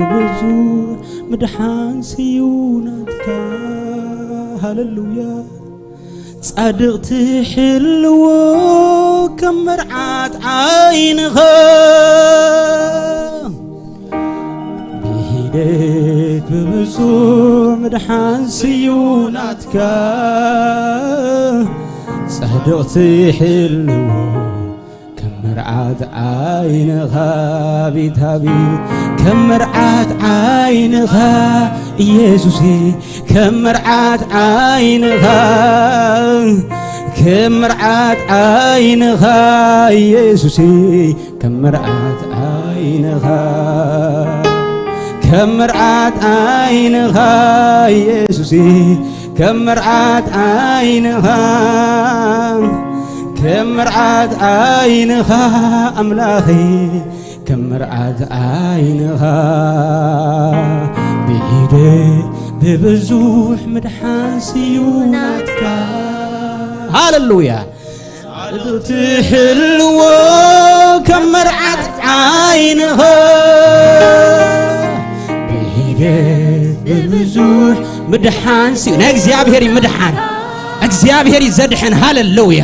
ብዙሕ ምድሓን ስዩ ናትካ። ሃሌሉያ። ጻድቕ ትሕልዎ ከም መርዓት ዓይንኻ፣ ብሂደት ብብዙሕ ምድሓን ስዩ ናትካ። ጻድቕ ትሕልዎ ከም መርዓት ዓይንኻ፣ ቤታቤት ከም መርዓት ዓይንኻ፣ ኢየሱሴ ከም መርዓት ዓይንኻ፣ ከም መርዓት ዓይንኻ፣ ኢየሱሴ ከም መርዓት ዓይንኻ፣ ከም መርዓት ዓይንኻ፣ ኢየሱሴ ከም መርዓት ዓይንኻ፣ ከም መርዓት ዓይንኻ፣ ኣምላኸይ ከም መርዓት ዓይንኻ፣ ብኢደይ ብብዙሕ ምድሓን ስዩ ናትካ። ሃሌሉያ። ጻድቕ ትሕልዎ ከም መርዓት ዓይንኻ፣ ብሂደት ብብዙሕ ምድሓን ስዩ። ናይ እግዚኣብሔር እዩ ምድሓን። እግዚኣብሔር እዩ ዘድሕን። ሃሌሉያ።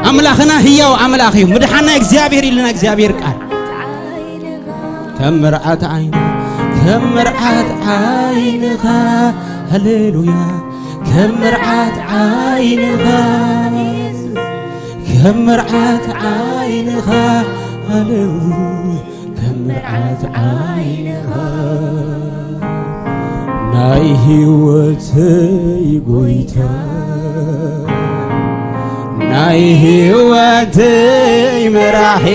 ኣምላኽና ህያው ኣምላኽ እዩ። ምድሓን ናይ እግዚኣብሔር ኢልና እግዚኣብሔር ቃል። ከም መርዓት ዓይንኻ፣ ከም መርዓት ዓይንኻ፣ ሃሌሉያ። ከም መርዓት ዓይንኻ፣ ከም መርዓት ዓይንኻ፣ ሃሌሉያ። ከም መርዓት ዓይንኻ፣ ናይ ህይወተይ ጎይታ፣ ናይ ህይወተይ መራሒ፣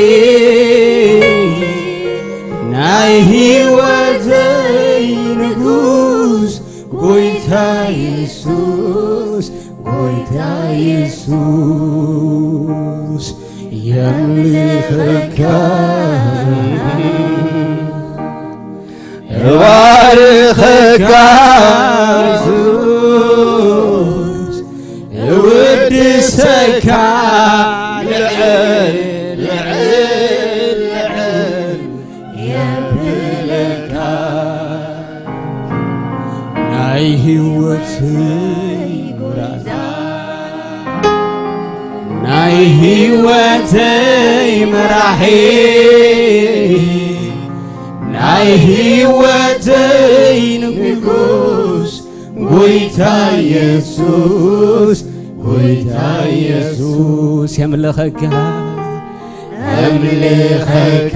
ናይ ህይወተይ ንጉስ፣ ጎይታ የሱስ፣ ጎይታ የሱስ፣ የምልኸካ፣ እባርኸካ የሱስ፣ እውድሰካ ልዕል፣ ልዕል፣ ልዕል የብለካ። ናይ ህይወተይ ጎይታ፣ ናይ ህይወተይ መራሒ፣ ናይ ህይወተይ ንጉስ፣ ጎይታ የሱስ፣ ጎይታ የሱስ፣ የምልኸካ፣ የምልኸካ፣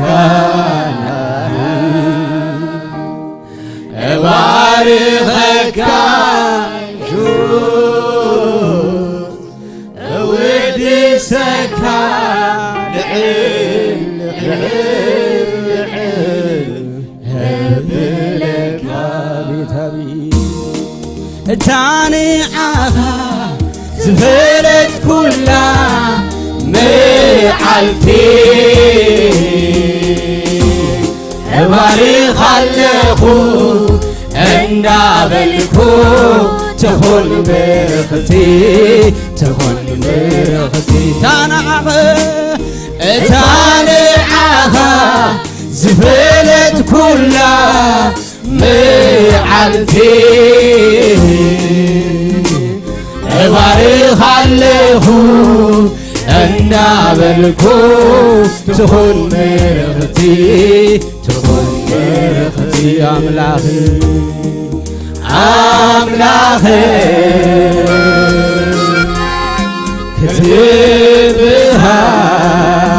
እባርኸካ፣ የሱስ፣ እውድሰካ፣ ልዕል፣ ልዕል፣ ልዕል እብለካ፣ ቤታዊ እታ ንዓኻ ዝፈለጥኩላ መዓልቲ፣ እባርኻ ኣለኹ እንዳበልኩ፣ ትኹን ብርኽቲ፣ ትኹን ብርኽቲ። እታ ንዓኻ፣ እታ ንዓኻ ዝፈለጥኩላ መዓልቲ፣ እባርኻ ኣለኹ እንዳበልኩ፣ ትኹን ብርኽቲ፣ ትኹን ብርኽቲ። ኣምላኽ፣ ኣምላኽ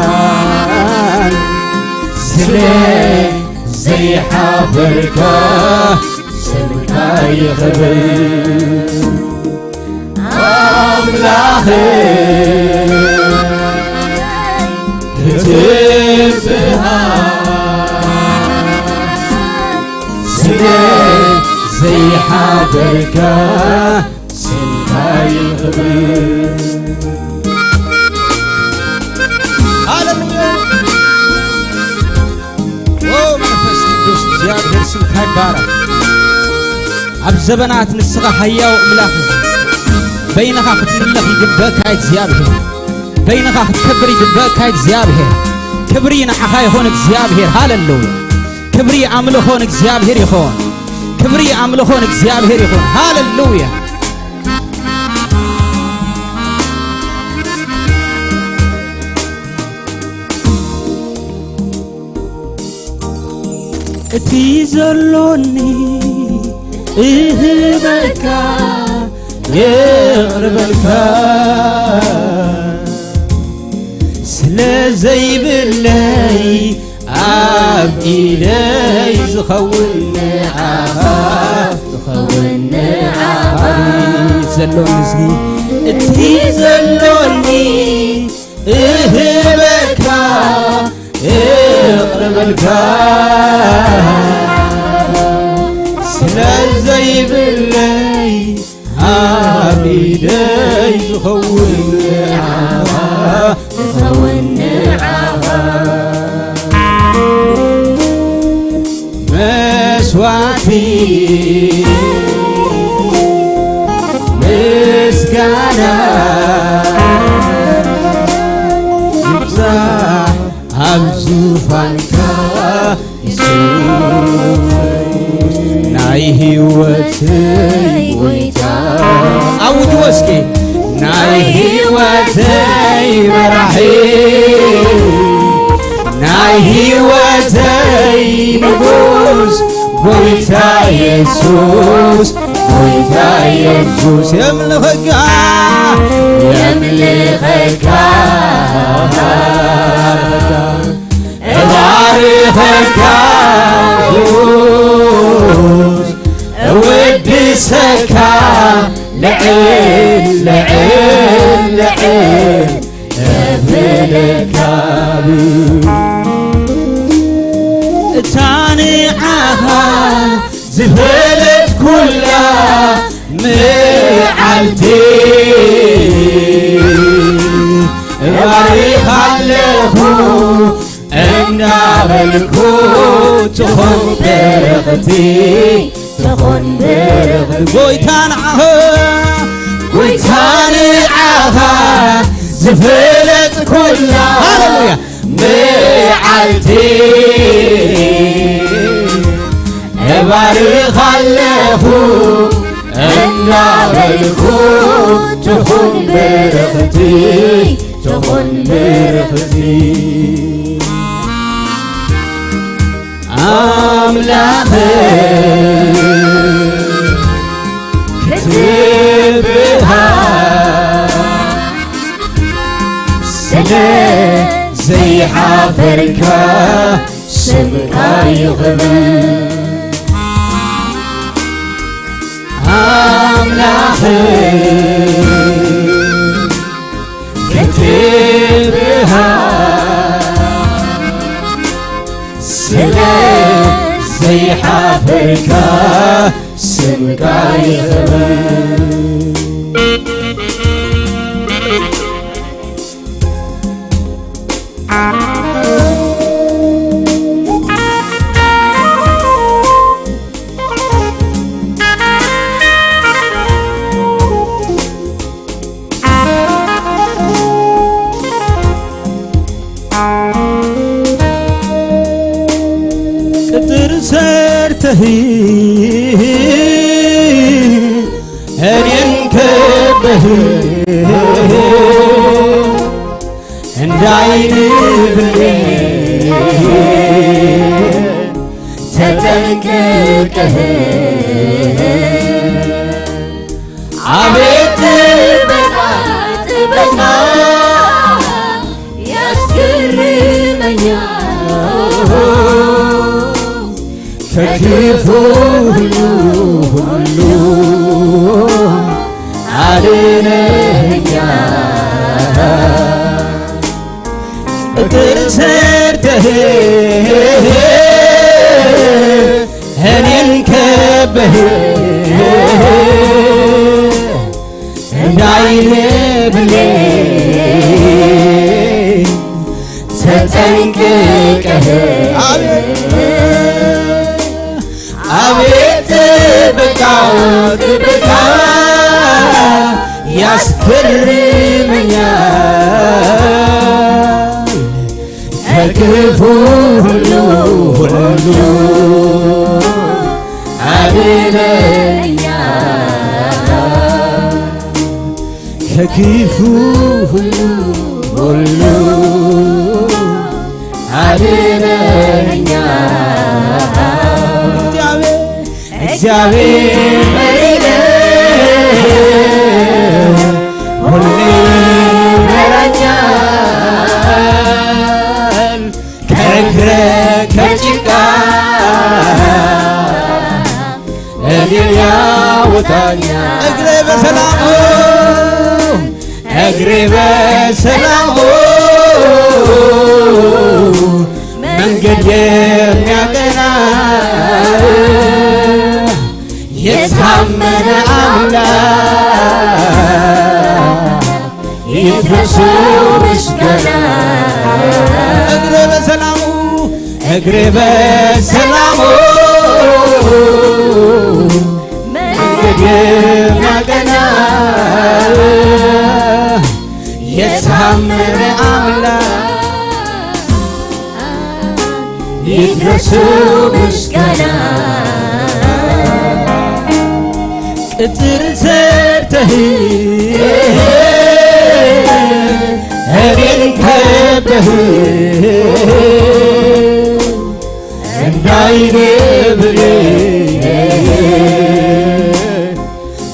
ክትብሃል ስለ ዘይሓፈርካ፣ ስምካ ይኽበር። ኣምላኽ ክትብሃል ስለ ዘይሓፈርካ፣ ስምካ ይኽበር። ሃሌሉያ። ኦ መንፈስ ቅዱስ፣ እግዚኣብሔር ስምካ ይባረክ። ኣብ ዘበናት ንስኻ ሕያው ኣምላኽ ኢኻ። በይንኻ ክትምለኽ ይግበእካ እግዚኣብሔር። በይንኻ ክትከብር ይግበእካ እግዚኣብሔር። ክብሪ ንዓኻ ይኹን እግዚኣብሔር። ሃሌሉያ። ክብሪ ኣምልኾ ንእግዚኣብሔር ይኹን። ክብሪ ኣምልኾ ንእግዚኣብሔር ይኹን። ሃሌሉያ። እቲ ዘሎኒ እህበካ፣ የቕርበልካ፣ ስለ ዘይብለይ ኣብ ኢደይ ዝኸውን ንዓኻ፣ ዝኸውን ንዓኻ። ዘሎኒ እዚ፣ እቲ ዘሎኒ እህበካ፣ እቕርበልካ፣ ስለ ዘይብለይ ኣብ ኢደይ ዝኸውን ንዓኻ፣ ዝኸውን ንዓኻ። መስዋዕቲ ምስጋና ይብዛሕ ኣብ ዙፋንካ የሱስ፣ ናይ ህይወተይ ጎይታ። ኣውጅዎ እስኪ። ናይ ህይወተይ መራሒ፣ ናይ ህይወተይ ንጉስ፣ ጎይታ የሱስ፣ ጎይታ የሱስ፣ የምልኸካ፣ የምልኸካ፣ እባርኸካ፣ የሱስ፣ እውድሰካ፣ ልዕል፣ ልዕል፣ ልዕል እብለካ። እታ ንዓኻ ዝፈለጥኩላ መዓልቲ እባርኻ ኣለኹ እንዳበልኩ ትኹን ብርኽቲ፣ ትኹን ብርኽቲ። ጎይታ ንዓኻ፣ ጎይታ ንዓኻ ዝፈለጥኩላ፣ ሃሌሉያ፣ መዓልቲ እባርኻ ኣለኹ እንዳበልኩ ትኹን ብርኽቲ፣ ትኹን ብርኽቲ። ኣምላኽ ክትብሃል ስለ ዘይሓፈርካ ስምካ ይኽበር። ኣምላኽ ክትብሃል ስለ ዘይሓፈርካ ስምካ ይኽበር። ቅጥር ሰርተህ እኔን ከበህ እንዳይን ብሌን ተጠንቅቀህ አቤት ጥበቃ ጥበቃ ያስገርመኛል። ከክፉ ሁሉ ሁሉ አድነኸኛል። ቅጥር ሰርተህ እኔን ከበህ እንዳይን ብሌን ተጠንቅቀህ አቤት ጥበቃ ጥበቃ ያስገርመኛል። ከክፉ ክፉ ሁሉ ሁሉ አድነኛ፣ ከክፉ ሁሉ ሁሉ አድነኛ። እግዚአብሔር መሪ ነው፣ ሁሌ ይመራኛል። ከእግረ ከጭቃ እኔን ያወጣኛል። እግሬ በሰላሙ፣ እግሬ በሰላሙ መንገድ የሚያቀና የታመነ አምላክ ይድረሰው ምስጋና። እግሬ በሰላሙ፣ እግሬ በሰላሙ መንገድ የሚያቀና የታመነ አምላክ ይድረሰው ምስጋና። ቅጥር ሰርተህ እኔን ከበህ እንዳይገብር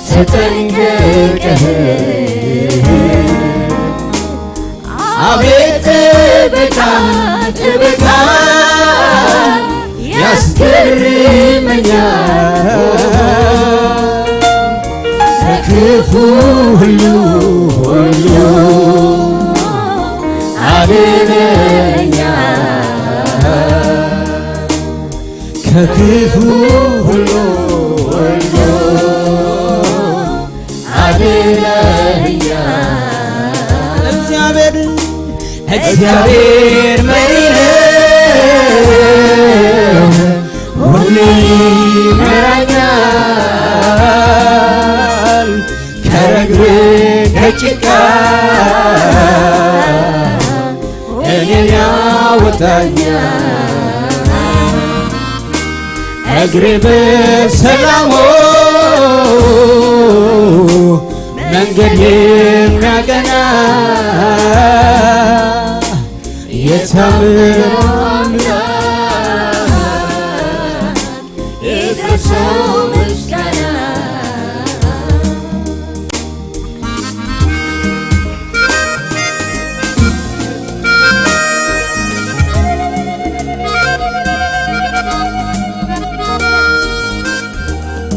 ተጠንቀቀህ አቤት ጥበቃ፣ ጥበቃ ያስገርመኛል። ከክፉ ሁሉ ሁሉ አድነኛል። ከክፉ ሁሉ ሁሉ አድነኛ። እግዚአብሔር፣ እግዚአብሔር መሪ ነው፣ ሁሌ ይመራኛል። ከረግረግ ከጭቃ እኔን ያወጣኛል። እግሬ በሰላሙ መንገድ የሚያቀና የታመነ አምላክ ይድረሰው ምስጋና።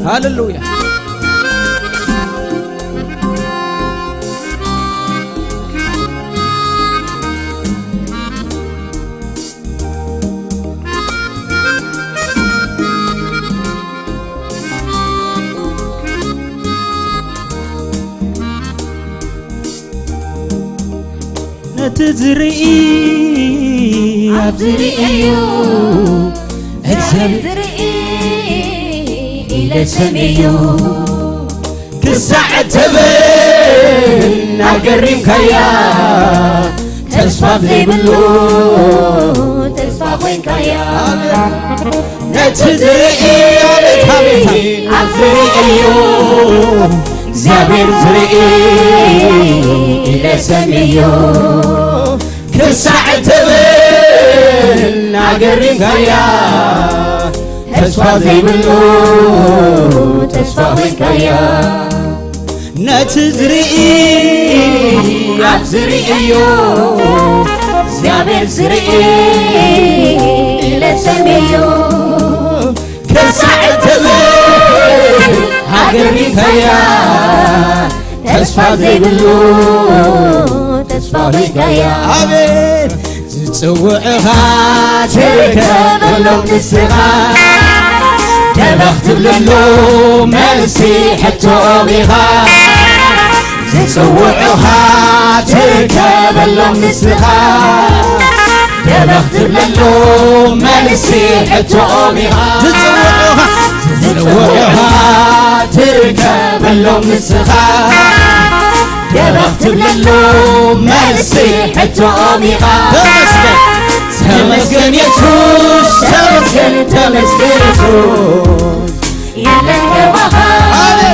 ሃሌሉያ። ነቲ ዝርኢ ኣብ ዝርእዮ፣ እግዚኣብሔር ዝርኢ ኢለ ሰምዮ። ክሳዕ እትብል ኣገሪምካያ፣ ተስፋ ዘይብሉ ተስፋ ኮይንካያ። ነቲ ዝርኢ ኣቤት፣ ኣቤት፣ ኣቤት። ኣብ ዝርእዮ እግዚኣብሔር ዝርኢ ኢለ ሰምዮ። ክሳዕ እትብል ኣገሪምካያ፣ ተስፋ ዘይብሉ ተስፋ ኮይንካያ። ነቲ ዝርኢ ኣብ ዝርእዮ እግዚኣብሔር ዝርኢ ኢለ ሰምዮ። ክሳዕ እትብል ኣገሪምካያ፣ ተስፋ ዘይብሉ ተስፋ ኮይንካያ። ኣቤት። ዝጽውዑኻ ትርከበሎም ንስኻ፣ ደበኽ ትብለሉ መልሲ ሕቶኦም ኢኻ። ዝጽውዑኻ ትርከበሎም ንስኻ፣ ደበኽ ትብለሉ መልሲ ሕቶኦም ኢኻ። ዝጽውዑኻ፣ ዝጽውዑኻ ትርከበሎም ንስኻ፣ ደበኽ ትብለሉ መልሲ ሕቶኦም ኢኻ። ተመስገን። ተመስገን የሱስ፣ ተመስገን፣ ተመስገን የሱስ። የለን ከማኻ፣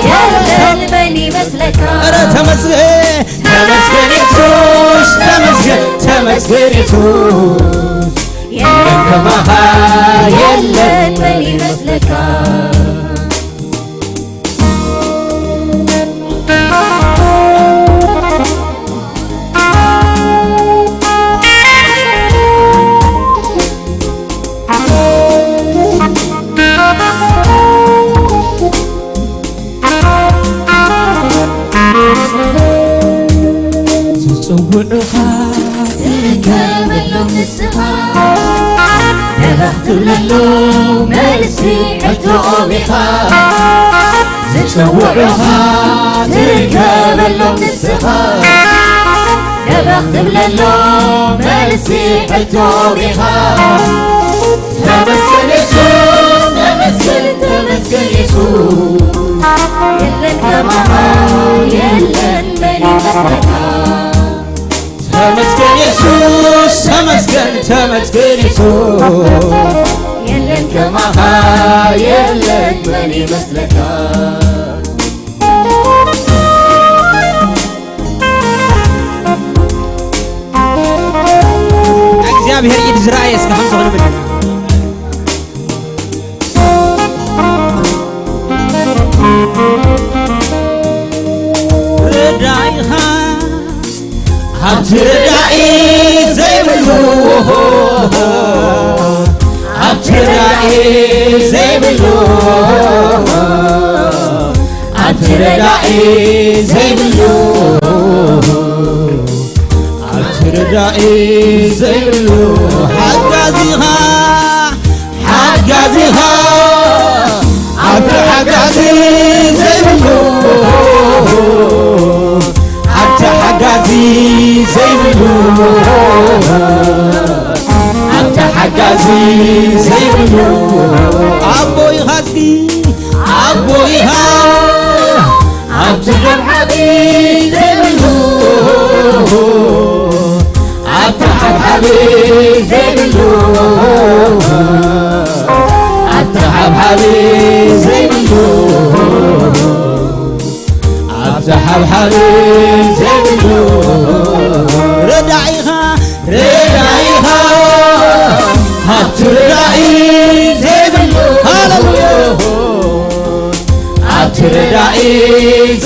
የለን መን ይመስለካ? ኧረ ተመስገን፣ ተመስገን የሱስ፣ ተመስገን፣ ተመስገን የሱስ። የለን ከማኻ፣ የለን መን ይመስለካ? ዝጽውዑኻ ትርከበሎም ንስኻ፣ ደበኽ ትብለሎም መልሲ ሕቶኦም ኢኻ። ዝጽውዑኻ ትርከበሎም ንስኻ፣ ደበኽ ትብለሎም መልሲ ሕቶኦም ኢኻ። ተመስገን የሱስ፣ ተመስገን፣ ተመስገን የሱስ። የለን ከማኻ፣ የለን መን ይመስለካ? ተመስገን የሱስ፣ ተመስገን፣ ተመስገን የሱስ። የለን ከማኻ፣ የለን መን ይመስለካ? እግዚኣብሔር ኢድ ዝረኣየ እስከ ሓንቲ ዝኾነ ምድር። ረዳኢኻ ኣብቲ ረዳኢ ዘይብሉ፣ ኣብቲ ረዳኢ ዘይብሉ፣ ኣብቲ ረዳኢ ዘይብሉ፣ ኣብቲ ረዳኢ ዘይብሉ፣ ሓጋዚኻ፣ ሓጋዚኻ ኣብቲ ሓጋዚ ዘይብሉ፣ ኣብቲ ሓጋዚ ዘይብሉ፣ ኣብቲ ሓጋዚ ዘይብሉ፣ ኣቦ ኢኻ እስኪ፣ ኣቦ ኢኻ ኣብቲ ሓብሓቢ ዘይብሉ፣ ኣብቲ ሓብሓቢ ዘይብሉ፣ ኣብቲ ሓብሓቢ ዘይብሉ፣ ኣብቲ ሓብሓቢ ዘይብሉ፣ ረዳኢኻ፣ ረዳኢኻ ኣብቲ ረዳኢ ዘይብሉ፣ ሃሌሉያ፣ ኣብቲ ረዳኢ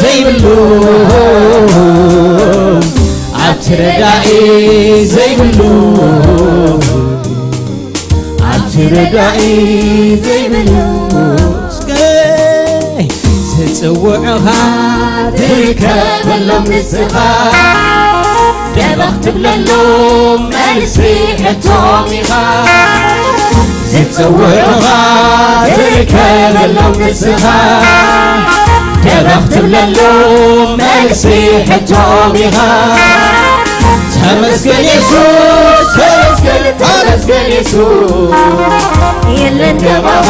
ዘይብሉ፣ ኣብቲ ረዳኢ ዘይብሉ፣ ኣብቲ ረዳኢ ዘይብሉ፣ እስከ ዝጽውዑኻ ትርከበሎም ንስኻ፣ ደበኽ ትብለሎም መልሲ ሕቶኦም ኢኻ። ዝጽውዑኻ ትርከበሎም ንስኻ፣ ደበኽ ትብለሎም መልሲ ሕቶኦም ኢኻ። ተመስገን የሱስ፣ ተመስገን፣ ተመስገን የሱስ። የለን ከማኻ፣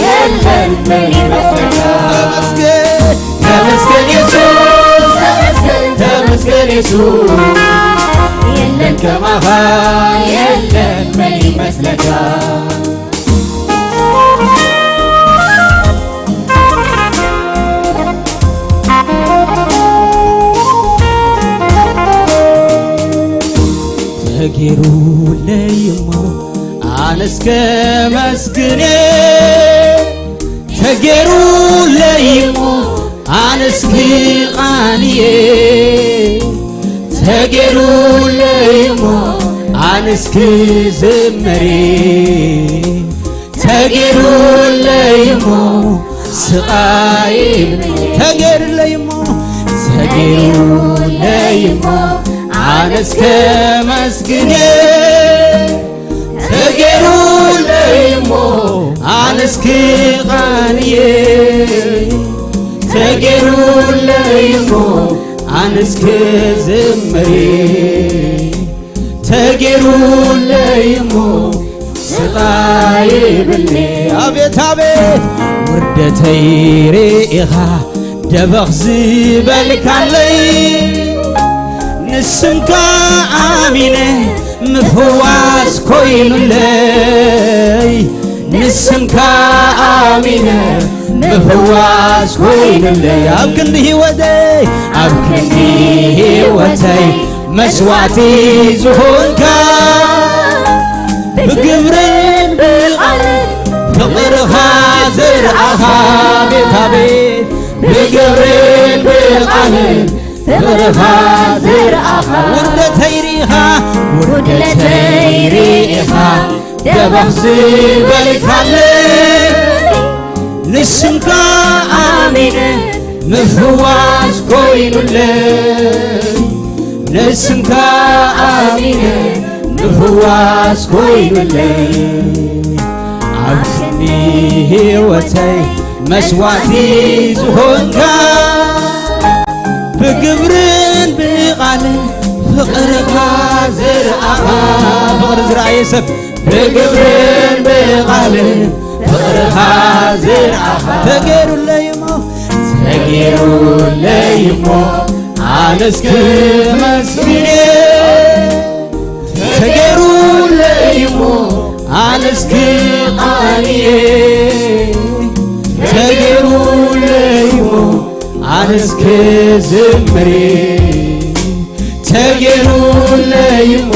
የለን መን ይመስለካ? ተመስገን፣ ተመስገን የሱስ፣ ተመስገን፣ ተመስገን የሱስ። የለን ከማኻ፣ የለን መን ይመስለካ? ተገይሩለይ እሞ ኣነስ ከመስግን፣ ተገይሩለይ እሞ ኣነስ ክቓንየ፣ ተገይሩለይ እሞ ኣነስ ክዝምር፣ ተገይሩለይ እሞ ስቓይ፣ ተገይሩለይ እሞ፣ ተገይሩለይ እሞ ኣነስ ከመስግን፣ ተገይሩለይ እሞ ኣነስ ክቓንየ፣ ተገይሩለይ እሞ ኣነስ ክዝምር፣ ተገይሩለይ እሞ ስቓይ ይብልኒ። ኣቤት ኣቤት፣ ውርደተይ ርኢኻ ደበኽ ዝበልካለይ፣ ንስምካ ኣሚነ ምፍዋስ ኮይኑለይ፣ ንስምካ ኣሚነ ምፍዋስ ኮይኑለይ። ኣብ ክንዲ ህይወተይ፣ ኣብ ክንዲ ህይወተይ መስዋዕቲ ዝኾንካ፣ ብግብርን ብቓልን ፍቕርኻ ዘርኣኻ፣ ቤት ኣቤት፣ ብግብርን ብቓልን ፍቕርኻ ዘርኣኻ፣ ውርደተይ ርኢኻ፣ ውርደተይ ርኢኻ፣ ደበኽ ዝበልካለይ፣ ንስምካ ኣሚነ ምፍዋስ ኮይኑለይ፣ ንስምካ ኣሚነ ምፍዋስ ኮይኑለይ። ኣብ ክንዲ ህይወተይ መስዋዕቲ ዝኾንካ፣ ብግብርን ብቓልን ፍቕርኻ ዘርኣኻ፣ ፍቕሪ ዝረኣየ ሰብ፣ ብግብርን ብቓልን ፍቕርኻ ዘርኣኻ፣ ተገይሩለይ እሞ፣ ተገይሩለይ እሞ፣ ኣነስ ክመስግን፣ ተገይሩለይ እሞ፣ ኣነስ ክቓንየ፣ ተገይሩለይ እሞ፣ ኣነስ ክዝምር፣ ተገይሩለይ እሞ፣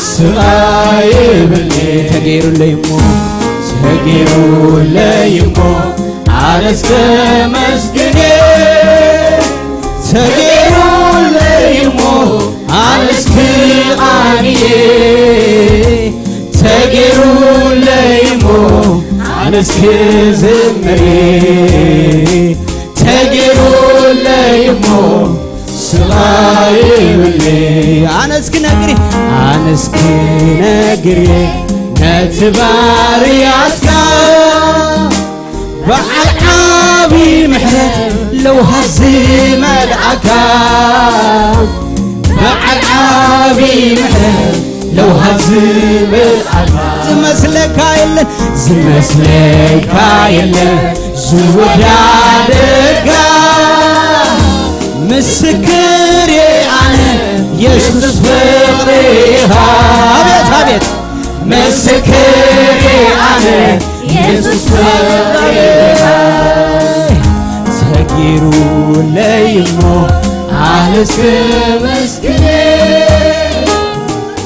ስቓይ የብልኒ፣ ተገይሩለይ እሞ፣ ተገይሩለይ እሞ፣ ኣነስ ከመስግን፣ ተገይሩለይ እሞ፣ ኣነስ ክቓንየ፣ ተገይሩለይ እሞ፣ ኣነስ ክዝምር፣ ተገይሩለይ እሞ፣ ስቓይ ይብለይ። ኣነስ ክነግሪ፣ ኣነስ ክነግሪ ነቲ ባርያትካ፣ በዓል ዓቢ ምሕረት ለውሃት ዝመልኣካ፣ በዓል ዓቢ ምሕረት ለውሃት ዝመልኣካ፣ ዝመስለካ የለን፣ ዝመስለካ የለን ዝወዳደርካ፣ ምስክር እየ ኣነ የሱስ ፍቕርኻ። ኣቤት ኣቤት፣ ምስክር እየ ኣነ የሱስ ፍቕርኻ። ተገይሩለይ እሞ ኣነስ ክመስግን፣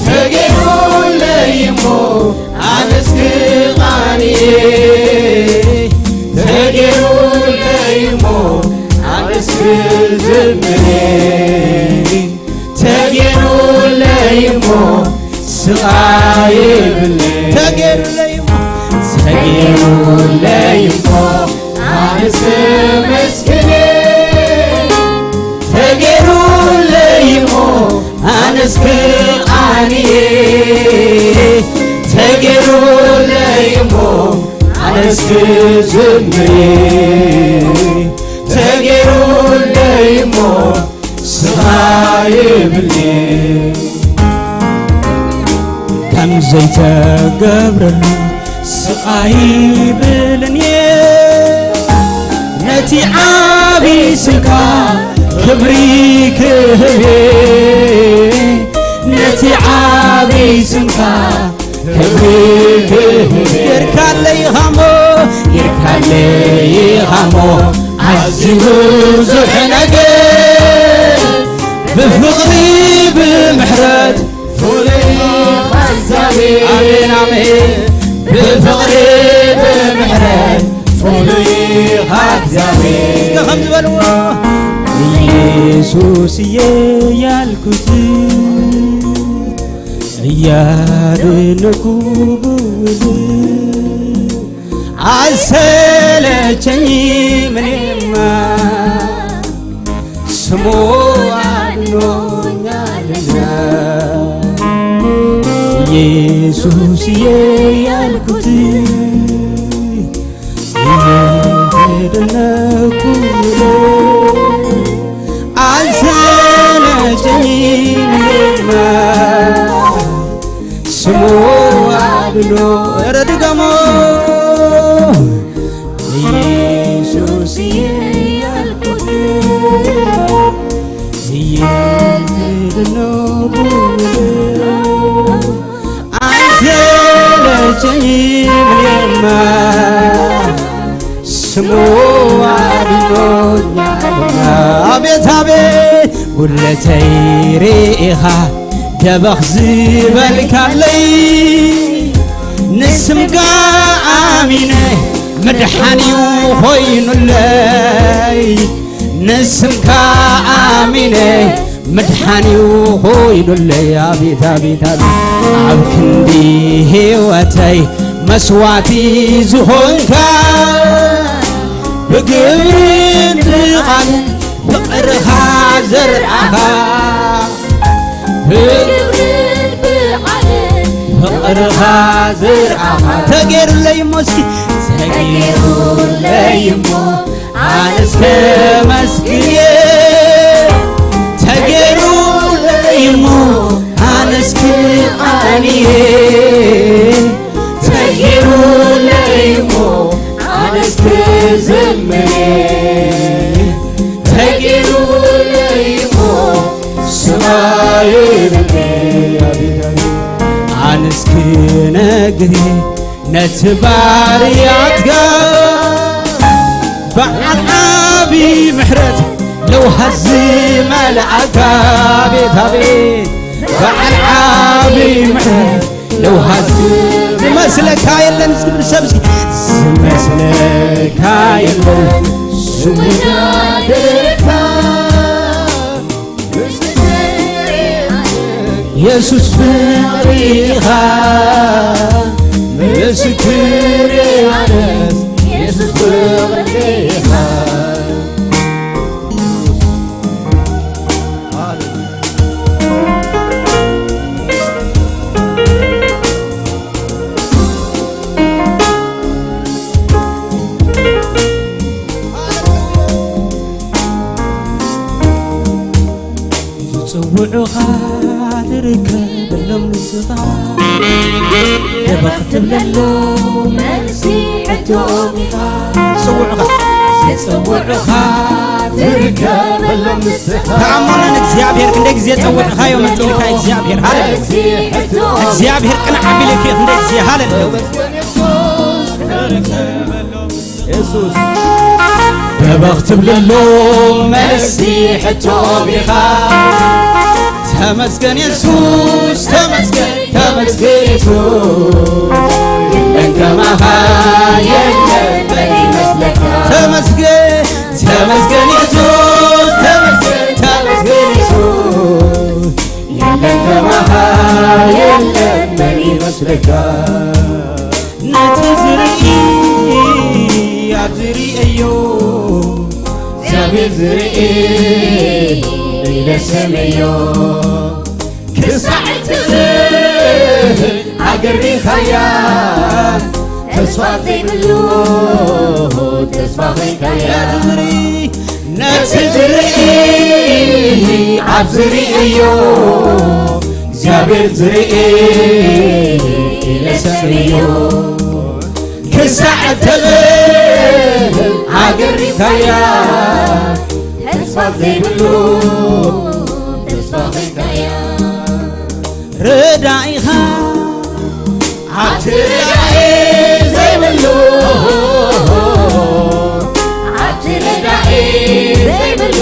ተገይሩለይ እሞ ኣነስ ክቓንየ፣ ተገይሩለይ እሞ ኣነስ ክዝምር፣ ተገይሩለይ እሞ ስቓይ የብለይ፣ ተገይሩለይ እሞ፣ ተገይሩለይ እሞ ኣነስ ክመስግን፣ ተገይሩለይ እሞ ኣነስ ክቓንየ፣ ተገይሩለይ እሞ ኣነስ ክዝምር፣ ተገይሩለይ እሞ ስቓይ ይብልኒ። ከም ዘይተገብረሉ ስቓይ ይብልን እየ። ነቲ ዓቢ ስምካ ክብሪ ክህብ እየ። ነቲ ዓቢ ስምካ ክብሪ ክህብ እየ። ጌርካለይ ኢኻሞ፣ ጌርካለይ ኢኻሞ ኣዝዩ ብዙሕ ነገር፣ ብፍቕሪ ብምሕረት ፍሉይ ኢኻ እግዚኣብሔር። ኣሜን፣ ኣሜን። ብፍቕሪ ብምሕረት ፍሉይ ኢኻ እግዚኣብሔር። እስከ ከም ዝበልዎ፣ ኢየሱስየ ያልኩት እያደነኩ ብውል አልሰለቸኝም እኔማ፣ ስሙ አድኖኛልና። ኢየሱስዬ ያልኩት እየተደነኩ፣ አልሰለቸኝም እኔማ፣ ስሙ አድኖ። ኧረ ድገሞ። ኢየሱስዬ ያልኩት እየተደነኩ፣ ይብልየማ ስሙ ኣድኖኛልና። ኣቤት ኣቤት ጉድለተይ ርኢኻ ደበኽ ዝበልካለይ ንስምካ ኣሚነ ምድሓን እዩ ኮይኑለይ። ንስምካ ኣሚነ ምድሓን እዩ ኮይኑለይ። ኣቤት ኣቤት ኣቤት ኣብ ክንዲ ህይወተይ መስዋዕቲ ዝኾንካ ብግብርን ብቓልን ፍቕርኻ ዘርኣኻ ብግብርን ብቓልን ፍቕርኻ ዘርኣኻ ተገይሩለይ እሞ እስኪ ተገይሩለይ እሞ ኣነስ ከመስግን እየ ተገይሩለይ እሞ ኣነስ ክቐንየ ተገይሩለይ እሞ ኣነስ ክዝምር እየ ተገይሩለይ እሞ ስማይ ኣነስ ክነግር እየ ነቲ ባርያትካ በዓል ዓቢ ምሕረት ለውሃት ዝመልኣካ ቤት ኣቤት በዓል ዓቢ ምሕረት ለውሃት ዝመስለካ የለን ዝብል ሰብ እስኪ ዝመስለካ የለን ስሙና ደረካ የሱስ ፍቕሪ ኢኻ ምስክር ኣነስ የሱስ ፍቕሪ ኢኻ ዝጽውዑኻ ትርከበሎም ንስኻ ደበኽ ትብለሎም መልሲ ሕቶኦም ኢኻ ዝጽውዑኻ ዝጽውዑኻ ትርከበሎም ንስኻ ተኣመኖ ንእግዚኣብሔር ክንደይ ግዜ ጸውዕኻዮ መጺእካ እግዚኣብሔር ሃለሉ እግዚኣብሔር ቅንዕ ኣቢልኪ ክንደይ ግዜ ሃለሉ የሱስ ደበኽ ትብለሎም መልሲ ሕቶኦም ኢኻ ተመስገን የሱስ ተመስገን ተመስገን የሱስ የለን ከማኻ የለን መን ይመስለካ ተመስገን ተመስገን የሱስ ተመስገን ተመስገን የሱስ የለን ከማኻ የለን መን ይመስለካ ነቲ ዝርኢ ኣብ ዝርእዮ እግዚኣብሔር ዝርኢ ኢለ ሰመዮ ክሳዕ እትብል ኣገሪኻያ ተስፋ ዘይብሉ ተስፋ ኮይንካያ ነቲ ዝርኢ ኣብ ዝርእዮ እግዚኣብሔር ዝርኢ ኢለ ሰምዮ ክሳዕ ተብል ኣገሪካያ ተስፋ ዘይብሉ ተስፋ ኮይንካያ ረዳኢኻ ኣብቲ ረዳኢ ዘይብሉ ኣብቲ ረዳኢ ዘይብሉ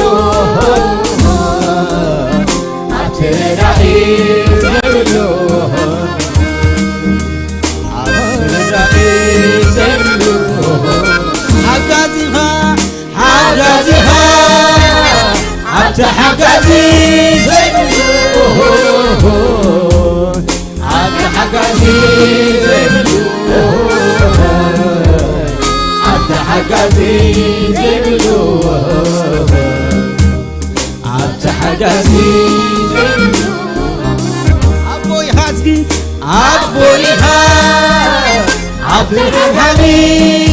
ኣብቲ ረዳኢ ዘይብሉ ኣብቲ ረዳኢ ዘይብሉ ሓጋዚኻ ሓጋዚኻ ኣብቲ ሓጋዚ ዘይብሉ ኣብቲ ሓጋዚ ዘይብሉ ኣብቲ ሓጋዚ ዘይብሉ ኣብቲ ሓጋዚ ዘይብሉ ኣቦ ኢኻ እስኪ ኣቦ ኢኻ ኣብቲ ሓብሓቢ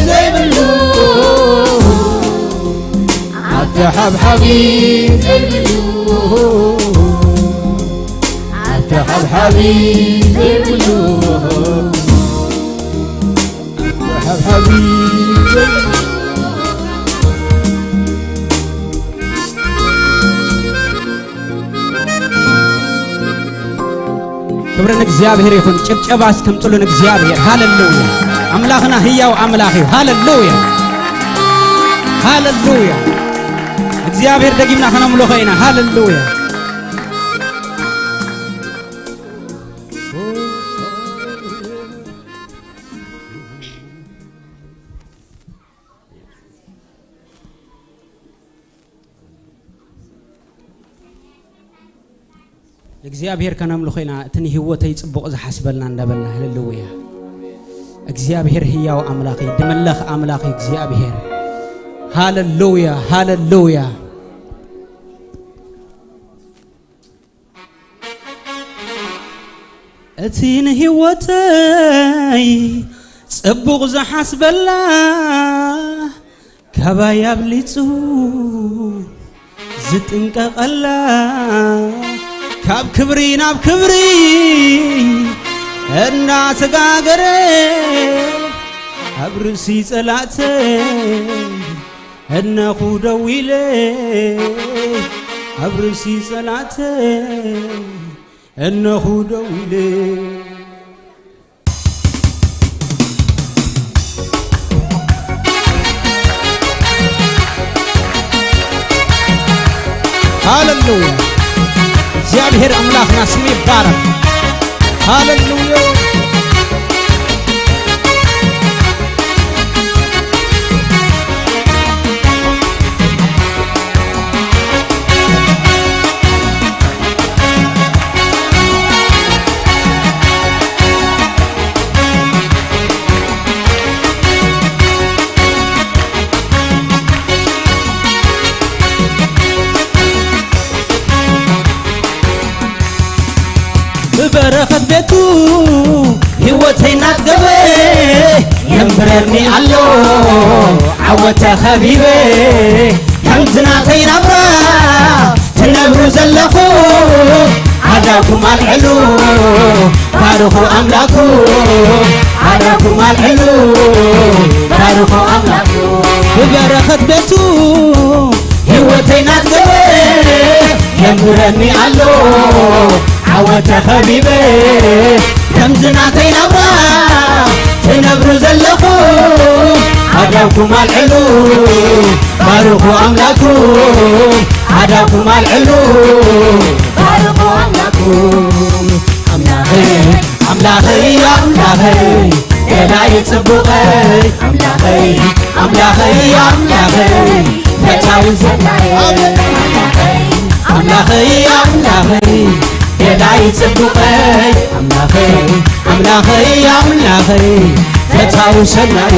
ዘይብሉ ኣብቲ ሓብሓቢ ዘይብሉ ኣብቲ ሓብሓቢ ዘይብሉ ኣብቲ ሓብሓቢ ዘይብሉ ክብሪ ንእግዚኣብሔር ይኹን። ጭብጨባ እስከምጽሉ ንእግዚኣብሔር። ሃሌሉያ! ኣምላኽና ህያው ኣምላኽ እዩ። ሃሌሉያ! ሃሌሉያ! እግዚኣብሔር ደጊምና ከነምልኾ ኢና። ሃሌሉያ! ንእግዚኣብሔር ከነምልኾ ኢና፣ እቲ ንህይወተይ ጽቡቕ ዝሓስበልና እንዳበልና። ሃሌሉያ። እግዚኣብሔር ህያው ኣምላኽ እዩ፣ ድምለኽ ኣምላኽ እዩ እግዚኣብሔር። ሃሌሉያ፣ ሃሌሉያ። እቲ ንህይወተይ ጽቡቕ ዝሓስበላ፣ ካባይ ኣብሊጹ ዝጥንቀቐላ፣ ካብ ክብሪ ናብ ክብሪ እናተጋገረ፣ ኣብ ርእሲ ጸላእተይ እነኹ ደው ኢለ፣ ኣብ ርእሲ ጸላእተይ እነኹ ደው ኢለ። ሃሌሉያ! እግዚኣብሔር ኣምላኽና ስሙ ይባረኽ። ሃሌሉያ! ብበረኸት ቤቱ ህይወተይ እናጥገበ የንብረኒ ኣሎ ዓወት ተኸቢበ። ከምዚ ናተይ ናብራ ትነብሩ ዘለኹ፣ ኣዳኩም ኣልዕሉ፣ ባርኹ ኣምላኩ፣ ኣዳኩም ኣልዕሉ፣ ባርኹ ኣምላኩ። ብበረኸት ቤቱ ህይወተይ ናትገበ የንብረኒ ኣሎ ዓወት ተኸቢበ። ከምዚ ናተይ ናብራ ትነብሩ ዘለኹ፣ ኣዳኩም ኣልዕሉ፣ ባርኹ ኣምላኩ፣ ኣዳኩም ኣልዕሉ፣ ባርኹ ኣምላኩ። ኣምላኸይ፣ ኣምላኸይ፣ ኣምላኸይ፣ ገዳይ ጽቡቐይ፣ ኣምላኸይ፣ ኣምላኸይ፣ ኣምላኸይ፣ ፈታዊ ሰናይ። ኣምላኸይ፣ ኣምላኸይ፣ ኣምላኸይ፣ ገዳይ ጽቡቐይ፣ ኣምላኸይ፣ ኣምላኸይ፣ ኣምላኸይ፣ ፈታዊ ሰናይ።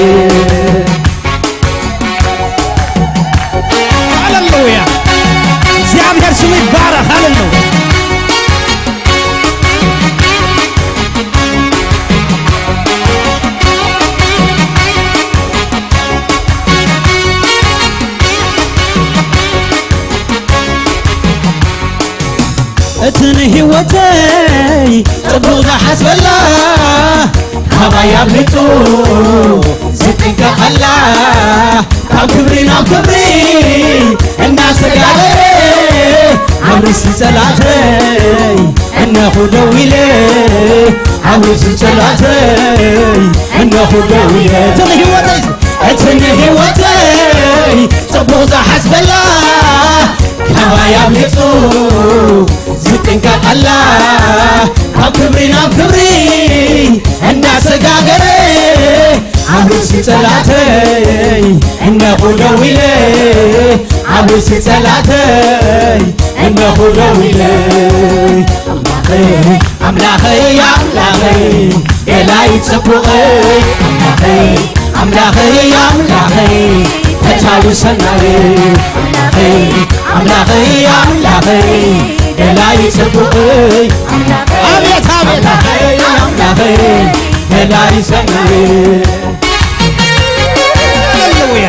ሃሌሉያ! እግዚኣብሔር ስሙ ይባረኽ። ሃሌሉያ! እቲ ንህይወተይ ጽቡቕ ዝሓስበላ፣ ካባይ ኣብሊጹ ዝጥንቀቐላ፣ ካብ ክብሪ ናብ ክብሪ እናሰጋገረ፣ ኣብ ርእሲ ጸላተይ እነኹ ደው ኢለ፣ ኣብ ርእሲ ጸላተይ እነኹ ደው ኢለ። እቲ ንህይወተይ፣ እቲ ንህይወተይ ጽቡቕ ዝሓስበላ፣ ካባይ ኣብሊጹ ዝጥንቀቐላ፣ ካብ ክብሪ ናብ ክብሪ እናሰጋገረ፣ ኣብ ርእሲ ጸላተይ እነኹ ደው ኢለ፣ ኣብ ርእሲ ጸላተይ እነኹ ደው ኢለ። ኣምላኸይ፣ ኣምላኸይ፣ ኣምላኸይ፣ ገላይ ጽቡቐይ፣ ኣምላኸይ፣ ኣምላኸይ፣ ኣምላኸይ፣ ፈታዊ ሰናይ፣ ኣምላኸይ፣ ኣምላኸይ፣ ኣምላኸይ፣ ገላይ ጽቡቐይ፣ ኣቤት፣ ኣቤት፣ ኣምላኸይ፣ ኣምላኸይ፣ ገላይ ሰናይ። ሃሌሉያ።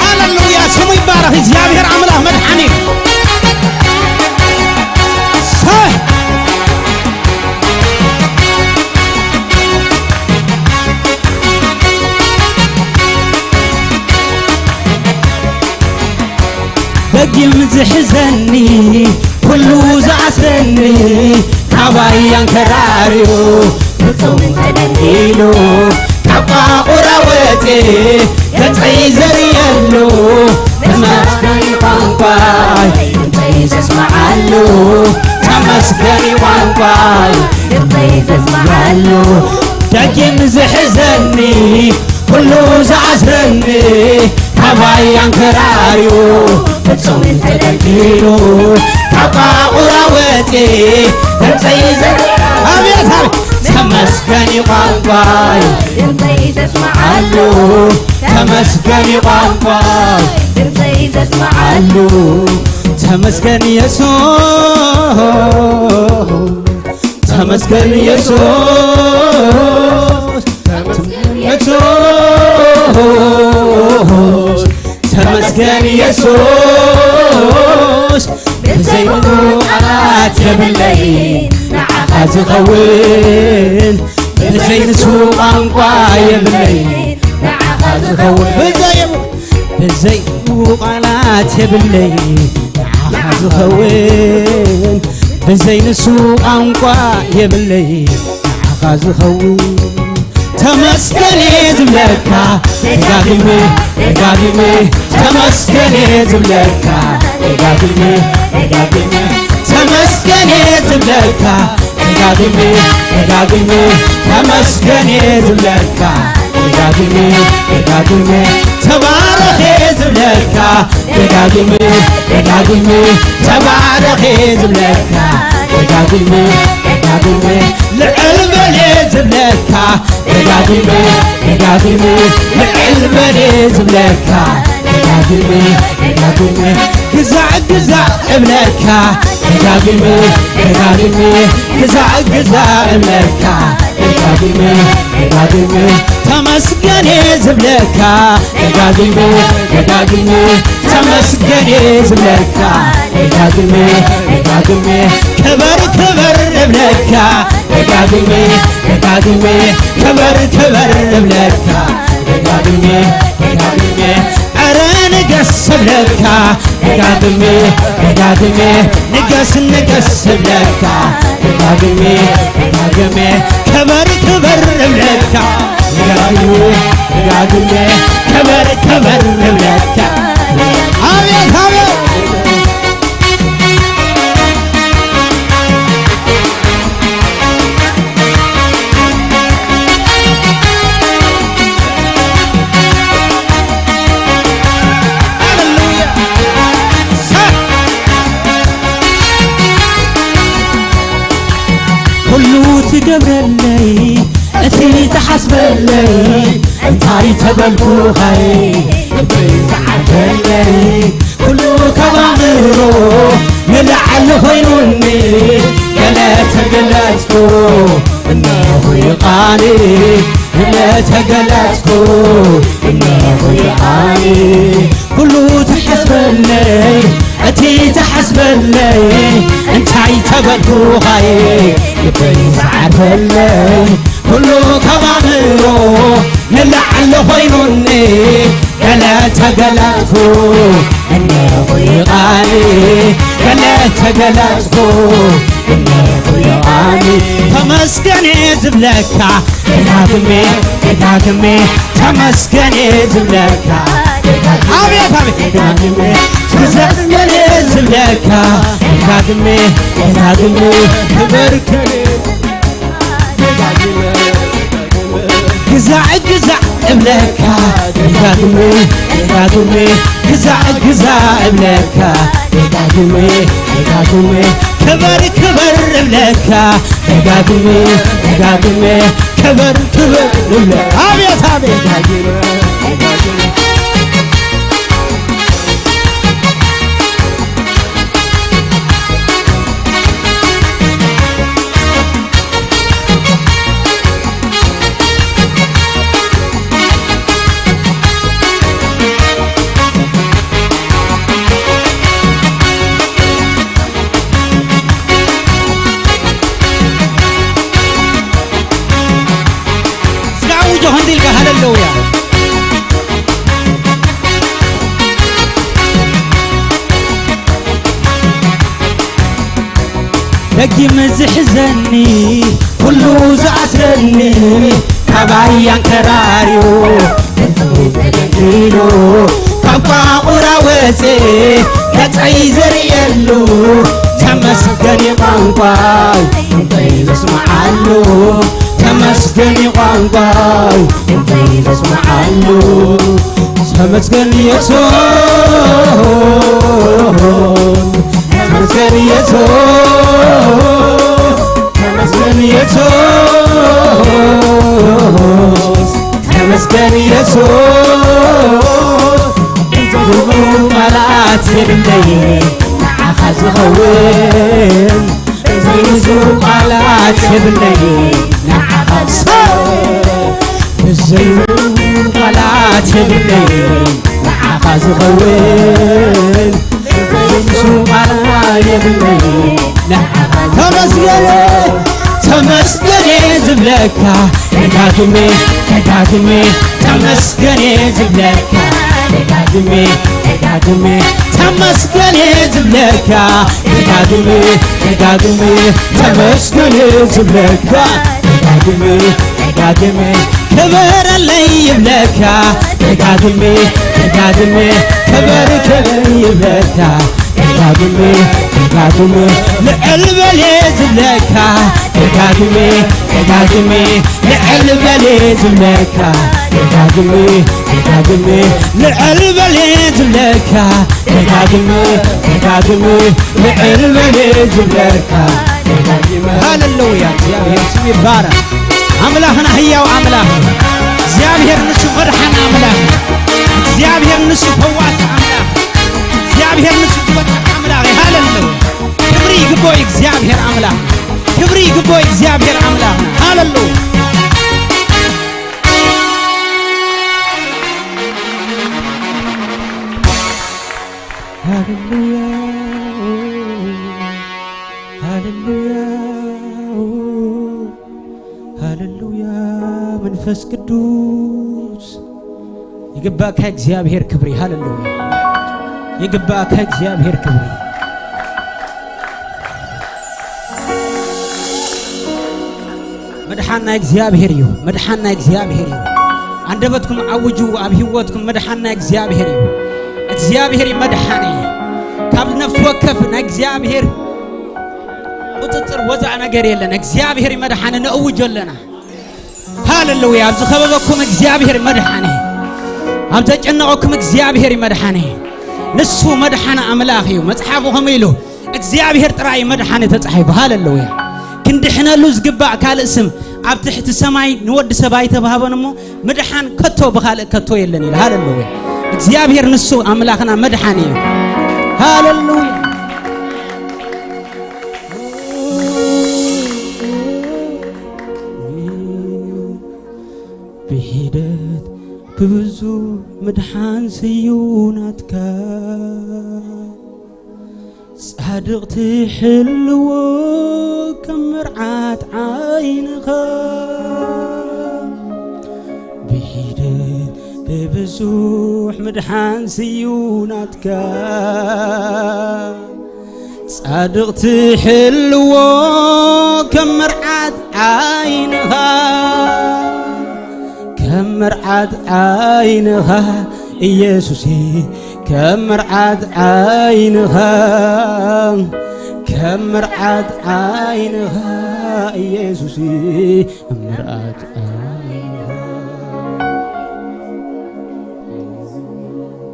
ሃሌሉያ፣ ስሙ ይባረኽ። እግዚኣብሔር ኣምላኽ መድሓኒ። ሰ-፣ ደጊም ዝሕዘኒ ኩሉ ዝኣስረኒ ካባይ ኣንከራርዩ ፍጹም ተደንጊሉ ካብ ቋቑራ ወፅየ ገፀይ ዘርእየሉ ተመስገን ቋንቋይ ድምፀይ ዘስምዓሉ ተመስገን ቋንቋይ ድምፀይ ዘስምዓሉ ደጊም ዝሕዘኒ ኩሉ ዝኣስረኒ ካባይ ኣንከራርዩ ፍጹም ተደንጊሉ ካብ ቋቑራ ወፅየ ድምፀይ ዘ- ኣቤት ኣቤት ተመስገን ቋንቋይ ድምፀይ ዘስምዓሉ ተመስገን ቋንቋይ ድምፀይ ዘስምዓሉ ተመስገን የሱስ ተመስገን የሱስ የሱስ ተመስገን የሱስ ብዘይብሉ ቃላት የብለይ ንዓኻ ዝኸውን ብዘይንሱ ቋንቋ የብለይ ንዓኻ ዝኸውን ብዘይ ብዘይ ቃላት የብለይ ንዓኻ ዝኸውን ብዘይ ንሱ ቋንቋ የብለይ ንዓኻ ዝኸውን ተመስገን እየ ዝብለካ ደጋጊመ ደጋጊመ ተመስገን እየ ዝብለካ ደጋጊመ ደጋጊመ ተመስገን እየ ዝብለካ ደጋጊመ ደጋጊመ ተመስገን እየ ዝብለካ ደጋጊመ ደጋጊመ ተባረኽ እየ ዝብለካ ደጋጊመ ደጋጊመ ተባረኽ እየ ዝብለካ ደጋጊመ ደጋጊመ ልዕል በል እየ ዝብለካ ደጋጊመ ደጋጊመ ልዕል በል እየ ዝብለካ ደጋጊመ ደጋጊመ ግዛዕ ግዛዕ እብለካ ደጋጊመ ደጋጊመ ግዛዕ ግዛዕ እብለካ ደጋጊመ ደጋጊመ ተመስገን እየ ዝብለካ ደጋጊመ ደጋጊመ ተመስገን እየ ዝብለካ ደጋጊመ ደጋጊመ ክበር ክበር እብለካ ደጋጊመ ደጋጊመ ክበር ክበር እብለካ ደጋጊመ ደጋጊመ ኧረ ንገስ እብለካ ደጋግሜ ደጋግሜ ንገስ ንገስ እብለካ ደጋግሜ ደጋግሜ ክበር ክበር እብለካ ደጋግሜ ደጋግሜ ክበር ክበር እብለካ አቤት አቤት ኩሉ ትገብረለይ እቲ ትሓስበለይ እንታይ ተበልኩኻይ ልበይ ዝዓደለይ ኩሉ ካብ ኣእምሮ ንላዕሊ ኮይኑኒ ገለ ተገለጽኩ እነሆ ይቓኒ ገለ ተገለጽኩ እነሆ ይቓኒ ኩሉ ትሓስበለይ እቲ ትሓስበለይ እንታይ ተበልኩኻይ ልበይ ዝዓርፈለይ ኩሉ ካብ ኣእምሮ ንላዕሊ ኮይኑኒ ገለ ተገለጥኩ እነሆ ይቓኒ ገለ ተገለጥኩ እነሆ ይቓኒ ተመስገን እየ ዝብለካ ደጋግሜ ደጋግሜ ተመስገን እየ ዝብለካ ኣቤት ኣቤት ደጋግሜ ተመስገን እየ ዝብለካ ደጋግሜ ደጋግሜ ክብር ክብር ግዛዕ ግዛዕ እብለካ ደጋግሜ ደጋግሜ ግዛዕ ግዛዕ እብለካ ደጋግሜ ደጋግሜ ክበር ክበር እብለካ ደጋግሜ ደጋግሜ ክበር ክበር እብለ አቤት አቤት እስካብ ውጆ ክንዲ ኢልካ ሃለለውያ ደጊም ዝሕዘኒ፣ ኩሉ ዝኣስረኒ፣ ካባይ ኣንከራርዩ፣ ተንጠልጢሉ፣ ካብ ቋቑራ ወፅየ፣ ገፀይ ዘርእየሉ፣ ተመስገን ቋንቋይ፣ ድምፀይ ዘስምዓሉ፣ ተመስገን ቋንቋይ፣ ድምፀይ ዘስምዓሉ። ተመስገን ኢየሱስ፣ ተመስገን ኢየሱስ፣ ተመስገን ኢየሱስ፣ ተመስገን ኢየሱስ። ብዙ ቃላት የብለይ ንዓኻ ዝኸውን፣ ብዙ ቃላት የብለይ ንዓኻ ዝኸውን፣ ብዙ ቃላት የብለይ ንዓኻ ዝኸውን፣ ብዙ ቃላት የብለይ ንዓኻ ተመስገን፣ ተመስገን ዝብለካ ደጋግሜ፣ ደጋግሜ ተመስገን ዝብለካ ደጋግሜ፣ ደጋግሜ ተመስገን ዝብለካ ደጋግሜ፣ ደጋግሜ ተመስገን ዝብለካ ደጋግሜ፣ ደጋግሜ ክበረለይ ይብለካ ደጋግሜ፣ ደጋግሜ ክበር፣ ክበር ይብለካ ደጋግሜ፣ ደጋግሜ ልዕል በል ዝብለካ ደጋግሜ፣ ደጋግሜ ልዕል በል ዝብለካ ደጋግሜ፣ ደጋግሜ ልዕል በል ዝብለካ ደጋግሜ፣ ደጋግሜ ልዕል በል ዝብለካ ደጋግሜ። ሃሌሉያ፣ እግዚኣብሔር ስሙ ይባረክ። ኣምላኽና ህያው ኣምላኽ፣ እግዚኣብሔር ንሱ መድሓን ኣምላኽ፣ እግዚኣብሔር ንሱ ፈዋሲ ኣምላኽ፣ እግዚኣብሔር ንሱ ዝበጽሕ ኣምላኽ እዩ። ሃሌሉያ፣ ክብሪ ይግብኦ እግዚኣብሔር ኣምላኽ፣ ክብሪ ይግብኦ እግዚኣብሔር ኣምላኽ። ሃሌሉያ። ሃሌሉያ፣ ሃሌሉያ፣ ሃሌሉያ። መንፈስ ቅዱስ ይግባእካ እግዚኣብሔር ክብሪ። ሃሌሉያ፣ ይግባእካ እግዚኣብሔር ክብሪ። መድሓን ናይ እግዚኣብሔር እዩ። መድሓን ናይ እግዚኣብሔር እዩ። ኣንደበትኩም ዓውጁ፣ ኣብ ህይወትኩም መድሓን ናይ እግዚኣብሔር እዩ። እግዚኣብሔር እዩ መድሓኒ። ካብ ነፍሲ ወከፍ ናይ እግዚኣብሔር ቁፅፅር ወፃእ ነገር የለን። እግዚኣብሔር እዩ መድሓኒ፣ ነእውጆ ኣለና። ሃሌሉያ። ኣብ ዝኸበበኩም እግዚኣብሔር እዩ መድሓኒ። ኣብ ዘጨነቐኩም እግዚኣብሔር እዩ መድሓኒ። ንሱ መድሓኒ ኣምላኽ እዩ። መጽሓፉ ከምኡ ኢሉ እግዚኣብሔር ጥራይ እዩ መድሓኒ ተጻሒፉ። ሃሌሉያ። ክንድሕነሉ ዝግባእ ካልእ ስም ኣብ ትሕቲ ሰማይ ንወዲ ሰብ ኣይተባህበን እሞ ምድሓን ከቶ ብኻልእ ከቶ የለን ኢሉ። ሃሌሉያ። እግዚኣብሔር ንሱ ኣምላኽና መድሓኒ እዩ። ሃሌሉያ። ብሒደት ብብዙ ምድሓን ስዩ ናትካ ጻድቕ ትሕልዎ ከም መርዓት ዓይንኻ ብሒደት ብብዙሕ ምድሓን ስዩ ናትካ ጻድቕ ትሕልዎ ከም መርዓት ዓይንኻ ከም መርዓት ዓይንኻ ኢየሱሴ ከም መርዓት ዓይንኻ ከም መርዓት ዓይንኻ ኢየሱሴ ከም መርዓት ዓይንኻ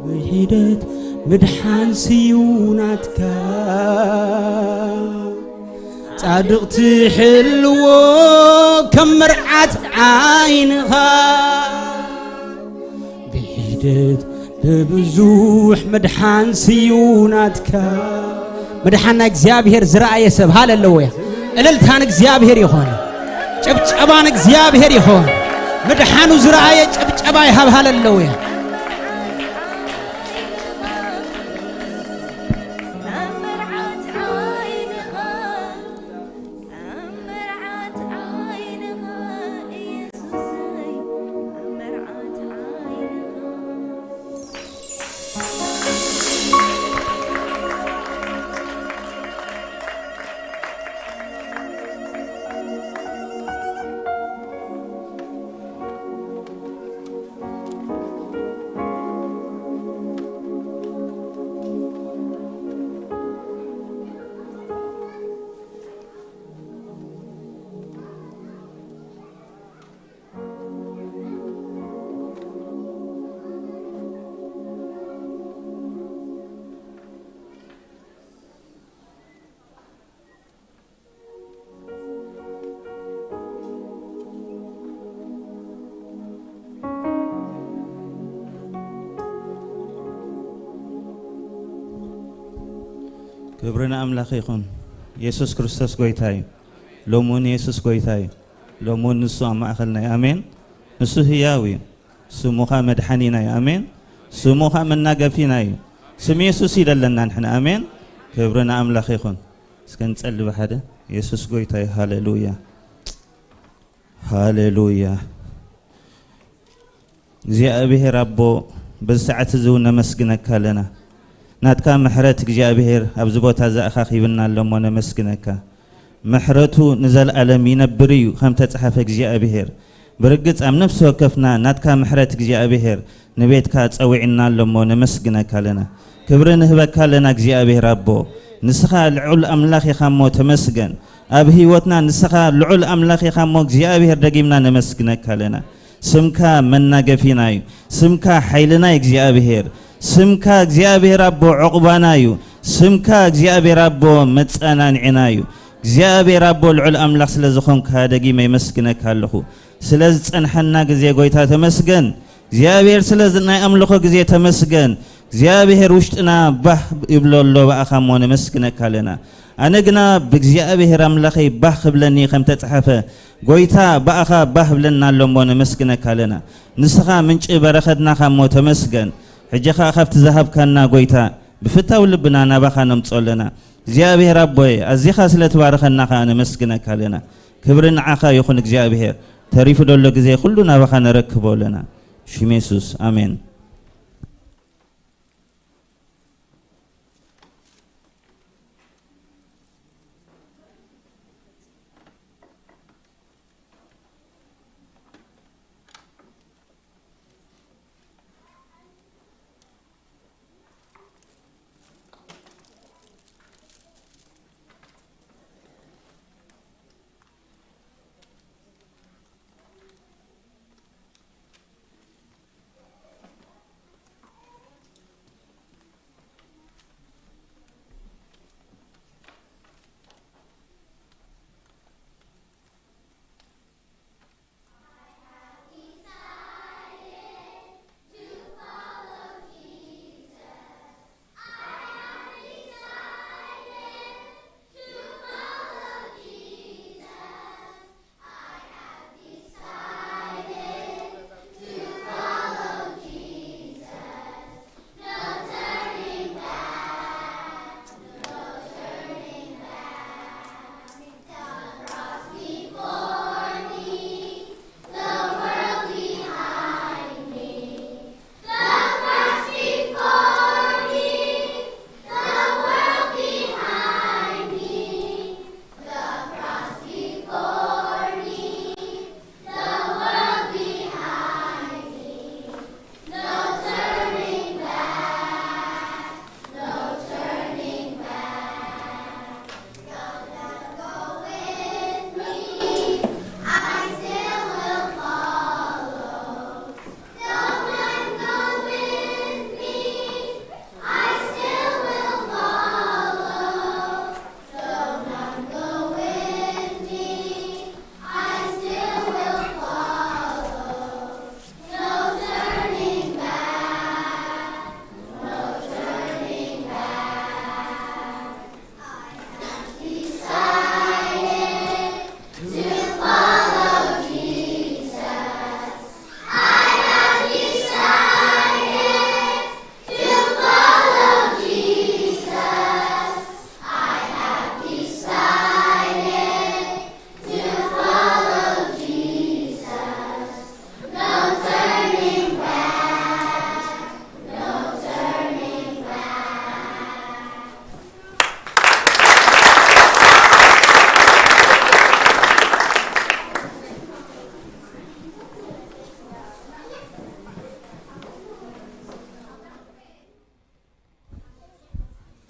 ብሒደት ምድሓን ስዩ ናትካ ጻድቕ ትሕልዎ ከም መርዓት ዓይንኻ ብሒደት ብብዙሕ ምድሓን ስዩ ናትካ መድሓና እግዚኣብሔር ዝረኣየ ሰብ ሃለለውያ። እልልታን እግዚኣብሔር ይኾን፣ ጭብጨባን እግዚኣብሔር ይኾን። ምድሓኑ ዝረኣየ ጭብጨባ ይሃብ። ሃለለውያ። ክብሪ ንኣምላኽ ይኹን። የሱስ ክርስቶስ ጎይታ እዩ። ሎሚ እውን የሱስ ጎይታ እዩ። ሎሚ እውን ንሱ ኣብ ማእኸልና እዩ። ኣሜን። ንሱ ህያው እዩ። ስሙ ኸኣ መድሓኒና እዩ። ኣሜን። ስሙ ኸኣ መናገፊና እዩ። ስም የሱስ እዩ ዘለና ንሕና። ኣሜን። ክብሪ ንኣምላኽ ይኹን። እስከ ንጸሊ ብሓደ። የሱስ ጎይታ እዩ። ሃሌሉያ። ሃሌሉያ። እግዚኣብሔር ኣቦ፣ በዚ ሰዓት እዚ እውን ነመስግነካ ኣለና። ናትካ ምሕረት እግዚኣብሔር ኣብዚ ቦታ እዚ ኣኻኺብና ኣሎ እሞ ነመስግነካ። ምሕረቱ ንዘለኣለም ይነብር እዩ ከም ተጻሓፈ እግዚኣብሔር። ብርግጽ ኣብ ነፍሲ ወከፍና ናትካ ምሕረት እግዚኣብሔር ንቤትካ ጸዊዕና ኣሎ እሞ ነመስግነካ ኣለና። ክብሪ ንህበካ ኣለና እግዚኣብሔር ኣቦ። ንስኻ ልዑል ኣምላኽ ኢኻ እሞ ተመስገን። ኣብ ህይወትና ንስኻ ልዑል ኣምላኽ ኢኻ እሞ እግዚኣብሔር ደጊምና ነመስግነካ ኣለና። ስምካ መናገፊና እዩ። ስምካ ሓይልና እዩ እግዚኣብሔር። ስምካ እግዚኣብሔር ኣቦ ዕቑባና እዩ። ስምካ እግዚኣብሔር ኣቦ መጸናንዒና እዩ። እግዚኣብሔር ኣቦ ልዑል ኣምላኽ ስለ ዝኾንካ ደጊመ የመስግነካ ኣለኹ። ስለ ዝጸንሐና ግዜ ጎይታ ተመስገን። እግዚኣብሔር ስለ ዝ-፣ ናይ ኣምልኾ ግዜ ተመስገን። እግዚኣብሔር ውሽጥና ባህ ይብሎ ኣሎ ብኣኻ እሞ ነመስግነካ ኣለና። ኣነ ግና ብእግዚኣብሔር ኣምላኸይ ባህ ክብለኒ ከም ተጻሓፈ፣ ጎይታ ብኣኻ ባህ ብለና ኣሎ እሞ ነመስግነካ ኣለና። ንስኻ ምንጪ በረኸትናኻ እሞ ተመስገን። ሕጂ ኸኣ ካብቲ ዝሃብካና ጎይታ ብፍታው ልብና ናባኻ ነምጾ ኣለና። እግዚኣብሔር ኣቦየ፣ ኣዚኻ ስለ ትባርኸና ኸኣ ነመስግነካ ኣለና። ክብሪ ንዓኻ ይኹን እግዚኣብሔር። ተሪፉ ደሎ ግዜ ኩሉ ናባኻ ነረክቦ ኣለና። ሽም የሱስ፣ ኣሜን።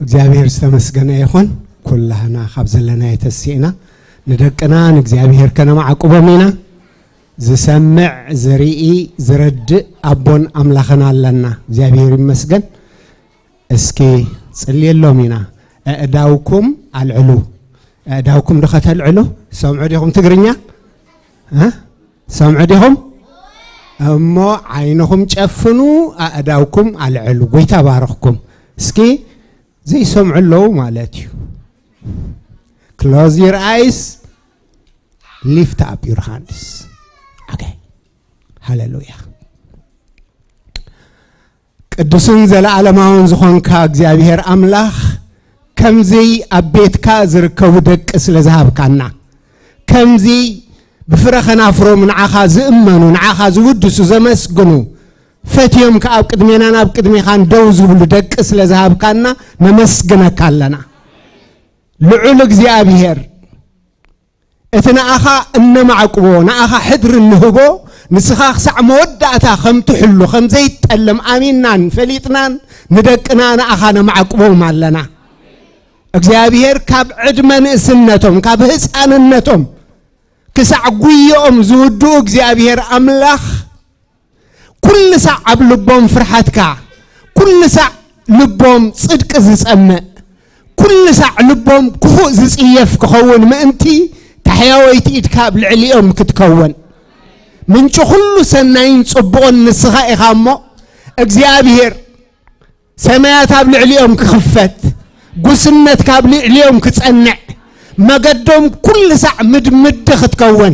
እግዚኣብሔር ዝተመስገነ ይኹን። ኩላህና ካብ ዘለናዮ ተሲእና ንደቅና ንእግዚኣብሔር ከነማዕቁቦም ኢና። ዝሰምዕ፣ ዝርኢ፣ ዝረድእ ኣቦን ኣምላኽን ኣለና። እግዚኣብሔር ይመስገን። እስኪ ጽልየሎም ኢና። ኣእዳውኩም ኣልዕሉ። ኣእዳውኩም ዶ ከተልዕሉ? ሰምዑ ዲኹም ትግርኛ? እ? ሰምዑ ዲኹም? እሞ ዓይንኹም ጨፍኑ፣ ኣእዳውኩም ኣልዕሉ። ጎይታ ባርኽኩም። እስኪ ዘይሰምዑ ኣለዉ ማለት እዩ። Close your eyes, lift up your hands. Okay. ሃሌሉያ። ቅዱስን ዘለዓለማውን ዝኾንካ እግዚኣብሔር ኣምላኽ፣ ከምዚ ኣብ ቤትካ ዝርከቡ ደቂ ስለ ዝሃብካና፣ ከምዚ ብፍረ ኸናፍሮም ንዓኻ ዝእመኑ፣ ንዓኻ ዝውድሱ፣ ዘመስግኑ፣ ፈትዮም ከኣ ኣብ ቅድሜናን ኣብ ቅድሜኻን ደው ዝብሉ ደቂ ስለ ዝሃብካና ነመስግነካ ኣለና። ልዑል እግዚኣብሔር፣ እቲ ንኣኻ እነማዕቅቦ፣ ንኣኻ ሕድሪ እንህቦ፣ ንስኻ ክሳዕ መወዳእታ ከም ትሕሉ፣ ከም ዘይጠለም ኣሚንናን ፈሊጥናን ንደቅና ንኣኻ ነማዕቅቦም ኣለና። እግዚኣብሔር ካብ ዕድመ ንእስነቶም፣ ካብ ህፃንነቶም ክሳዕ ጉዮኦም ዝውድኡ እግዚኣብሔር ኣምላኽ፣ ኩሉ ሳዕ ኣብ ልቦም ፍርሓትካ፣ ኩሉ ሳዕ ልቦም ጽድቂ ዝጸምእ፣ ኩሉ ሳዕ ልቦም ክፉእ ዝጽየፍ ክኸውን ምእንቲ፣ ታሕያወይቲ ኢድካ ኣብ ልዕሊኦም ክትከውን፣ ምንጪ ኩሉ ሰናይን ጽቡቕን ንስኻ ኢኻ እሞ፣ እግዚኣብሔር ሰማያት ኣብ ልዕሊኦም ክኽፈት፣ ጉስነት ካብ ልዕሊኦም ክጸንዕ፣ መገዶም ኩሉ ሳዕ ምድምዲ ክትከውን፣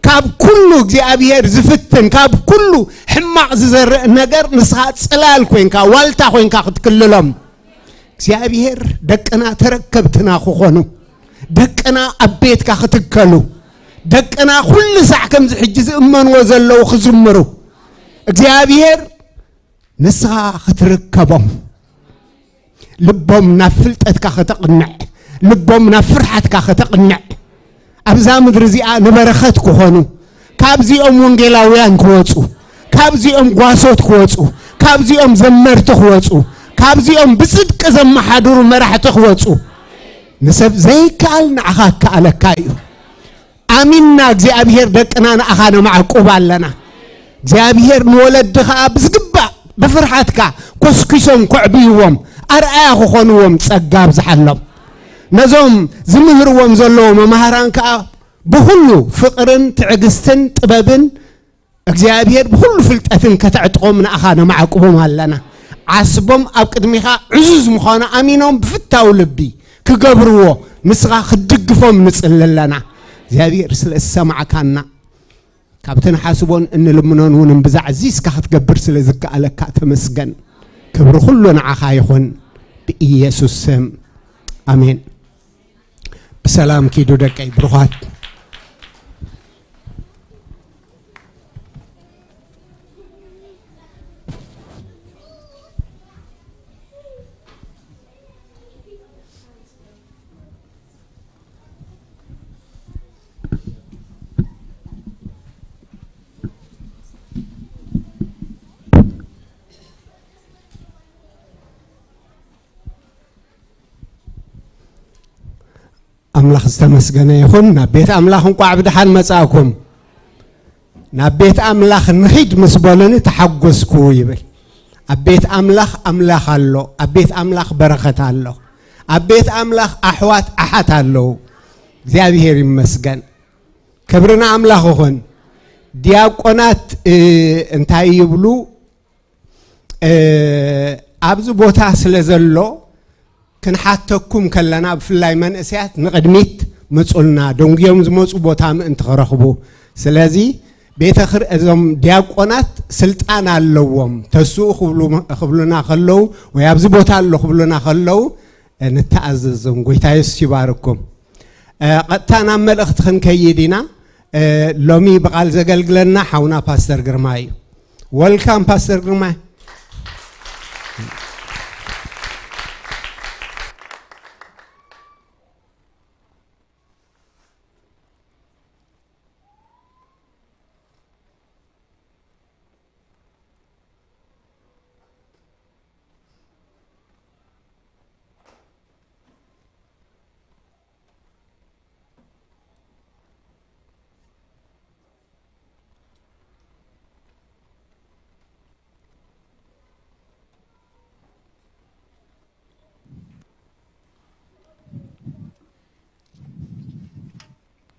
ካብ ኩሉ እግዚኣብሔር ዝፍትን፣ ካብ ኩሉ ሕማቕ ዝዘርእ ነገር ንስኻ ጽላል ኮይንካ፣ ዋልታ ኮይንካ ክትክልሎም። እግዚኣብሔር ደቅና ተረከብትና ክኾኑ፣ ደቅና ኣብ ቤትካ ክትከሉ፣ ደቅና ኩሉ ሳዕ ከምዚ ሕጂ ዝእመንዎ ዘለዉ ክዝምሩ፣ እግዚኣብሔር ንስኻ ክትርከቦም፣ ልቦም ናብ ፍልጠትካ ከተቕንዕ፣ ልቦም ናብ ፍርሓትካ ከተቕንዕ፣ ኣብዛ ምድሪ እዚኣ ንበረኸት ክኾኑ፣ ካብዚኦም ወንጌላውያን ክወጹ፣ ካብዚኦም ጓሶት ክወጹ፣ ካብዚኦም ዘመርቲ ክወጹ፣ ካብዚኦም ብጽድቂ ዘመሓድሩ መራሕቲ ክወጹ። ንሰብ ዘይከኣል ንዓኻ ከኣለካ እዩ። ኣሚንና እግዚኣብሔር ደቅና ንኣኻ ነማዕቁብ ኣለና። እግዚኣብሔር ንወለዲ ኸኣ ብዝግባእ ብፍርሓትካ ኮስኪሶም ከዕብይዎም፣ ኣርኣያ ክኾንዎም ጸጋ ኣብዝሓሎም። ነዞም ዝምህርዎም ዘለዉ መማህራን ከኣ ብኹሉ ፍቕርን ትዕግስትን ጥበብን እግዚኣብሔር ብኹሉ ፍልጠትን ከተዕጥቖም ንኣኻ ነማዕቁቦም ኣለና። ዓስቦም ኣብ ቅድሚኻ ዕዙዝ ምዃኑ ኣሚኖም ብፍታው ልቢ ክገብርዎ ንስኻ ክትድግፎም ንጽሊ ኣለና። እግዚኣብሔር ስለ ዝሰማዕካና፣ ካብቲ ንሓስቦን እንልምኖን እውን እምብዛዕ እዚ እስካ ክትገብር ስለ ዝከኣለካ ተመስገን። ክብሪ ኩሉ ንዓኻ ይኹን፣ ብኢየሱስ ስም ኣሜን። ብሰላም ኪዱ ደቀይ ብሩኻት። ኣምላኽ ዝተመስገነ ይኹን። ናብ ቤት ኣምላኽ እንቋዕ ብደሓን መጻእኩም። ናብ ቤት ኣምላኽ ንኺድ ምስ በሉኒ ተሓጎስኩ ይብል። ኣብ ቤት ኣምላኽ ኣምላኽ ኣሎ፣ ኣብ ቤት ኣምላኽ በረኸት ኣሎ፣ ኣብ ቤት ኣምላኽ ኣሕዋት ኣሓት ኣለዉ። እግዚኣብሔር ይመስገን። ክብሪ ንኣምላኽ ይኹን። ዲያቆናት፣ እ፣ እንታይ ይብሉ? እ፣ ኣብዚ ቦታ ስለ ዘሎ ክንሓተኩም ከለና፣ ብፍላይ መንእሰያት ንቕድሚት ምጹልና፣ ደንጉዮም ዝመጹ ቦታ ምእንቲ ክረኽቡ። ስለዚ ቤተ ክር-፣ እዞም ዲያቆናት ስልጣን ኣለዎም። ተስኡ ክብሉ፣ ክብሉና ከለዉ፣ ወይ ኣብዚ ቦታ ኣሎ ክብሉና ከለዉ፣ እ፣ ንተኣዘዞም። ጎይታ የሱስ ይባርኩም። እ፣ ቀጥታ ናብ መልእኽቲ ክንከይድ ኢና። እ፣ ሎሚ ብቓል ዘገልግለና ሓውና ፓስተር ግርማ እዩ። ወልካም ፓስተር ግርማ።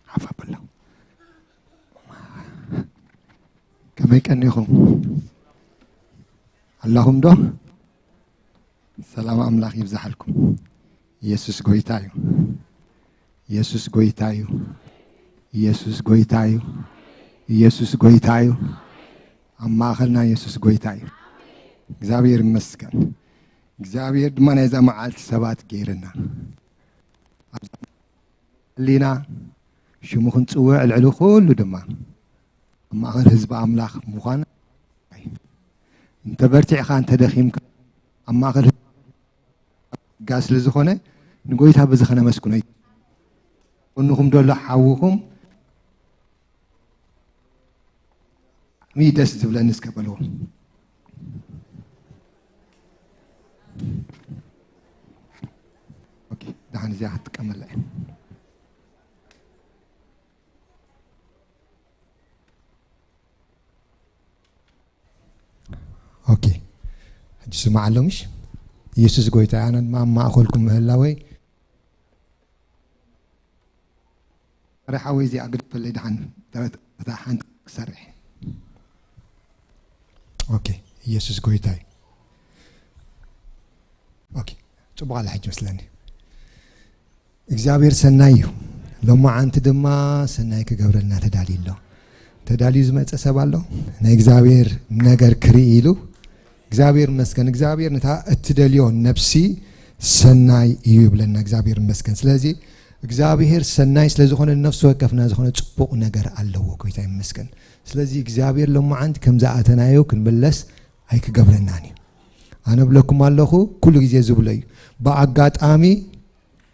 ሓፍ ኣብላ። ከመይ ቀኒኹም? ኣለኹም ዶ? ሰላም ኣምላኽ ይብዛሓልኩም። ኢየሱስ ጎይታ እዩ። ኢየሱስ ጎይታ እዩ። ኢየሱስ ጎይታ እዩ። ኢየሱስ ጎይታ እዩ። ኣብ ማእኸልና ኢየሱስ ጎይታ እዩ። እግዚኣብሔር ይመስገን። እግዚኣብሔር ድማ ናይዛ መዓልቲ ሰባት ገይርና። ህሊና ሽሙ ክንጽውዕ ልዕሊ ኩሉ ድማ ኣብ ማእኸል ህዝቢ ኣምላኽ ምዃን። እንተ በርቲዕኻ እንተ ደኺምካ ኣብ ማእኸል ህዝቢ ጋ ስለ ዝኾነ ንጎይታ በዚ ከነመስግኖ እዩ። ጎንኹም ደሎ ሓውኹም ብጣዕሚ ደስ ዝብለኒ እስከ በልዎ። ኦኬ፣ ደሓን እዚኣ ክትጥቀመላ እየ። ኦኬ፣ ሕጂ ስማዕ ኣሎ ምሽ? ኢየሱስ ጎይታ ኣነ ድማ ኣብ ማእኸልኩም ምህላወይ። ረ ሓወይ እዚኣ ግድፈለይ ደሓን እታ ሓንቲ ክሰርሕ። ኦኬ፣ ኢየሱስ ጎይታ እዩ። ኦኬ፣ ጽቡቕ ኣላ ሕጂ መስለኒ። እግዚኣብሔር ሰናይ እዩ። ሎማዓንቲ ድማ ሰናይ ክገብረልና ተዳልዩ ኣሎ። ተዳልዩ ዝመጸ ሰብ ኣሎ? ናይ እግዚኣብሔር ነገር ክርኢ ኢሉ እግዚኣብሔር ይመስገን። እግዚኣብሔር ነታ እትደልዮ ነፍሲ ሰናይ እዩ ይብለና። እግዚኣብሔር ይመስገን። ስለዚ እግዚኣብሔር ሰናይ ስለ ዝኾነ ነፍሲ ወከፍና ዝኾነ ጽቡቕ ነገር ኣለዎ። ጎይታ ይመስገን። ስለዚ እግዚኣብሔር ሎማዓንቲ ከም ዝኣተናዮ ክንምለስ ኣይክገብረናን እዩ። ኣነ ብለኩም ኣለኹ፣ ኩሉ ግዜ ዝብሎ እዩ። ብኣጋጣሚ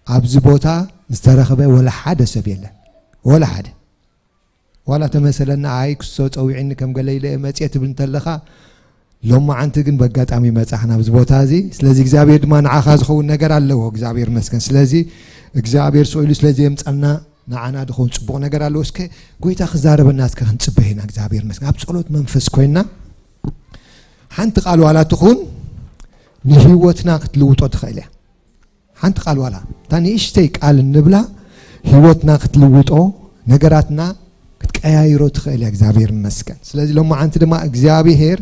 ኣብዚ ቦታ ዝተረኸበ ወላ ሓደ ሰብ የለን። ወላ ሓደ። ዋላ ተመሰለና፣ ኣይ ክሶ ጸዊዕኒ ከም ገለ ኢለ እየ መጽየ ትብል እንተለኻ፣ ሎማዓንቲ ግን በጋጣሚ መጻኻ ናብዚ ቦታ እዚ። ስለዚ እግዚኣብሔር ድማ ንዓኻ ዝኸውን ነገር ኣለዎ። እግዚኣብሔር ይመስገን። ስለዚ እግዚኣብሔር ስቕ ኢሉ ስለ ዘየምጻልና ንዓና ዝኸውን ጽቡቕ ነገር ኣለዎ። እስከ ጎይታ ክዛረበና እስከ ክንጽበ ኢና። እግዚኣብሔር ይመስገን። ኣብ ጸሎት መንፈስ ኮይና ሓንቲ ቃል ዋላ ትኹን ንህይወትና ክትልውጦ ትኽእል እያ። ሓንቲ ቃል ዋላ እታ ንእሽተይ ቃል እንብላ ህይወትና ክትልውጦ፣ ነገራትና ክትቀያይሮ ትኽእል እያ። እግዚኣብሔር ይመስገን። ስለዚ ሎማዓንቲ ድማ እግዚኣብሔር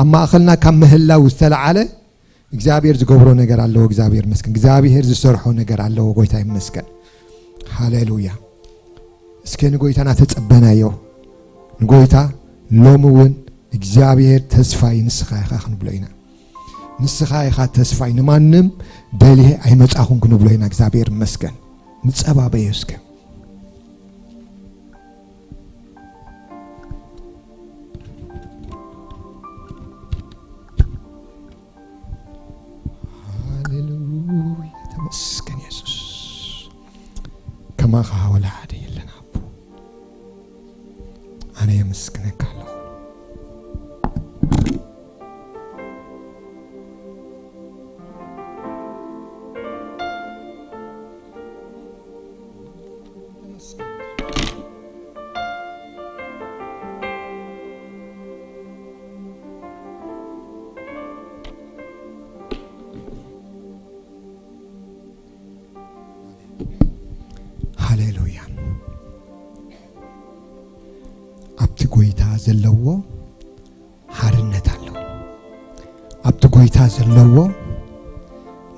ኣብ ማእኸልና ካብ ምህላው ዝተለዓለ እግዚኣብሔር ዝገብሮ ነገር ኣለዎ። እግዚኣብሔር ይመስገን። እግዚኣብሔር ዝሰርሖ ነገር ኣለዎ። ጎይታ ይመስገን። ሃሌሉያ። እስከ ንጎይታ ናተጸበናዮ ንጎይታ ሎሚ እውን እግዚኣብሔር ተስፋይ ንስኻ ኢኻ ክንብሎ ኢና። ንስኻ ኢኻ ተስፋይ፣ ንማንም ደልየ ኣይመጻኹን ክንብሎ ኢና። እግዚኣብሔር ይመስገን። ንጸባበዮ እስከ። ሃሌሉያ፣ ተመስገን የሱስ። ከማኻ ወላ ሓደ የለን ኣቦ። ኣነ የመስግነካ ኣለኹ። ሃሌሉያ። ኣብቲ ጎይታ ዘለዎ ሓርነት ኣሎ። ኣብቲ ጎይታ ዘለዎ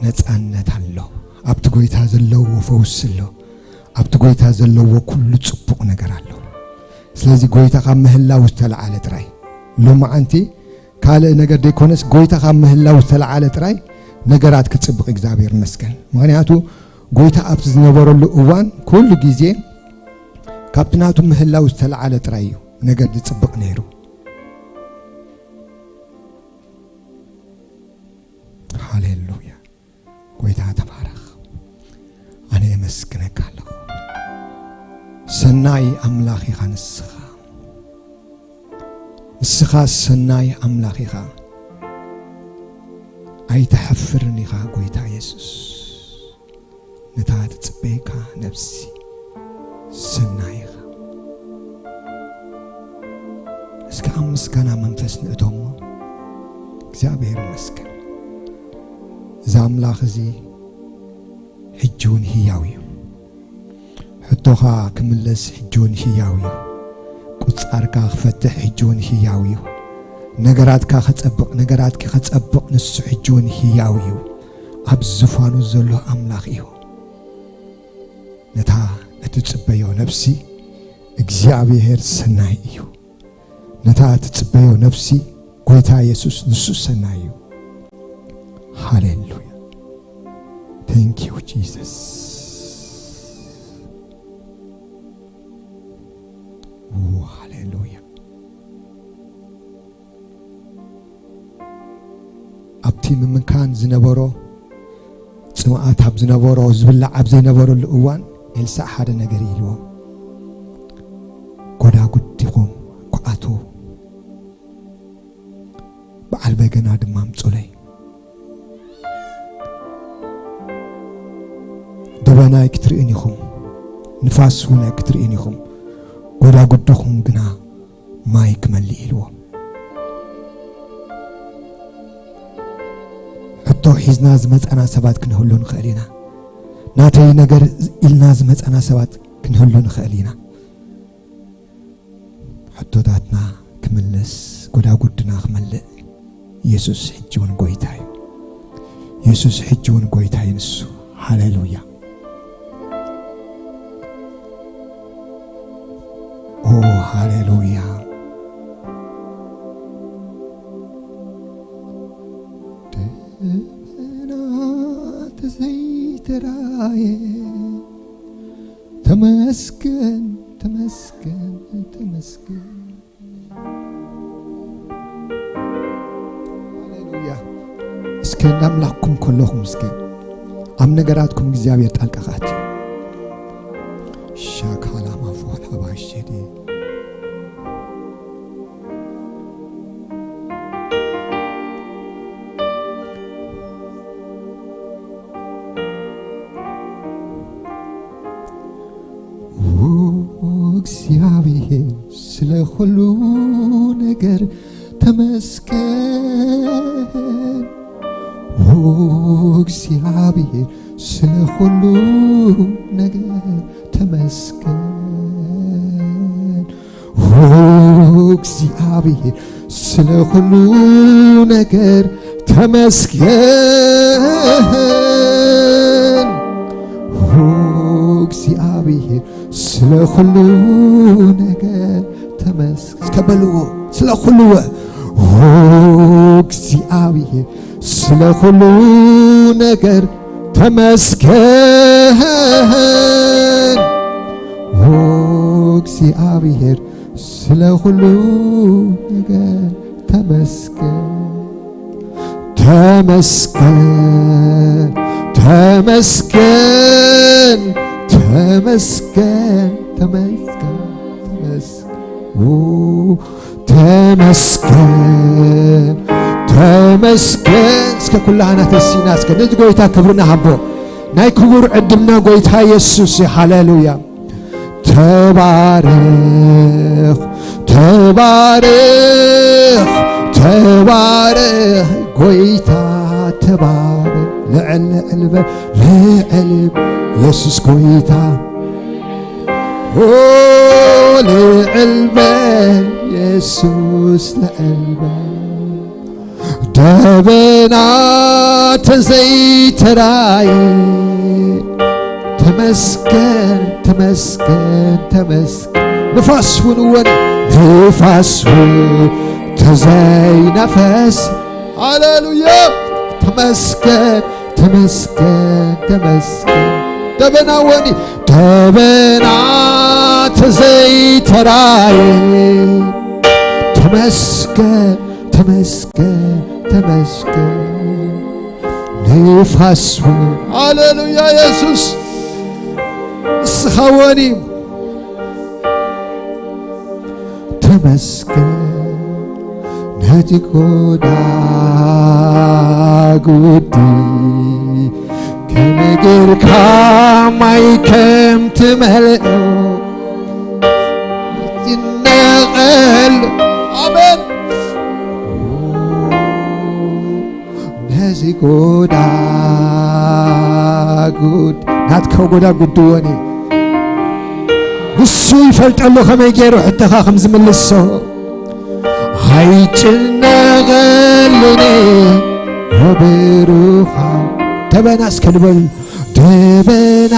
ነጻነት ኣሎ። ኣብቲ ጎይታ ዘለዎ ፈውሲ ኣሎ። ኣብቲ ጎይታ ዘለዎ ኩሉ ጽቡቕ ነገር ኣሎ። ስለዚ ጎይታ ካብ ምህላው ዝተለዓለ ጥራይ ሎማዓንቲ ካልእ ነገር ዘይኮነስ፣ ጎይታ ካብ ምህላው ዝተለዓለ ጥራይ ነገራት ክጽብቕ እግዚኣብሔር ይመስገን። ምኽንያቱ ጎይታ ኣብቲ ዝነበረሉ እዋን ኩሉ ግዜ ካብቲ ናቱ ምህላው ዝተለዓለ ጥራይ እዩ ነገር ዝጽብቕ ነይሩ። ሃሌሉያ። ጎይታ ተባረኽ። ኣነ የመስግነካ ኣለኹ። ሰናይ ኣምላኽ ኢኻ ንስኻ። ንስኻ ሰናይ ኣምላኽ ኢኻ። ኣይትሓፍርን ኢኻ ጎይታ የሱስ። ነታ ትጽበየካ ነብሲ ሰናይ ኢኻ። እስከ ኣብ ምስጋና መንፈስ ንእቶ እሞ፣ እግዚኣብሔር ይመስገን። እዚ ኣምላኽ እዚ ሕጂ እውን ህያው እዩ። ሕቶኻ ክምለስ ሕጂ እውን ህያው እዩ። ቁጻርካ ክፈትሕ ሕጂ እውን ህያው እዩ። ነገራትካ ከጸብቕ፣ ነገራትኪ ከጸብቕ፣ ንሱ ሕጂ እውን ህያው እዩ። ኣብ ዝፋኑ ዘሎ ኣምላኽ እዩ። ነታ እትጽበዮ ነፍሲ እግዚኣብሔር ሰናይ እዩ። ነታ እትጽበዮ ነፍሲ ጐይታ የሱስ ንሱ ሰናይ እዩ። ሃሌሉያ። Thank you Jesus። ኦ፣ ሃሌሉያ። ኣብቲ ምምካን ዝነበሮ፣ ጽምኣት ኣብ ዝነበሮ፣ ዝብላዕ ኣብ ዘይነበረሉ እዋን ኤልሳዕ ሓደ ነገር ኢልዎም። "ጐዳጉድ ዲኹም? ኳዓቱ፣ በዓል በገና ድማ ኣምጹለይ። ደበና ኣይክትርእዩን ኢኹም፣ ንፋስ እውን ኣይክትርእዩን ኢኹም፣ ጐዳጉድኹም ግና ማይ ክመልእ" ኢልዎም። ሕቶ ሒዝና ዝመጻና ሰባት ክንህሉ ንኽእል ኢና። ናተይ ነገር ኢልና ዝመጻና ሰባት ክንህሉ ንኽእል ኢና። ሕቶታትና ክምልስ፣ ጎዳጉድና ክመልእ፣ የሱስ ሕጂ እውን ጎይታ እዩ። የሱስ ሕጂ እውን ጎይታ እዩ ንሱ። ሃሌሉያ። ኦ፣ ሃሌሉያ። ደመና ተዘይተራየ። ተመስገን፣ ተመስገን፣ ተመስገን። ሃሌሉያ። እስከ እንዳምላኽኩም ከለኹም፣ እስከ ኣብ ነገራትኩም እግዚኣብሔር ጣልቃ ክኣቲ። ሻካላ ማፎላ ባሸዲ። ኦ፣ እግዚኣብሔር፣ ስለ ኩሉ ነገር ተመስገን። ኦ፣ እግዚኣብሔር፣ ስለ ኩሉ ነገር ተመስገን። ኦ፣ እግዚኣብሔር፣ ስለ ኩሉ ነገር ተመስገን። ኦ፣ እግዚኣብሔር፣ ስለ ኩሉ ነገር ተመስገን። እስከ በልዎ፣ ስለ ኩሉ። ኦ፣ እግዚኣብሔር፣ ስለ ኩሉ ነገር ተመስገን። ኦ፣ እግዚኣብሔር፣ ስለ ኩሉ ነገር ተመስገን። ተመስገን፣ ተመስገን፣ ተመስገን፣ ተመስገን፣ ተመስገን። ኦ፣ ተመስገን፣ ተመስገን። እስከ ኩላህና ተሲና እስከ ነዚ ጎይታ ክብሪ ንሃቦ። ናይ ክቡር ዕድልና ጎይታ የሱስ እዩ። ሃሌሉያ። ተባረኽ፣ ተባረኽ፣ ተባረኽ ጎይታ ተባረኽ። ልዕል፣ ልዕል በል፣ ልዕል የሱስ ጎይታ። ኦ፣ ልዕል በል የሱስ፣ ልዕል በል። ደበና ተዘይተራየ። ተመስገን፣ ተመስገን፣ ተመስገን። ንፋስ እውን ወን-፣ ንፋስ እውን ተዘይነፈስ። ሃሌሉያ። ተመስገን፣ ተመስገን፣ ተመስገን። ደበና ወኒ፣ ደበና ተዘይተራየ። ተመስገን፣ ተመስገን፣ ተመስገን። ንፋስ እውን፣ ሃሌሉያ፣ የሱስ፣ ንስኻ ወኒ። ተመስገን፣ ነቲ ጎዳጉዲ ከመይ ጌርካ ማይ ከም ትመልኦ ይነቐል። ኣሜን። ነዚ ጎዳጉድ ናትካ ጎዳጉድ ድወኒ። ንሱ ይፈልጠሉ ከመይ ገይሩ ሕቶኻ ከም ዝምልሶ። ኣይጭነቐሉኒ ብሩኻ ደበና እስከ ንበል። ደበና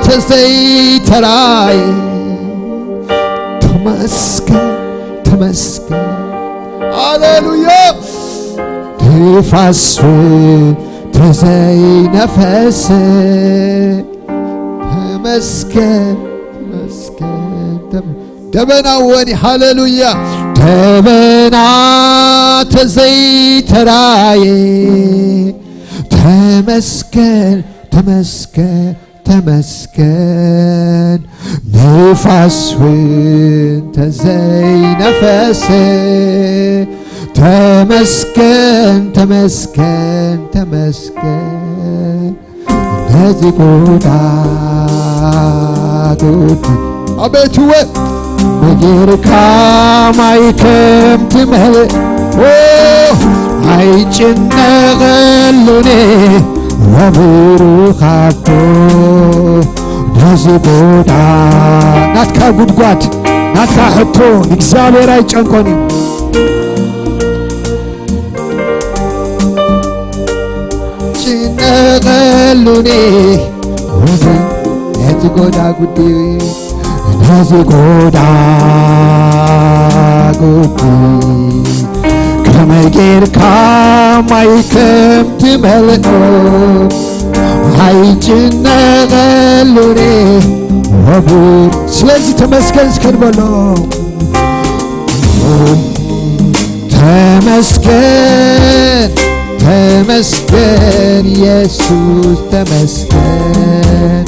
ተዘይተራየ ተመስገን፣ ተመስገን። ሃሌሉያ። ንፋስ እውን ተዘይነፈሰ ተመስገን፣ ተመስገን፣ ተመ- ደበና ወኒ፣ ሃሌሉያ። ደበና ተዘይተራየ ተመስገን፣ ተመስገን፣ ተመስገን። ንፋስ እውን ተዘይነፈሰ ተመስገን፣ ተመስገን፣ ተመስገን። ነዚ ጎዳጉድ ኣቤትወ መጌርካ ማይ ከም ትመልእ ኦ፣ ኣይጭነቐሉኒ ወብሩኻቶ ነዚ ጎዳ ናትካ ጉድጓድ ናትካ ሕቶ ንእግዚኣብሔር ኣይጨንቆን እዩ። ጭነቐሉኒ ወዘን ነዚ ጎዳ ጉዲ ነዚ ጎዳ ጉዲ ከመይ ጌርካ ማይ ከም ትመልኦ ኣይጭነቐሉኒ ወቡር። ስለዚ ተመስገን እስከ ንበሎ። ተመስገን፣ ተመስገን የሱስ፣ ተመስገን፣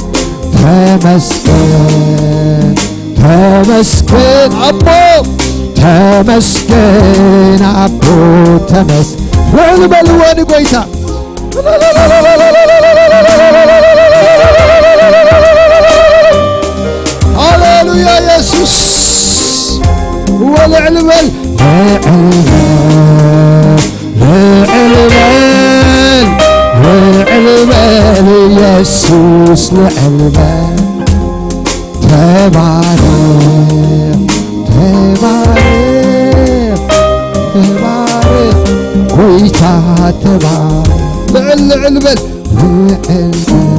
ተመስገን፣ ተመስገን ኣቦ፣ ተመስገን ኣቦ፣ ተመስ-፣ ውዕል በልዎ ንጎይታ። ሃሌሉያ የሱስ። እወ ልዕል በል፣ ልዕል በል፣ ልዕል በል፣ ልዕል በል የሱስ ልዕል በል። ተባረክ፣ ተባረክ፣ ተባረክ፣ ጎይታ ተባረክ። ልዕል፣ ልዕል በል፣ ልዕል በል፣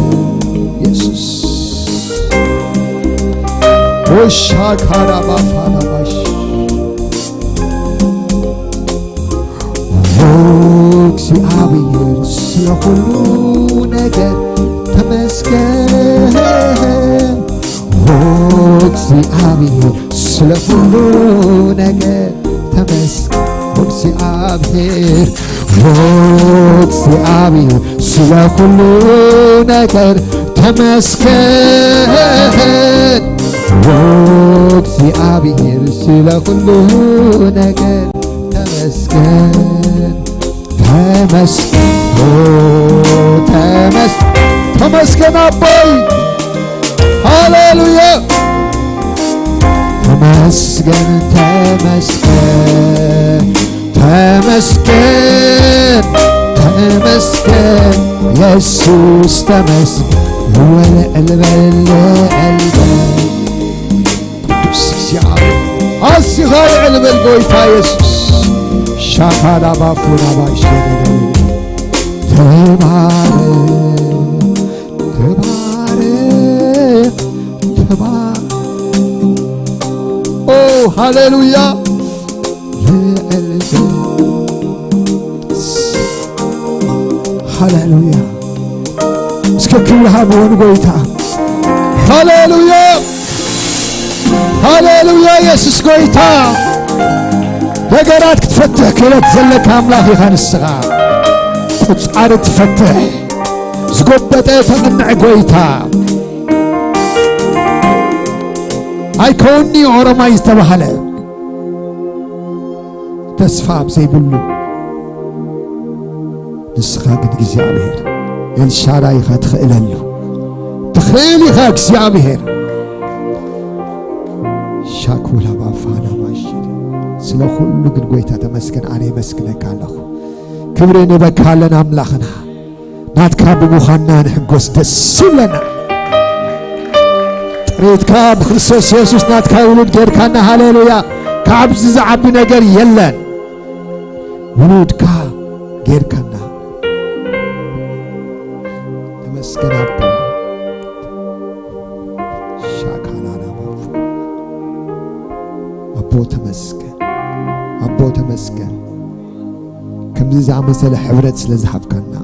የሱስ። ኦሻካራ ባፋና ባሽ። ኦ እግዚኣብሔር፣ ስለ ኩሉ ነገር ተመስገን። ኦ እግዚኣብሔር፣ ስለ ኩሉ ነገር ተመስገን። ኦ እግዚኣብሔር፣ ኦ እግዚኣብሔር፣ ስለ ኩሉ ነገር ተመስገን። ኦ እግዚኣብሔር፣ ስለ ኩሉ ነገር ተመስገን፣ ተመስገን፣ ኦ፣ ተመስ-፣ ተመስገን ኣቦይ። ሃሌሉያ። ተመስገን፣ ተመስገን፣ ተመስገን፣ ተመስገን፣ የሱስ ተመስገን። ወልዕል በል፣ ልዕል በል። ቅዱስ እግዚኣብሔር፣ ኣዚኻ ልዕል በል ጎይታ የሱስ። ሻካዳ ባፉና ባሸደደ። ተባረክ፣ ተባረክ፣ ተባረክ። ኦ፣ ሃሌሉያ። ልዕል በል። ሃሌሉያ። እስከ ክብሪ ሃብዎ ንጎይታ። ሃሌሉያ፣ ሃሌሉያ። የሱስ ጎይታ። ነገራት ክትፈትሕ ክእለት ዘለካ ኣምላኽ ኢኻ ንስኻ። ቁጻሪ ትፈትሕ፣ ዝጎበጠ ተቕንዕ ጎይታ። ኣይከውን'ዩ ኦሮማይ ዝተባህለ። ተስፋ ኣብ ዘይብሉ፣ ንስኻ ግን እግዚኣብሔር ኤልሻዳይ ኢኻ፣ ትኽእለሉ፣ ትኽእል ኢኻ እግዚኣብሔር። ሻኩላ ባፋና ማሽሪ። ስለ ኩሉ ግን ጎይታ ተመስገን፣ ኣነ የመስግነካ ኣለኹ። ክብሪ ንበካ ኣለና ኣምላኽና። ናትካ ብምዃንና ንሕጎስ፣ ደስ ይብለና። ጥሪትካ ብክርስቶስ የሱስ ናትካ ውሉድ ጌርካና። ሃሌሉያ። ካብዚ ዝዓቢ ነገር የለን። ውሉድካ ጌርካና። ተመስገን ኣቦ። ሻካላላ ባፉ። ኣቦ ተመስገን። ኣቦ ተመስገን። ከምዚ ዝኣመሰለ ሕብረት ስለ ዝሃብካና፣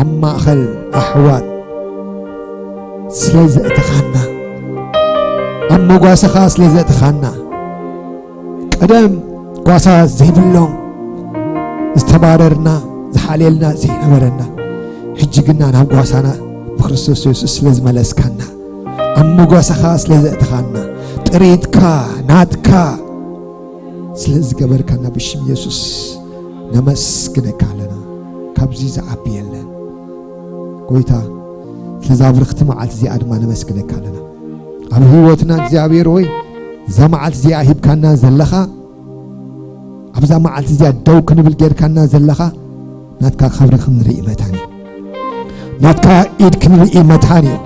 ኣብ ማእኸል ኣሕዋት ስለ ዘእተኻና፣ ኣብ መጓሰኻ ስለ ዘእተኻና፣ ቀደም ጓሳ ዘይብሎም ዝተባረርና፣ ዝሓልየልና ዘይነበረና፣ ሕጂ ግና ናብ ጓሳና ብክርስቶስ የሱስ ስለ ዝመለስካና፣ ኣብ መጓሰኻ ስለ ዘእተኻና፣ ጥሪትካ ናትካ ስለ ዝገበርካና ብሽም የሱስ ነመስግነካ ኣለና። ካብዚ ዝዓቢ የለን። ጎይታ፣ ስለዛ ብርኽቲ መዓልቲ እዚኣ ድማ ነመስግነካ ኣለና። ኣብ ህይወትና እግዚኣብሔር ሆይ፣ እዛ መዓልቲ እዚኣ ሂብካና ዘለኻ፣ ኣብዛ መዓልቲ እዚኣ ደው ክንብል ጌርካና ዘለኻ፣ ናትካ ክብሪ ክንርኢ መታን እዩ። ናትካ ኢድ ክንርኢ መታን እዩ።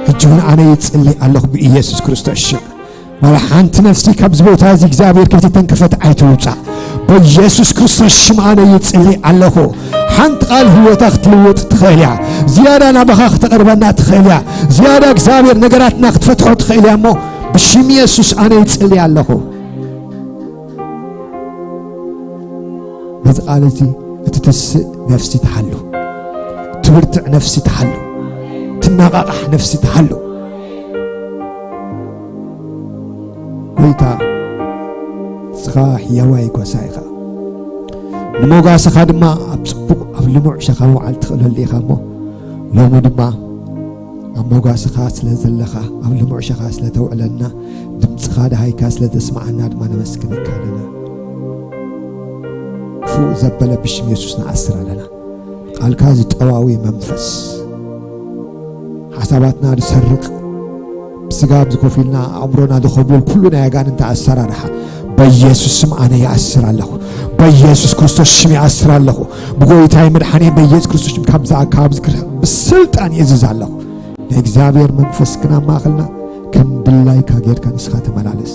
ሕጂ እውን ኣነ ይጽሊ ኣለኹ ብኢየሱስ ክርስቶስ ሽም። ዋላ ሓንቲ ነፍሲ ካብዚ ቦታ እዚ እግዚኣብሔር ከይተተንከፈት ኣይትውጻእ። በኢየሱስ ክርስቶስ ሽም ኣነ ይጽሊ ኣለኹ። ሓንቲ ቃል ህይወታ ክትልውጥ ትኽእል እያ። ዝያዳ ናባኻ ክተቐርበና ትኽእል እያ። ዝያዳ እግዚኣብሔር ነገራትና ክትፈትሖ ትኽእል እያ እሞ ብሽም የሱስ ኣነ ይጽሊ ኣለኹ። በዚ ቃል እዚ እትትስእ ነፍሲ ትሓሉ፣ ትብርትዕ ነፍሲ ትሓሉ፣ ትነቓቓሕ ነፍሲ ትሓሉ። ጎይታ፣ ንስኻ ሕያዋይ ጓሳ ኢኻ። ንመጓስኻ ድማ ኣብ ጽቡቕ፣ ኣብ ልሙዕ ሸኻ ምውዓል ትኽእለሉ ኢኻ እሞ፣ ሎሚ ድማ ኣብ መጓስኻ ስለ ዘለኻ፣ ኣብ ልሙዕ ሸኻ ስለ ተውዕለና፣ ድምጽኻ ደሃይካ ስለ ተስማዓና ድማ ነመስግነካ ኣለና። ክፉእ ዘበለ ብሽም የሱስ ንኣስር ኣለና። ቃልካ ዝጠዋዊ መንፈስ፣ ሓሳባትና ዝሰርቕ፣ ብስጋ ኣብዚ ኮፍ ኢልና ኣእምሮና ዝኸብሉ ኩሉ ናይ ኣጋንንቲ ኣሰራርሓ በኢየሱስ ስም ኣነ ይኣስር ኣለኹ። በኢየሱስ ክርስቶስ ሽም ይኣስር ኣለኹ። ብጎይታይ መድሓኒ በኢየሱስ ክርስቶስ ሽም ካብዛ ኣካባቢ ዝክርሕ ብስልጣን ይእዝዝ ኣለኹ። ንእግዚኣብሔር መንፈስ ግን ኣብ ማእኸልና ከም ድላይካ ጌርካ ንስኻ ተመላለስ።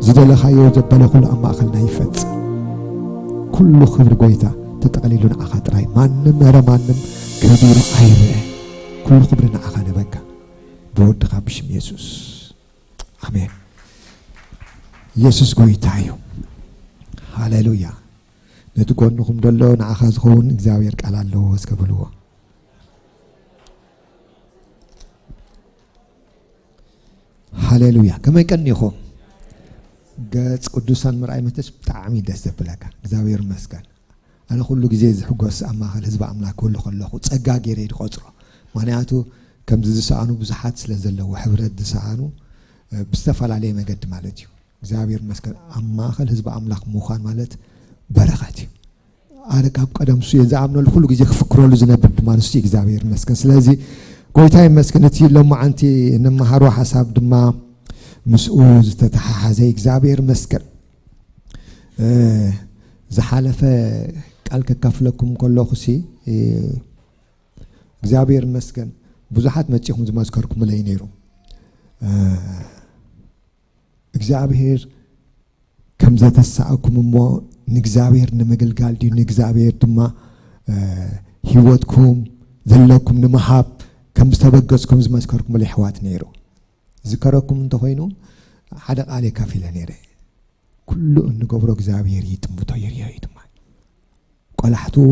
ዝደለኻዮ ዘበለ ኩሉ ኣብ ማእኸልና ይፈጽም። ኩሉ ክብሪ ጎይታ ተጠቕሊሉ ንዓኻ ጥራይ። ማንም ኧረ ማንም ከቢሩ ኣይርአ። ኩሉ ክብሪ ንዓኻ ነበካ ብወድኻ ብሽም የሱስ። ኣሜን። የሱስ ጎይታ እዩ። ሃሌሉያ። ነቲ ጎንኹም ደሎ ንዓኻ ዝኸውን እግዚኣብሔር ቃል ኣለዎ እስከ በልዎ። ሃሌሉያ። ከመይ ቀኒኹም? ገጽ ቅዱሳን ምርኣይ መተሽ ብጣዕሚ ደስ ዘብለካ። እግዚኣብሔር ይመስገን። ኣነ ኩሉ ግዜ ዝሕጎስ ኣብ ማእከል ህዝቢ ኣምላክ ክህሉ ከለኹ ጸጋ ገይረ እየ ዝቆጽሮ። ምኽንያቱ ከምዚ ዝሰኣኑ ብዙሓት ስለ ዘለዉ፣ ሕብረት ዝሰኣኑ፣ እ፣ ብዝተፈላለየ መገዲ ማለት እዩ። እግዚኣብሔር ይመስገን። ኣብ ማእከል ህዝቢ ኣምላክ ምዃን ማለት በረኸት እዩ። ኣነ ካብ ቀደም እሱ እየ ዝኣምነሉ፣ ኩሉ ግዜ ክፍክረሉ ዝነብር ድማ ንሱ እዩ። እግዚኣብሔር ይመስገን። ስለዚ ጎይታ ይመስገን። እቲ ሎማዓንቲ እንመሃሮ ሓሳብ ድማ ምስኡ ዝተተሓሓዘ እዩ። እግዚኣብሔር ይመስገን። እ፣ ዝሓለፈ ቃል ከካፍለኩም ከለኹ ሲ፣ እ፣ እግዚኣብሔር ይመስገን ብዙሓት መጺኹም ዝመዝከርኩምለይ ነይሩ። እ፣ እግዚኣብሔር ከም ዘተሳእኩም እሞ ንእግዚኣብሔር ንምግልጋል ድዩ ንእግዚኣብሔር ድማ፣ እ፣ ህይወትኩም ዘለኩም ንምሃብ ከም ዝተበገስኩም ዝመዝከርኩምለይ ኣሕዋት ነይሩ። ዝከረኩም እንተኾይኑ ሓደ ቃል የካፊለ ነይረ። ኩሉ እንገብሮ እግዚኣብሔር ይጥምቶ ይርዮ እዩ ድማ። ቆላሕትኡ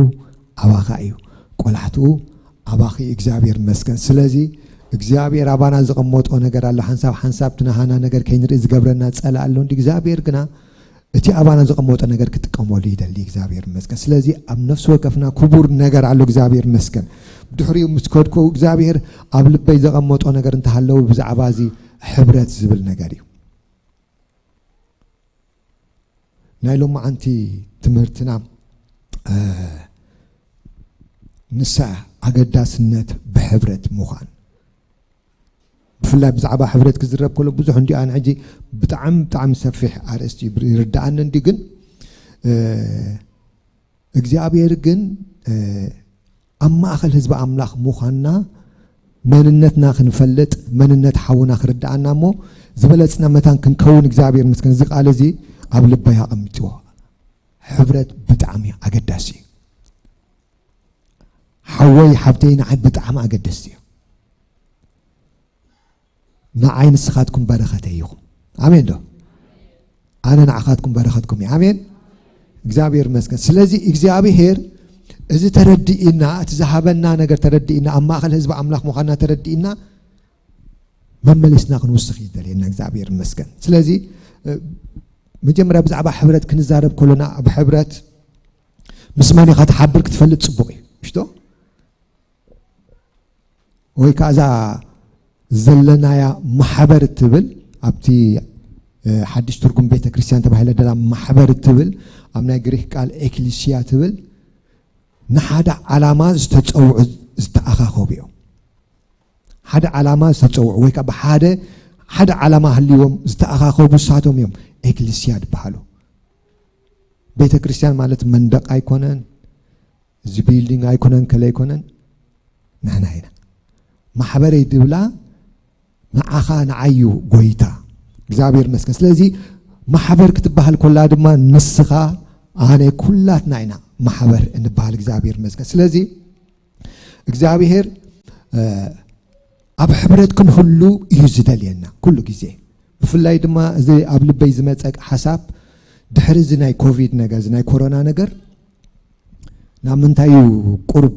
ኣባኻ እዩ። ቆላሕትኡ ኣባኺ እዩ። እግዚኣብሔር ይመስገን። ስለዚ እግዚኣብሔር ኣባና ዘቐመጦ ነገር ኣሎ። ሓንሳብ ሓንሳብ እቲ ናሃና ነገር ከይንርኢ ዝገብረና ጸላ ኣሎ። እንዲ እግዚኣብሔር ግና እቲ ኣባና ዘቐመጦ ነገር ክጥቀመሉ ይደሊ። እግዚኣብሔር ይመስገን። ስለዚ ኣብ ነፍሲ ወከፍና ክቡር ነገር ኣሎ። እግዚኣብሔር ይመስገን። ብድሕሪኡ ምስ ከድኩ እግዚኣብሔር ኣብ ልበይ ዘቐመጦ ነገር እንተሃለዉ ብዛዕባ እዚ ሕብረት ዝብል ነገር እዩ። ናይ ሎማዓንቲ ትምህርትና፣ እ፣ ንሳ ኣገዳስነት ብሕብረት ምዃን። ብፍላይ ብዛዕባ ሕብረት ክዝረብ ከሎ ብዙሕ እንዲ ኣነ ሕጂ ብጣዕሚ፣ ብጣዕሚ ሰፊሕ ኣርእስቲ እዩ። ይርድኣኒ እንዲ ግን፣ እ፣ እግዚኣብሔር ግን፣ እ፣ ኣብ ማእከል ህዝቢ ኣምላኽ ምዃንና መንነትና ክንፈልጥ፣ መንነት ሓውና ክርድኣና እሞ ዝበለጽና መታን ክንከውን እግዚኣብሔር ይመስገን። እዚ ቃል እዚ ኣብ ልበይ ኣቐሚጥዎ። ሕብረት ብጣዕሚ ኣገዳሲ እዩ። ሓወይ ሓብተይ ንዓይ ብጣዕሚ ኣገደስቲ እዩ። ንዓይ ንስኻትኩም በረኸተይ ኢኹም። ኣሜን ዶ? ኣነ ንዓኻትኩም በረኸትኩም እዩ። ኣሜን። እግዚኣብሔር ይመስገን። ስለዚ እግዚኣብሔር እዚ ተረዲእና፣ እቲ ዝሃበና ነገር ተረዲእና፣ ኣብ ማእኸል ህዝቢ ኣምላኽ ምዃንና ተረዲእና መመሊስና ክንውስኽ እዩ ዝደልየና። እግዚኣብሔር ይመስገን። ስለዚ መጀመርያ ብዛዕባ ሕብረት ክንዛረብ ከሎና፣ ኣብ ሕብረት ምስ መን ኢኻ ትሓብር ክትፈልጥ ጽቡቕ እዩ። እሽቶ ወይ ከዓ እዛ ዘለናያ ማሕበር እትብል ኣብቲ ሓድሽ ትርጉም ቤተ ክርስቲያን ተባሂለ ደላ ማሕበር እትብል ኣብ ናይ ግሪክ ቃል ኤክሊሲያ ትብል ንሓደ ዓላማ ዝተፀውዑ ዝተኣኻኸቡ እዮም። ሓደ ዓላማ ዝተፀውዑ ወይ ከዓ ብሓደ ሓደ ዓላማ ሃልዎም ዝተኣኻኸቡ ንሳቶም እዮም ኤክሊሲያ ዝበሃሉ። ቤተ ክርስቲያን ማለት መንደቕ ኣይኮነን፣ እዚ ቢልዲንግ ኣይኮነን፣ ከለ ኣይኮነን፣ ንሕና ኢና። ማሕበረይ ድብላ ንዓኻ ንዓዩ ጎይታ እግዚኣብሔር ይመስገን። ስለዚ ማሕበር ክትበሃል ኮላ ድማ ንስኻ ኣነ ኩላትና ኢና ማሕበር እንበሃል እግዚኣብሔር ይመስገን። ስለዚ እግዚኣብሔር ኣብ ሕብረት ክንህሉ እዩ ዝደልየና ኩሉ ግዜ። ብፍላይ ድማ እዚ ኣብ ልበይ ዝመፀ ሓሳብ ድሕሪ እዚ ናይ ኮቪድ ነገር፣ እዚ ናይ ኮሮና ነገር ናብ ምንታይ እዩ ቁሩብ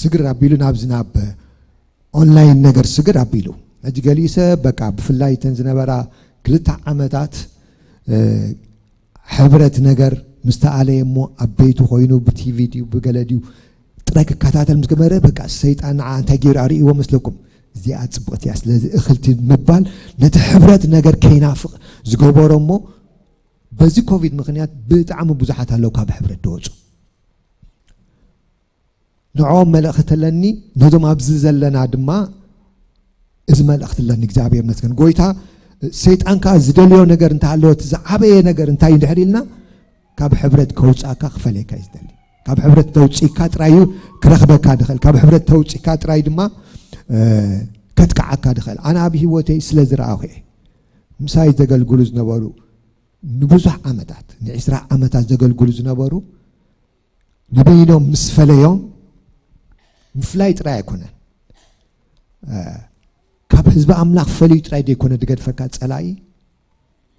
ስግር ኣቢሉ ናብዚ ናብ ኦንላይን ነገር ስግር ኣቢሉ። ሕጂ ገሊኡ ሰብ በቃ ብፍላይ እተን ዝነበራ ክልተ ዓመታት ሕብረት ነገር ምስ ተኣለየ እሞ ኣብ ቤቱ ኮይኑ ብቲቪ ድዩ ብገለ ድዩ ጥራይ ክከታተል ምስ ገበረ በቃ ሰይጣን ንዓ እንታይ ገይሩ ኣርእይዎ መስለኩም? እዚኣ ጽብቕቲ እያ። ስለዚ እኽልቲ ምባል ነቲ ሕብረት ነገር ከይናፍቕ ዝገበሮ እሞ በዚ ኮቪድ ምኽንያት ብጣዕሚ ብዙሓት ኣለዉ ካብ ሕብረት ዝወፁ። ንዕኦም መልእኽቲ ኣለኒ፣ ነዞም ኣብዚ ዘለና ድማ እዚ መልእኽቲ ኣለኒ። እግዚኣብሔር ይመስገን። ጎይታ ሰይጣን ከኣ ዝደልዮ ነገር እንተሃለወ እቲ ዝዓበየ ነገር እንታይ እንድሕር ኢልና ካብ ሕብረት ከውፃእካ ክፈልየካ እዩ ዝደሊ። ካብ ሕብረት ተውፂእካ ጥራይ እዩ ክረኽበካ ድኽእል። ካብ ሕብረት ተውፂእካ ጥራይ ድማ ከጥቅዓካ ድኽእል። ኣነ ኣብ ህይወተይ ስለ ዝረኣኹ እየ። ምሳይ ዘገልግሉ ዝነበሩ ንብዙሕ ዓመታት ንዒስራ ዓመታት ዘገልግሉ ዝነበሩ ንበይኖም ምስ ፈለዮም ምፍላይ ጥራይ ኣይኮነን። ካብ ህዝቢ ኣምላኽ ፈልዩ ጥራይ ዘይኮነ ዝገድፈካ ጸላኢ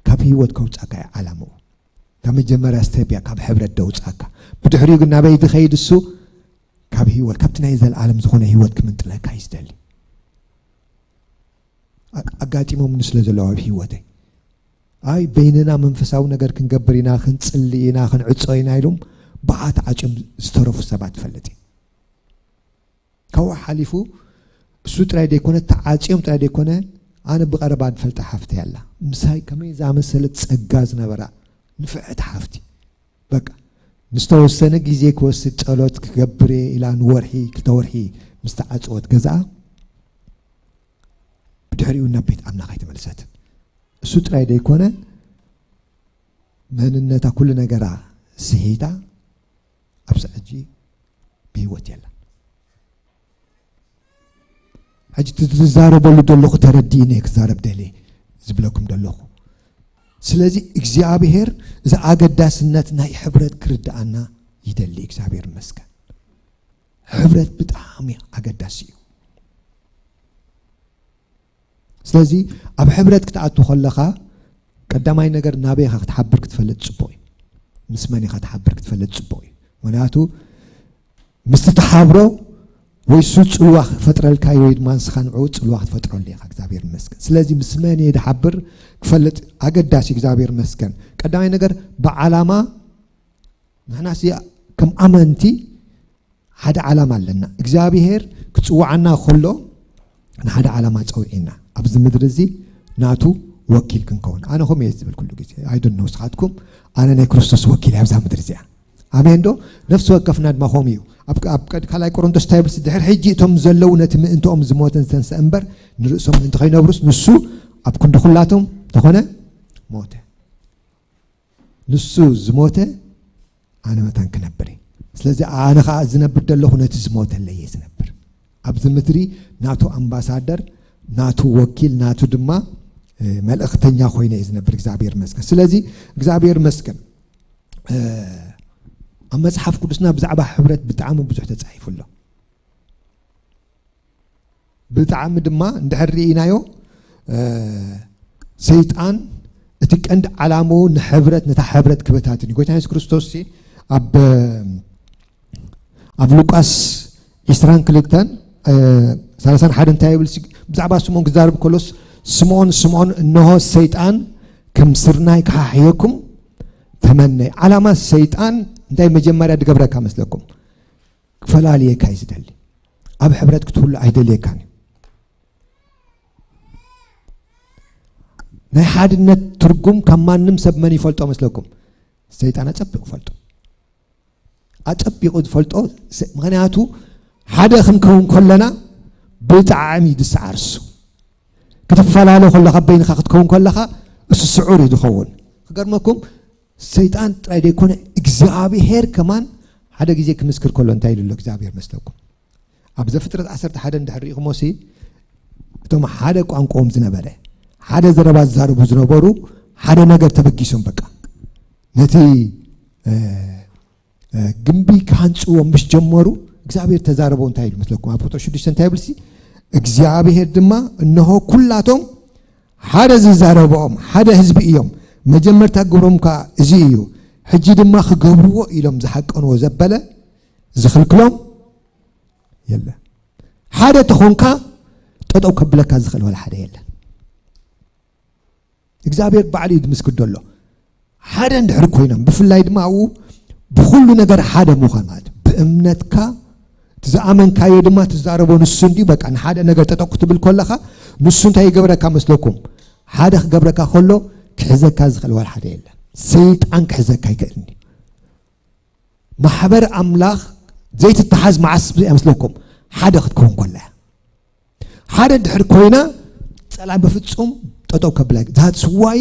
ካብ ህይወት ከውጻካ እዩ ዓላምኡ። ካብ መጀመርያ ስቴፕ እያ ካብ ሕብረት ደውጻካ። ብድሕሪኡ ግን ናበይ ዝኸይድ እሱ? ካብ ህይወት ካብቲ ናይ ዘለኣለም ዝኾነ ህይወት ክምንጥለካ እዩ ዝደሊ። ኣጋጢሞምኒ ስለ ዘለዉ ኣብ ህይወተይ ኣይ በይንና መንፈሳዊ ነገር ክንገብር ኢና ክንጽሊ ኢና ክንዕጾ ኢና ኢሎም ብኣ ተዓጽዮም ዝተረፉ ሰባት ይፈልጥ እዩ። ካብኡ ሓሊፉ እሱ ጥራይ ዘይኮነ ተዓጽዮም ጥራይ ዘይኮነ ኣነ ብቐረባ ዝፈልጣ ሓፍቲ ኣላ ምሳይ ከመይ ዝኣመሰለት ጸጋ ዝነበራ ንፍዕቲ ሓፍቲ በቃ ንዝተወሰነ ግዜ ክወስድ ጸሎት ክገብር እየ ኢላ ንወርሒ ክልተ ወርሒ ምስ ተዓጸወት ገዛኣ ብድሕሪኡ ናብ ቤት ኣምላኽ ኣይተመልሰትን። እሱ ጥራይ ዘይኮነ መንነታ ኩሉ ነገራ ስሒታ ኣብዚ ሕጂ ብህይወት የላን። ሕጂ እቲ ዝዛረበሉ ዘለኹ ተረዲእኒ እየ ክዛረብ ደልየ ዝብለኩም ዘለኹ። ስለዚ እግዚኣብሔር እዚ ኣገዳስነት ናይ ሕብረት ክርድኣና ይደሊ። እግዚኣብሔር ይመስገን። ሕብረት ብጣዕሚ ኣገዳሲ እዩ። ስለዚ ኣብ ሕብረት ክትኣቱ ከለኻ ቀዳማይ ነገር ናበይ ኢኻ ክትሓብር ክትፈልጥ ጽቡቕ እዩ። ምስ መን ኢኻ ትሓብር ክትፈልጥ ጽቡቕ እዩ። ምክንያቱ ምስ ትሓብሮ ወይ እሱ ጽልዋ ክፈጥረልካ እዩ ወይ ድማ ንስኻ ንዕኡ ጽልዋ ክትፈጥረሉ ኢኻ። እግዚኣብሔር ይመስገን። ስለዚ ምስ መን እየ ድሓብር ክፈልጥ ኣገዳሲ። እግዚኣብሔር ይመስገን። ቀዳማይ ነገር ብዓላማ ንሕና ሲ ከም ኣመንቲ ሓደ ዓላማ ኣለና። እግዚኣብሔር ክጽውዓና ከሎ ንሓደ ዓላማ ጸውዒና ኣብዚ ምድሪ እዚ ናቱ ወኪል ክንከውን ኣነ ከምኡ እየ ዝብል ኩሉ ግዜ ኣይደኖ ስኻትኩም ኣነ ናይ ክርስቶስ ወኪል እየ ኣብዛ ምድሪ እዚኣ ኣሜን ዶ ነፍሲ ወከፍና ድማ ከምኡ እዩ ኣብ ኣብ ቀድ ካልኣይ ቆሮንቶስ እንታይ ይብል ድሕር ሕጂ እቶም ዘለዉ ነቲ ምእንትኦም ዝሞተን ዝተንስአ እምበር ንርእሶም ምእንቲ ከይነብሩስ ንሱ ኣብ ክንዲ ኩላቶም ተኾነ ሞተ ንሱ ዝሞተ ኣነ መታን ክነብር እየ። ስለዚ ኣነ ኸዓ ዝነብር ዘለኹ ነቲ ዝሞተለይ እየ ዝነብር። ኣብዚ ምድሪ ናቱ ኣምባሳደር፣ ናቱ ወኪል፣ ናቱ ድማ መልእኽተኛ ኮይነ እየ ዝነብር። እግዚኣብሔር ይመስገን። ስለዚ እግዚኣብሔር ይመስገን። ኣብ መጽሓፍ ቅዱስና ብዛዕባ ሕብረት ብጣዕሚ ብዙሕ ተጻሒፉ ኣሎ። ብጣዕሚ ድማ እንድሕር ርኢናዮ፣ ሰይጣን እቲ ቀንዲ ዓላምኡ ንሕብረት፣ ነታ ሕብረት ክበታትን እዩ። ጎይታ የሱስ ክርስቶስ ኣብ ኣብ ሉቃስ ዕስራን ክልተን ሰላሳን ሓደን እንታይ ይብል? ብዛዕባ ስምኦን ክዛረብ ከሎስ፣ ስምኦን ስምኦን፣ እንሆ ሰይጣን ከም ስርናይ ክሓሕየኩም ተመነ። ዓላማ ሰይጣን እንታይ መጀመርያ ዝገብረካ መስለኩም? ክፈላልየካ እዩ ዝደሊ። ኣብ ሕብረት ክትህሉ ኣይደልየካን እዩ። ናይ ሓድነት ትርጉም ካብ ማንም ሰብ መን ይፈልጦ መስለኩም? ሰይጣን ኣጸቢቑ ይፈልጦ። ኣጸቢቑ ዝፈልጦ። ምኽንያቱ ሓደ ክንከውን ከለና ብጣዕሚ እዩ ዝሰዓር እሱ። ክትፈላለ ከለኻ፣ በይንኻ ክትከውን ከለኻ፣ እሱ ስዑር እዩ ዝኸውን። ክገርመኩም፣ ሰይጣን ጥራይ ዘይኮነ፣ እግዚኣብሄር ከማን ሓደ ግዜ ክምስክር ከሎ እንታይ ኢሉ ኣሎ እግዚኣብሄር መስለኩም? ኣብ ዘፍጥረት ዓሰርተ ሓደ እንድሕር ርኢኹሞ ሲ፣ እቶም ሓደ ቋንቋኦም ዝነበረ፣ ሓደ ዘረባ ዝዛረቡ ዝነበሩ፣ ሓደ ነገር ተበጊሶም በቃ። ነቲ ግንቢ ክሃንጽዎ ምስ ጀመሩ እግዚኣብሔር ተዛረቦ እንታይ ኢሉ መስለኩም? ኣብ ቁጥር ሽዱሽተ እንታይ ይብል ሲ? እግዚኣብሔር ድማ፣ እንሆ ኩላቶም ሓደ ዝዛረብኦም ሓደ ህዝቢ እዮም፣ መጀመርታ ግብሮም ከኣ እዚ እዩ፣ ሕጂ ድማ ክገብርዎ ኢሎም ዝሃቀንዎ ዘበለ ዝኽልክሎም የለ። ሓደ ተኾንካ ጠጠው ከብለካ ዝኽእል ወላ ሓደ የለን። እግዚኣብሔር ባዕሉ እዩ ዝምስክር ዘሎ። ሓደ እንድሕር ኮይኖም፣ ብፍላይ ድማ ኣብኡ ብኹሉ ነገር ሓደ ምዃን ማለት እዩ። ብእምነትካ እቲ ዝኣመንካዮ ድማ ትዛረቦ ንሱ እንዲ በቃ ንሓደ ነገር ጠጠው ክትብል ከለኻ ንሱ እንታይ ይገብረካ መስለኩም? ሓደ ክገብረካ ከሎ ክሕዘካ ዝኽእል ዋላ ሓደ የለን። ሰይጣን ክሕዘካ ይክእል እንዲ። ማሕበር ኣምላኽ ዘይትተሓዝ መዓስ እያ መስለኩም? ሓደ ክትከውን ከላ እያ። ሓደ እንድሕር ኮይና ጸላ በፍጹም ጠጠው ከብላ። That's why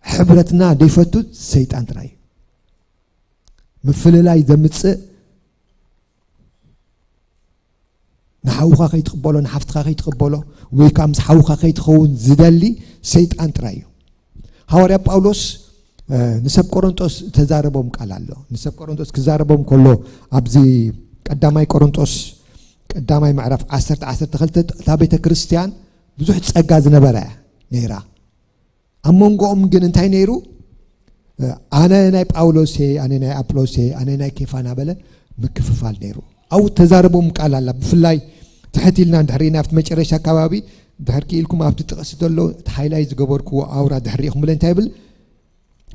ሕብረትና ዘይፈቱ ሰይጣን ጥራይ እዩ። ምፍልላይ ዘምጽእ ንሓውኻ ከይትቕበሎ፣ ንሓፍትኻ ከይትቕበሎ፣ ወይ ከዓ ምስ ሓውኻ ከይትኸውን ዝደሊ ሰይጣን ጥራይ እዩ። ሃዋርያ ጳውሎስ ንሰብ ቆሮንጦስ ተዛረቦም ቃል ኣሎ። ንሰብ ቆሮንጦስ ክዛረቦም ከሎ ኣብዚ ቀዳማይ ቆሮንጦስ ቀዳማይ ምዕራፍ ዓሰርተ ዓሰርተ ክልተ እታ ቤተ ክርስቲያን ብዙሕ ጸጋ ዝነበራ እያ ነይራ። ኣብ መንጎኦም ግን እንታይ ነይሩ? ኣነ ናይ ጳውሎስ እየ፣ ኣነ ናይ ኣጵሎስ እየ፣ ኣነ ናይ ኬፋ እናበለ ምክፍፋል ነይሩ። ኣብኡ ተዛረቦም ቃል ኣላ። ብፍላይ ትሕት ኢልና እንድሕር ኢና ኣብቲ መጨረሻ ከባቢ ድሕር ክኢልኩም ኣብቲ ጥቕሲ ዘሎ እቲ ሃይላይ ዝገበርክዎ ኣውራ ድሕር ኢኹም ብለ እንታይ ይብል?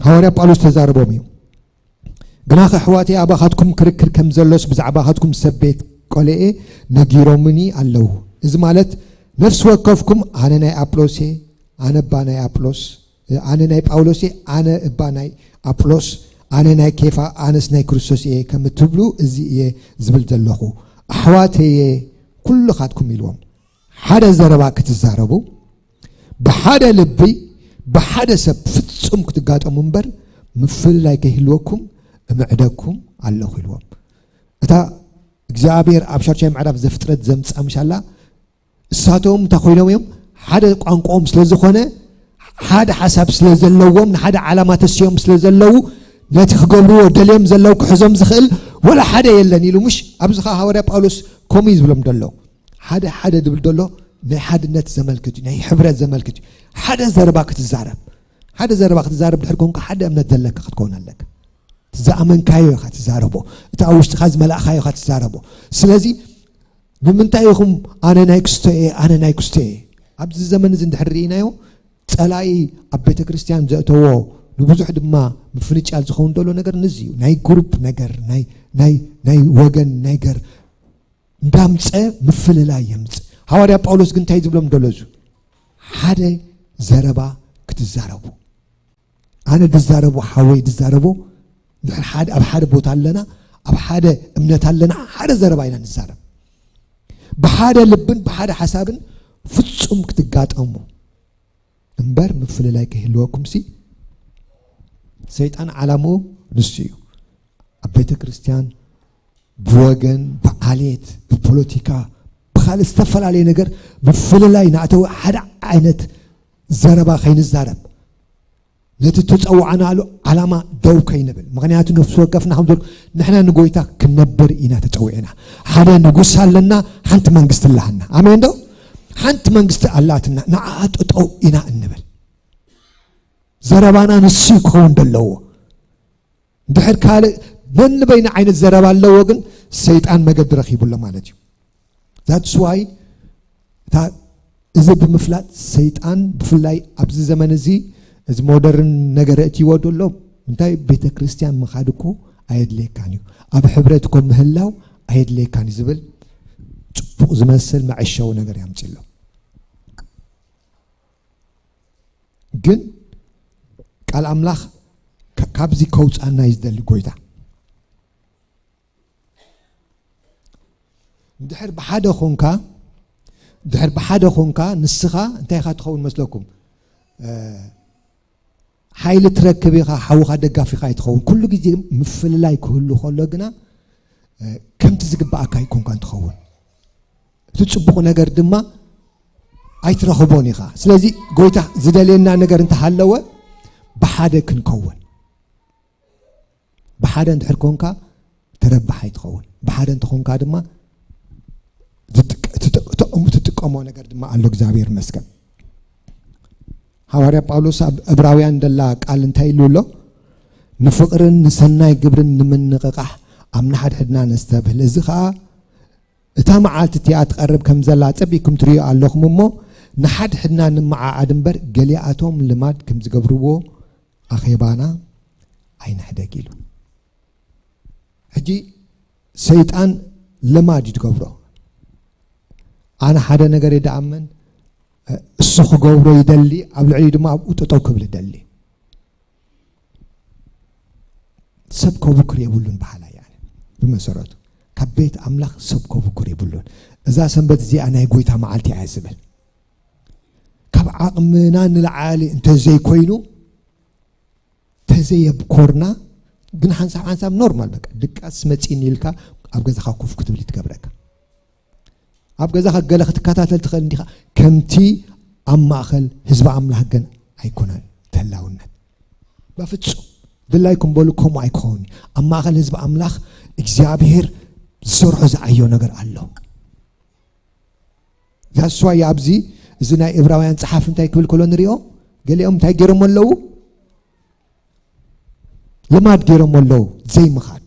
ሃዋርያ ጳውሎስ ተዛረቦም እዩ። ግናኸ ኣሕዋተይ ኣባኻትኩም ክርክር ከም ዘሎስ ብዛዕባኻትኩም ሰብ ቤት ቆልኤ ነጊሮምኒ ኣለዉ። እዚ ማለት ነፍሲ ወከፍኩም ኣነ ናይ ኣጵሎስ እየ፣ ኣነ እባ ናይ ኣጵሎስ፣ ኣነ ናይ ጳውሎስ እየ፣ ኣነ እባ ናይ ኣጵሎስ፣ ኣነ ናይ ኬፋ፣ ኣነስ ናይ ክርስቶስ እየ ከም እትብሉ እዚ እየ ዝብል ዘለኹ። ኣሕዋተየ ኩልኻትኩም ኢልዎም። ሓደ ዘረባ ክትዛረቡ፣ ብሓደ ልቢ፣ ብሓደ ሰብ ፍጹም ክትጋጠሙ እምበር ምፍልላይ ከይህልወኩም እምዕደኩም ኣለኹ ኢልዎም። እታ እግዚኣብሔር ኣብ ሻድሻይ ምዕራፍ ዘፍጥረት ዘምጻ ምሻላ እሳቶም እንታይ ኮይኖም እዮም? ሓደ ቋንቋኦም ስለ ዝኾነ፣ ሓደ ሓሳብ ስለ ዘለዎም፣ ንሓደ ዓላማ ተስዮም ስለ ዘለዉ፣ ነቲ ክገብርዎ ደልዮም ዘለዉ ክሕዞም ዝኽእል ወላ ሓደ የለን ኢሉ። ምሽ ኣብዚ ኸዓ ሃዋርያ ጳውሎስ ከምኡ እዩ ዝብሎም ዘሎ። ሓደ ሓደ ድብል ዘሎ ናይ ሓድነት ዘመልክት እዩ፣ ናይ ሕብረት ዘመልክት እዩ። ሓደ ዘረባ ክትዛረብ፣ ሓደ ዘረባ ክትዛረብ ድሕር ኮንካ ሓደ እምነት ዘለካ ክትከውን ኣለካ። እቲ ዝኣመንካዮ ኢኻ ትዛረቦ፣ እቲ ኣብ ውሽጥኻ ዝመላእኻዮ ኢኻ ትዛረቦ። ስለዚ ንምንታይ ኢኹም ኣነ ናይ ክስቶ እየ፣ ኣነ ናይ ክስቶ እየ? ኣብዚ ዘመን እዚ እንድሕር ርኢናዮ፣ ጸላኢ ኣብ ቤተ ክርስቲያን ዘእተዎ ንብዙሕ ድማ ምፍንጫል ዝኸውን ዘሎ ነገር ንዚ እዩ። ናይ ግሩፕ ነገር፣ ናይ፣ ናይ፣ ናይ ወገን ነገር እንዳምጸ ምፍልላይ የምጽእ። ሃዋርያ ጳውሎስ ግን እንታይ ዝብሎም ደሎ? እዚ ሓደ ዘረባ ክትዛረቡ። ኣነ ድዛረቦ፣ ሓወይ ድዛረቦ፣ ድሕር ሓደ፣ ኣብ ሓደ ቦታ ኣለና፣ ኣብ ሓደ እምነት ኣለና፣ ሓደ ዘረባ ኢና ንዛረብ። ብሓደ ልብን ብሓደ ሓሳብን ፍጹም ክትጋጠሙ እምበር ምፍልላይ ከይህልወኩም ሲ ሰይጣን ዓላምኡ ንሱ እዩ። ኣብ ቤተ ክርስቲያን ብወገን፣ ብዓሌት፣ ብፖለቲካ፣ ብኻልእ ዝተፈላለየ ነገር ብፍልላይ እናእተወ ሓደ ዓይነት ዘረባ ከይንዛረብ፣ ነቲ እተጸዋዕናሉ ዓላማ ደው ከይንብል። ምኽንያቱ ነፍሲ ወከፍና ከም ዝበልኩ ንሕና ንጎይታ ክንነብር ኢና ተጸዊዕና። ሓደ ንጉስ ኣለና፣ ሓንቲ መንግስቲ ኣለሃና። ኣሜን ዶ? ሓንቲ መንግስቲ ኣላትና፣ ንዓኣ ጠጠው ኢና እንብል። ዘረባና ንሱ እዩ ክኸውን ዘለዎ። ድሕር ካልእ ነንበይኑ ዓይነት ዘረባ ኣለዎ፣ ግን ሰይጣን መገዲ ረኺቡ ኣሎ ማለት እዩ። That's why እታ እዚ ብምፍላጥ ሰይጣን ብፍላይ ኣብዚ ዘመን እዚ፣ እዚ ሞደርን ነገር እትይዎ ዘሎ እንታይ፣ ቤተ ክርስቲያን ምኻድ እኮ ኣየድልየካን እዩ፣ ኣብ ሕብረት እኮ ምህላው ኣየድልየካን እዩ ዝብል ጽቡቕ ዝመስል መዐሸዊ ነገር ያምጽእ ኣሎ። ግን ቃል ኣምላኽ ካ-፣ ካብዚ ከውጻና እዩ ዝደሊ ጎይታ። ድሕር ብሓደ ኾንካ፣ ድሕር ብሓደ ኾንካ፣ ንስኻ እንታይ ኢኻ ትኸውን መስለኩም? እ፣ ሓይሊ ትረክብ ኢኻ፣ ሓውኻ ደጋፊኻ ኣይትኸውን። ኩሉ ግዜ ምፍልላይ ክህሉ ከሎ ግና፣ እ፣ ከምቲ ዝግባኣካ ኣይኮንካን ትኸውን። እቲ ጽቡቕ ነገር ድማ ኣይትረኽቦን ኢኻ። ስለዚ ጎይታ ዝደልየና ነገር እንተሃለወ ብሓደ ክንከውን። ብሓደ እንድሕር ኮንካ ተረባሓይ ትኸውን። ብሓደ እንተኾንካ ድማ ዝጥቀ-፣ ትጥ-፣ ትጠቕሙ-፣ ትጥቀሞ ነገር ድማ ኣሎ። እግዚኣብሔር ይመስገን። ሃዋርያ ጳውሎስ ኣብ ዕብራውያን ደላ ቃል እንታይ ኢሉ ኣሎ? "ንፍቕርን ንሰናይ ግብርን ንምንቕቓሕ ኣብ ንሓድሕድና ነስተብህል። እዚ ኸኣ እታ መዓልቲ እቲኣ ትቐርብ ከም ዘላ ኣጸቢቕኩም ትርእዩ ኣለኹም እሞ፣ ንሓድሕድና ንመዓዓድ እምበር፣ ገሊኣቶም ልማድ ከም ዝገብርዎ ኣኼባና ኣይንሕደግ" ኢሉ። ሕጂ ሰይጣን ልማድ እዩ ዝገብሮ። ኣነ ሓደ ነገር እየ ደኣምን፣ እሱ ክገብሮ ይደሊ፣ ኣብ ልዕሊኡ ድማ ኣብኡ ጠጠው ክብል ይደሊ። ሰብ ከቡክር የብሉን በሃላይ እየ ኣነ። ብመሰረቱ ካብ ቤት ኣምላኽ ሰብ ከቡክር የብሉን። እዛ ሰንበት እዚኣ ናይ ጎይታ መዓልቲ እያ ዝብል። ካብ ዓቕምና ንላዕሊ እንተዘይኮይኑ፣ ተዘየብኮርና፣ ግን ሓንሳብ ሓንሳብ ኖርማል፣ በቃ ድቃስ መጺእኒ ኢልካ ኣብ ገዛኻ ኮፍ ክትብል ትገብረካ። ኣብ ገዛኻ ገለ ክትከታተል ትኽእል እንዲኻ። ከምቲ ኣብ ማእከል ህዝቢ ኣምላኽ ግን ኣይኮነን ተላውነት። በፍጹም ድላይኩም በሉ፣ ከምኡ ኣይክኸውን። ኣብ ማእከል ህዝቢ ኣምላኽ እግዚኣብሔር ዝሰርሖ ዝዓዮ ነገር ኣሎ። ዛስዋይ ኣብዚ፣ እዚ ናይ ዕብራውያን ጸሓፊ እንታይ ክብል ከሎ ንሪኦ? ገሊኦም እንታይ ገይሮም ኣለዉ? ልማድ ገይሮም ኣለዉ ዘይምኻድ።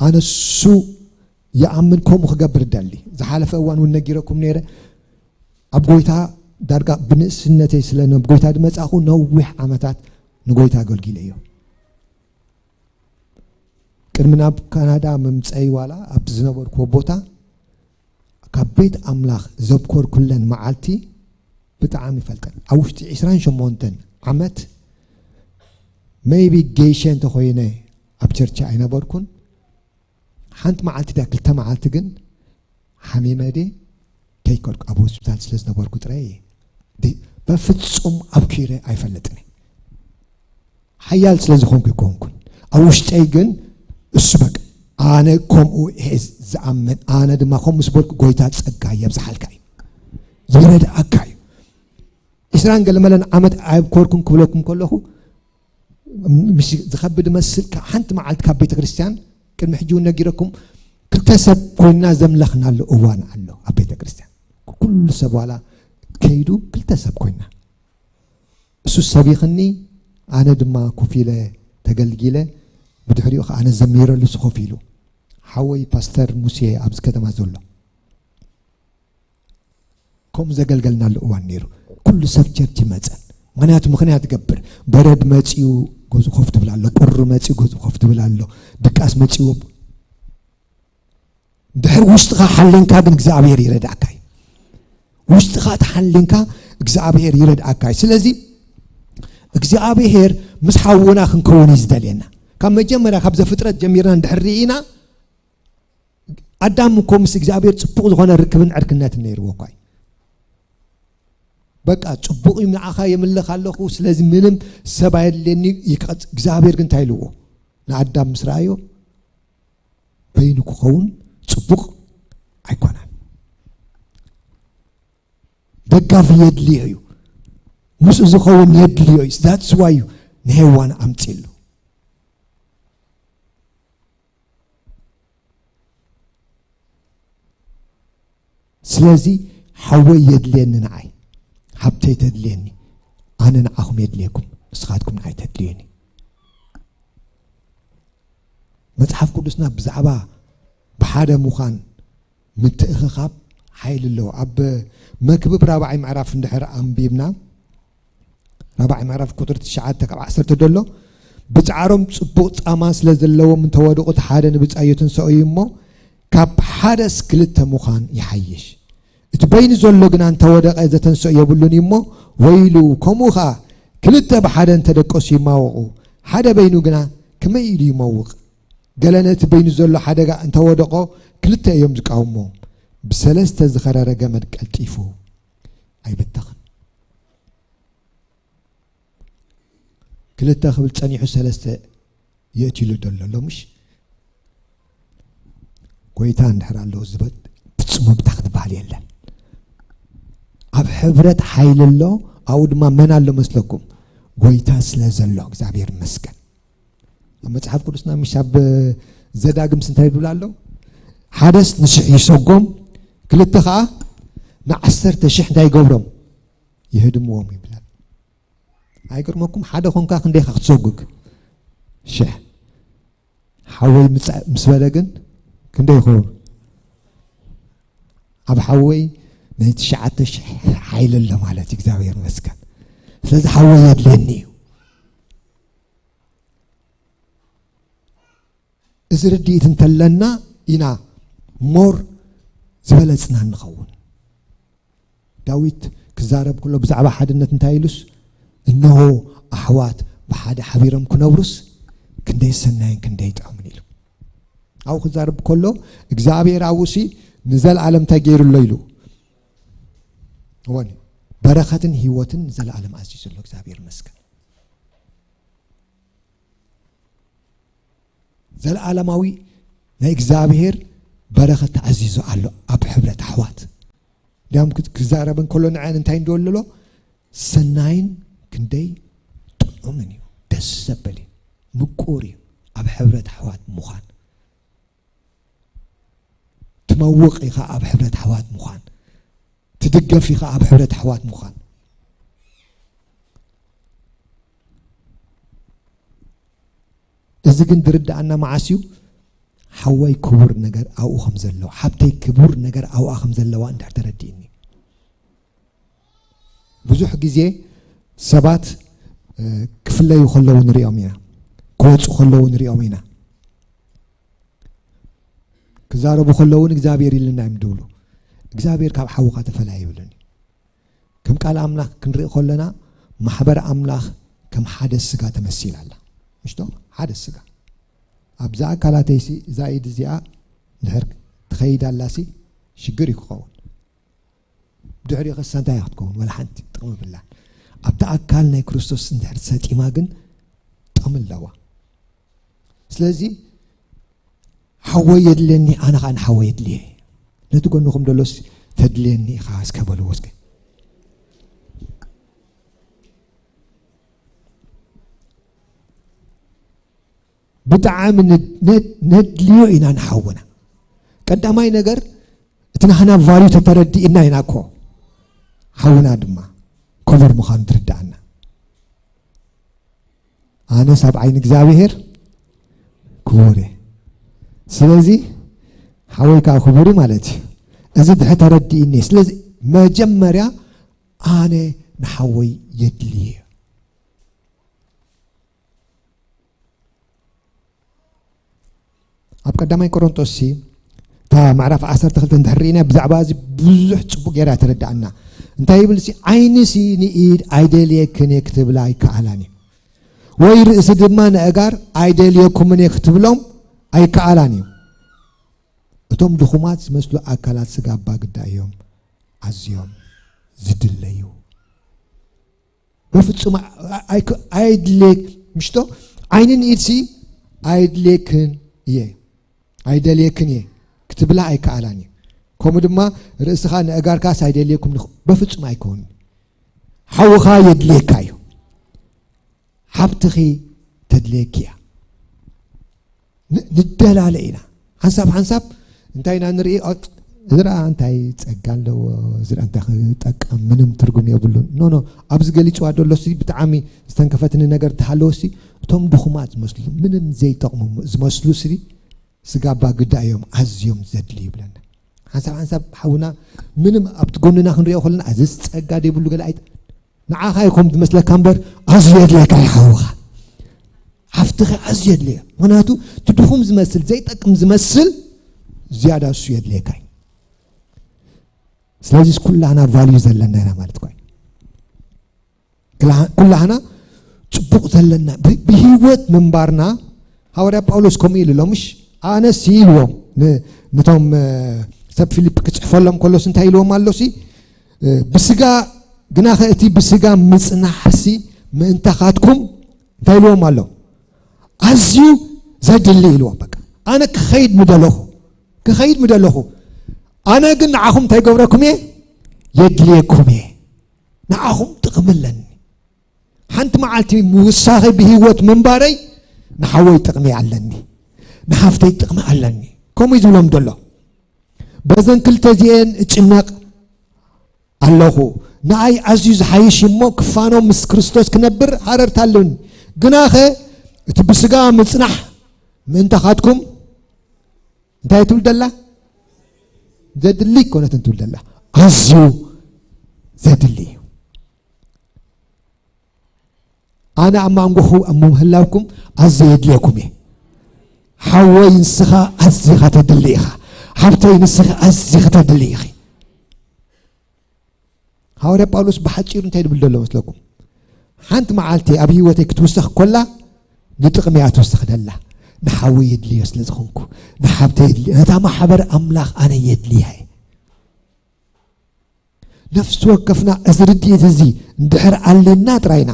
ኣነ እሱ ይኣምን፣ ከምኡ ክገብር ደሊ። ዝሓለፈ እዋን እውን ነጊረኩም ነይረ። ኣብ ጎይታ ዳርጋ ብንእስነተይ ስለ ናብ ጎይታ ዝመጻኹ ነዊሕ ዓመታት ንጎይታ ኣገልጊለ እዮ። ቅድሚ ናብ ካናዳ ምምጸይ ዋላ ኣብቲ ዝነበርኩዎ ቦታ ካብ ቤት ኣምላኽ ዘብኮርኩለን መዓልቲ ብጣዕሚ ይፈልጠን። ኣብ ውሽጢ ዕስራን ሸሞንተን ዓመት maybe ጌሸ እንተኾይነ ኣብ ቸርች ኣይነበርኩን። ሓንቲ መዓልቲ ድያ ክልተ መዓልቲ ግን ሓሚመ ድየ ከይከድኩ ኣብ ሆስፒታል ስለ ዝነበርኩ ጥራይ እየ። ድ-፣ በፍጹም ኣብኪረ ኣይፈልጥን እየ። ሓያል ስለ ዝኾንኩ ኣይኮንኩን። ኣብ ውሽጠይ ግን እሱ በቃ ኣነ ከምኡ እየ ዝኣምን፣ ኣነ ድማ ከምኡ ምስ በልኩ ጎይታ ጸጋ የብዝሓልካ እዩ፣ ይረድኣካ እዩ። ዕስራን ገለ መለን ዓመት ኣይብኮርኩን ክብለኩም ከለኹ ምስ ዝኸብድ መስል፣ ካብ ሓንቲ መዓልቲ ካብ ቤተ ክርስቲያን ቅድሚ ሕጂ እውን ነጊረኩም፣ ክልተ ሰብ ኮይና ዘምለኽናሉ እዋን ኣሎ ኣብ ቤተ ክርስቲያን። ኩሉ ሰብ ዋላ ከይዱ ክልተ ሰብ ኮይና፣ እሱ ሰቢኽኒ፣ ኣነ ድማ ኮፍ ኢለ ተገልጊለ፣ ብድሕሪኡ ኸዓ ኣነ ዘሚረሉ፣ እሱ ኮፍ ኢሉ። ሓወይ ፓስተር ሙሴ ኣብዚ ከተማ ዘሎ ከምኡ ዘገልገልናሉ እዋን ነይሩ። ኩሉ ሰብ ቸርች ይመጸን። ምኽንያቱ ምኽንያት ይገብር። በረድ መጺኡ ገዝኡ ኮፍ ትብል ኣሎ፣ ቁሪ መጺኡ ገዝኡ ኮፍ ትብል ኣሎ፣ ድቃስ መጺኡ። ድሕር ውሽጥኻ ሓሊንካ ግን እግዚኣብሔር ይረዳእካ እዩ። ውሽጥኻ ተሓሊንካ እግዚኣብሔር ይረዳእካ እዩ። ስለዚ እግዚኣብሔር ምስ ሓውና ክንከውን እዩ ዝደልየና። ካብ መጀመርያ ካብ ዘፍጥረት ጀሚርና እንድሕር ርኢና፣ ኣዳም እኮ ምስ እግዚኣብሔር ጽቡቕ ዝኾነ ርክብን ዕርክነትን ነይርዎ እኳ እዩ። በቃ ጽቡቕ እዩ፣ ንዓኻ የምልኽ ኣለኹ፣ ስለዚ ምንም ሰብ ኣየድልየኒ እዩ ክቐጽ-፣ እግዚኣብሔር ግን እንታይ ኢልዎ? ንኣዳም ምስ ረኣዮ በይኑ ክኸውን ጽቡቕ ኣይኮነን። ደጋፊ የድልዮ እዩ። ምስኡ ዝኸውን የድልዮ እዩ። That's why እዩ ንሄዋን ኣምጺሉ። ስለዚ ሓወይ የድልየኒ፣ ንዓይ ሓብተይ ተድልየኒ፣ ኣነ ንዓኹም የድልየኩም፣ ንስኻትኩም ንዓይ ተድልዩኒ። መጽሓፍ ቅዱስና ብዛዕባ ብሓደ ምዃን ምትእኽኻብ ሓይሊ ኣለዎ። ኣብ መክብብ ራብዓይ ምዕራፍ እንድሕር ኣንቢብና፣ ራብዓይ ምዕራፍ ቁጥሪ ትሽዓተ ካብ ዓሰርተ ደሎ፣ ብጻዕሮም ጽቡቕ ጻማ ስለ ዘለዎም እንተወደቑ፣ እቲ ሓደ ንብጻዩ ትንሳኤ እዩ እሞ፣ ካብ ሓደስ ክልተ ምዃን ይሓይሽ። እቲ በይኑ ዘሎ ግና እንተወደቐ ዘተንስኦ የብሉን እዩ እሞ፣ ወይሉ። ከምኡ ኸኣ ክልተ ብሓደ እንተደቀሱ ይማወቑ፣ ሓደ በይኑ ግና ከመይ ኢሉ ይመውቕ? ገለ ነቲ በይኑ ዘሎ ሓደጋ እንተወደቖ፣ ክልተ እዮም ዝቃወምዎ። ብሰለስተ ዝኸረረ ገመድ ቀልጢፉ ኣይብተኽን። ክልተ ክብል ጸኒሑ ሰለስተ የእትሉ ዘሎ ኣሎ። ምሽ ጎይታ እንድሕር ኣሎ ዝበል ፍጹም ብታ ክትበሃል የለን። ኣብ ሕብረት ሓይሊ ኣሎ። ኣብኡ ድማ መን ኣሎ መስለኩም? ጎይታ ስለ ዘሎ እግዚኣብሔር ይመስገን። ኣብ መጽሓፍ ቅዱስና ምሽ ኣብ ዘዳግምስ እንታይ ይብል ኣሎ? ሓደስ ንሽሕ ይሰጎም፣ ክልተ ኸዓ ንዓሰርተ ሽሕ እንታይ ይገብሮም? ይህድምዎም ይብላል። ኣይገርመኩም? ሓደ ኾንካ ክንደይ ኢኻ ክትሰጉግ? ሽሕ። ሓወይ ምጻእ ምስ በለ ግን ክንደይ ይኸውን? ኣብ ሓወይ ናይ ትሽዓተ ሽሕ ሓይሊ ኣሎ ማለት እዩ። እግዚኣብሔር ይመስገን። ስለዚ ሓወይ የድልየኒ እዩ። እዚ ርድኢት እንተለና ኢና ሞር ዝበለጽና እንኸውን። ዳዊት ክዛረብ ከሎ ብዛዕባ ሓድነት እንታይ ኢሉስ? "እንሆ ኣሕዋት ብሓደ ሓቢሮም ክነብሩስ ክንደይ ሰናይን ክንደይ ጥዑምን" ኢሉ። ኣብኡ ክዛረብ ከሎ እግዚኣብሔር ኣብኡሲ ንዘለኣለም እንታይ ገይሩ ኣሎ ኢሉ። እወን፣ በረኸትን ህይወትን ንዘለኣለም ኣዚዙ ኣሎ። እግዚኣብሔር ይመስገን። ዘለኣለማዊ ናይ እግዚኣብሔር በረኸት ተኣዚዙ ኣሎ ኣብ ሕብረት ኣሕዋት። እንዲያውም ክዝ-፣ ክዛረብ እንከሎ ንዐን እንታይ እንዶ ኣሎ? ሰናይን ክንደይ ጥዑምን እዩ፣ ደስ ዘብል እዩ፣ ምቁር እዩ ኣብ ሕብረት ኣሕዋት ምዃን። ትመውቕ ኢኻ ኣብ ሕብረት ኣሕዋት ምዃን፣ ትድገፍ ኢኻ ኣብ ሕብረት ኣሕዋት ምዃን። እዚ ግን ዝርድኣና መዓስ እዩ? ሓወይ ክቡር ነገር ኣብኡ ከም ዘሎ፣ ሓብተይ ክቡር ነገር ኣብኣ ከም ዘለዋ እንድሕር ተረዲእኒ። ብዙሕ ግዜ ሰባት፣ እ፣ ክፍለዩ ከለዉ ንሪኦም ኢና፣ ክወፁ ከለዉ ንሪኦም ኢና። ክዛረቡ ከለዉ እውን እግዚኣብሔር ኢልና እዮም ድብሉ። እግዚኣብሔር ካብ ሓውኻ ተፈላይ ይብሉኒ። ከም ቃል ኣምላኽ ክንርኢ ከለና ማሕበር ኣምላኽ ከም ሓደ ስጋ ተመሲላ ኣላ። ምሽቶ? ሓደ ስጋ። ኣብዛ ኣካላተይሲ እዛ ኢድ እዚኣ እንድሕር ትኸይድ ኣላሲ ሽግር እዩ ክኸውን። ድሕሪኡ ከሳ እንታይ እያ ክትከውን? ወላ ሓንቲ ጥቕሚ የብላን። ኣብቲ ኣካል ናይ ክርስቶስ እንድሕር ሰጢማ ግን ጥቕሚ ኣለዋ። ስለዚ ሓወይ የድልየኒ፣ ኣነ ኸዓ ንሓወይ የድልየ። ነቲ ጎንኹም ደሎስ ተድልየኒ ኢኻ እስከ በልዎ እስከ። ብጣዕሚ ነ-፣ ነ-፣ ነድልዮ ኢና ንሓውና። ቀዳማይ ነገር እቲ ናህና ቫልዩ ተተረዲእና ኢና እኮ ሓውና ድማ ክቡር ምዃኑ ትርድኣና። ኣነስ ኣብ ዓይኒ እግዚኣብሔር ክቡር እየ። ስለዚ ሓወይ ከዓ ክቡር እዩ ማለት እዩ። እዚ ድሕር ተረዲእኒ። ስለዚ መጀመርያ ኣነ ንሓወይ የድልየ። ኣብ ቀዳማይ ቆሮንጦስ ሲ፣ እታ ምዕራፍ ዓሰርተ ክልተ እንድሕር ርኢና፣ ብዛዕባ እዚ ብዙሕ ጽቡቕ ጌራ ተረድኣና። እንታይ ይብል ሲ? ዓይኒ ሲ ንኢድ "ኣይደልየክን እየ" ክትብላ ኣይከኣላን እዩ። ወይ ርእሲ ድማ ንኣእጋር "ኣይደልየኩምን እየ" ክትብሎም ኣይከኣላን እዩ። እቶም ድኹማት ዝመስሉ ኣካላት ስጋ ኣባ ግዳ እዮም ኣዝዮም ዝድለዩ። በፍጹም ኣ-፣ ኣ-፣ ኣይክ-፣ ኣይድለ-፣ ምሽቶ ዓይኒ ንኢድሲ ኣይድልየክን እየ ኣይደልየክን እየ ክትብላ ኣይከኣላን እዩ። ከምኡ ድማ ርእስኻ ንእጋርካስ ኣይደልየኩም ንኽ- በፍጹም ኣይከውን። ሓውኻ የድልየካ እዩ። ሓብትኺ ተድልየኪ እያ። ን- ንደላለ ኢና ሓንሳብ ሓንሳብ እንታይ ኢና ንርኢ? እዚ ደኣ እንታይ ጸጋ ኣለዎ? እዚ ደኣ እንታይ ክጠቀም? ምንም ትርጉም የብሉን። ኖ ኖ፣ ኣብዚ ገሊጽዋ ደሎ ሲ ብጣዕሚ ዝተንከፈትኒ ነገር እንተሃለወ ሲ እቶም ድኹማት ዝመስሉ ምንም ዘይጠቕሙ ዝመስሉ ሲ ስጋ ኣባ ግዳ እዮም ኣዝዮም ዘድልዩ ይብለና። ሓንሳብ ሓንሳብ ሓውና ምንም ኣብቲ ጎንና ክንሪኦ ከለና እዚ ጸጋ ደይብሉ ገለ ኣይት ንዓኻ ይኮም ዝመስለካ እምበር ኣዝዩ የድልየካ ይሓውኻ ሓፍትኺ ኣዝዩ የድልየ። ምክንያቱ እቲ ድኹም ዝመስል ዘይጠቅም ዝመስል ዝያዳ እሱ የድልየካ እዩ። ስለዚ ኩላህና ቫልዩ ዘለና ኢና ማለት ኮይ ኩላህና ጽቡቕ ዘለና ብ- ብህይወት ምንባርና ሃዋርያ ጳውሎስ ከምኡ ኢሉ ኣሎ ምሽ ኣነስ ኢልዎም ን- ነቶም እ፣ ሰብ ፊልፕ ክጽሕፈሎም ከሎስ እንታይ ኢልዎም ኣሎሲ እ፣ ብስጋ ግናኸ እቲ ብስጋ ምጽናሕሲ ምእንታኻትኩም እንታይ ኢልዎም ኣሎ ኣዝዩ ዘድሊ ኢልዎም በቃ ኣነ ክኸይድ ምደለኹ ክኸይድ ምደለኹ ኣነ ግን ንዓኹም እንታይ ገብረኩም እየ የድልየኩም እየ ንዓኹም ጥቕሚ ኣለኒ ሓንቲ መዓልቲ ምውሳኸይ ብህይወት ምንባረይ ንሓወይ ጥቕሚ ኣለኒ ንሓፍተይ ጥቕሚ ኣለኒ ከምኡ እዩ ዝብሎም ዘሎ በዘን ክልተ እዚአን እጭነቕ ኣለኹ ንኣይ ኣዝዩ ዝሓይሽ እሞ ክፋኖም ምስ ክርስቶስ ክነብር ሃረርታ ኣለኒ ግናኸ እቲ ብስጋ ምጽናሕ ምእንታኻትኩም እንታይ ትብል ደላ ዘድሊ ኮነትን ትብል ደላ ኣዝዩ ዘድሊ እዩ ኣነ ኣብ ማንጎኹ ኣብ ምህላውኩም ኣዝየ የድልየኩም እየ ሓወይ ንስኻ ኣዝኻ ተድሊ ኢኻ ሓብተይ ንስኻ ኣዝኻ ተድሊ ኢኺ ሃዋርያ ጳውሎስ ብሓፂሩ እንታይ ድብል ዘሎ መስለኩም ሓንቲ መዓልቲ ኣብ ህይወተይ ክትውሰኽ ኮላ ንጥቕሚ እያ ትውስኽ ደላ ንሓወይ የድልዮ ስለ ዝኾንኩ ንሓብተይ የድልዮ ነታ ማሕበር ኣምላኽ ኣነ የድልያ እየ ነፍሲ ወከፍና እዚ ርድኢት እዚ እንድሕር ኣሊና ጥራይና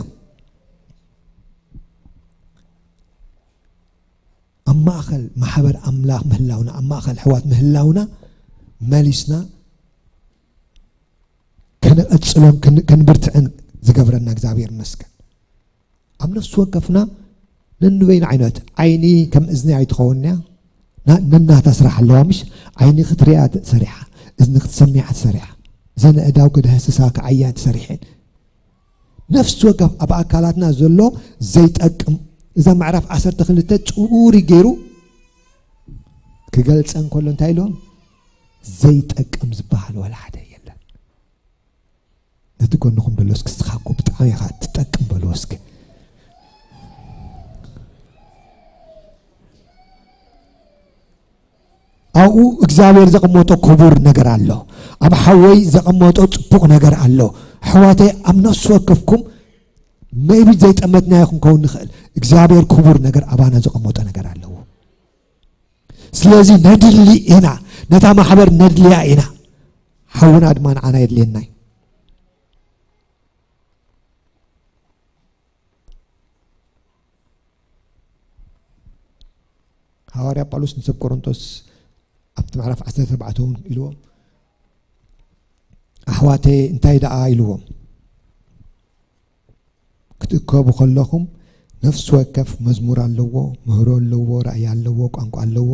ኣብ ማእኸል ማሕበር ኣምላኽ ምህላውና ኣብ ማእኸል ኣሕዋት ምህላውና መሊስና ከነቐፅሎን ከን- ከንብርትዕን ዝገብረና እግዚኣብሔር ይመስገን ኣብ ነፍሲ ወከፍና ነንበይኑ ዓይነት ዓይኒ ከም እዝኒ ኣይትኸውን እያ ና- ነናታ ስራሕ ኣለዋ ምሽ ዓይኒ ክትሪኣ ሰሪሓ እዝኒ ክትሰሚዓ ሰሪሓ ዘነ እዳው ክድህስሳ ክዓያ ሰሪሐን ነፍሲ ወከፍ ኣብ ኣካላትና ዘሎ ዘይጠቅም እዛ ምዕራፍ ዓሰርተ ክልተ ፅሩሪ ገይሩ ክገልፀ እንከሎ እንታይ ኢልዎም ዘይጠቅም ዝበሃል ወላ ሓደ የለን ነቲ ጎንኹም ደሎ እስኪ እስኻ እኮ ብጣዕሚ ኢኻ ትጠቅም በልዎ እስኪ ኣብኡ እግዚኣብሔር ዘቐመጦ ክቡር ነገር ኣሎ ኣብ ሓወይ ዘቐመጦ ፅቡቕ ነገር ኣሎ ኣሕዋተይ ኣብ ነፍሲ ወከፍኩም maybe ዘይጠመትናዮ ክንከውን ንኽእል እግዚኣብሔር ክቡር ነገር ኣባና ዘቐመጦ ነገር ኣለዎ ስለዚ ነድሊ ኢና ነታ ማሕበር ነድልያ ኢና ሓውና ድማ ንዓና የድልየና እዩ ሃዋርያ ጳውሎስ ንሰብ ቆሮንቶስ ኣብቲ ምዕራፍ ዓሰርተ ኣርባዕተ እውን ኢልዎም ኣሕዋተይ እንታይ ደኣ ኢልዎም ክትእከቡ ከለኹም ነፍሲ ወከፍ መዝሙር ኣለዎ ምህሮ ኣለዎ ራእይ ኣለዎ ቋንቋ ኣለዎ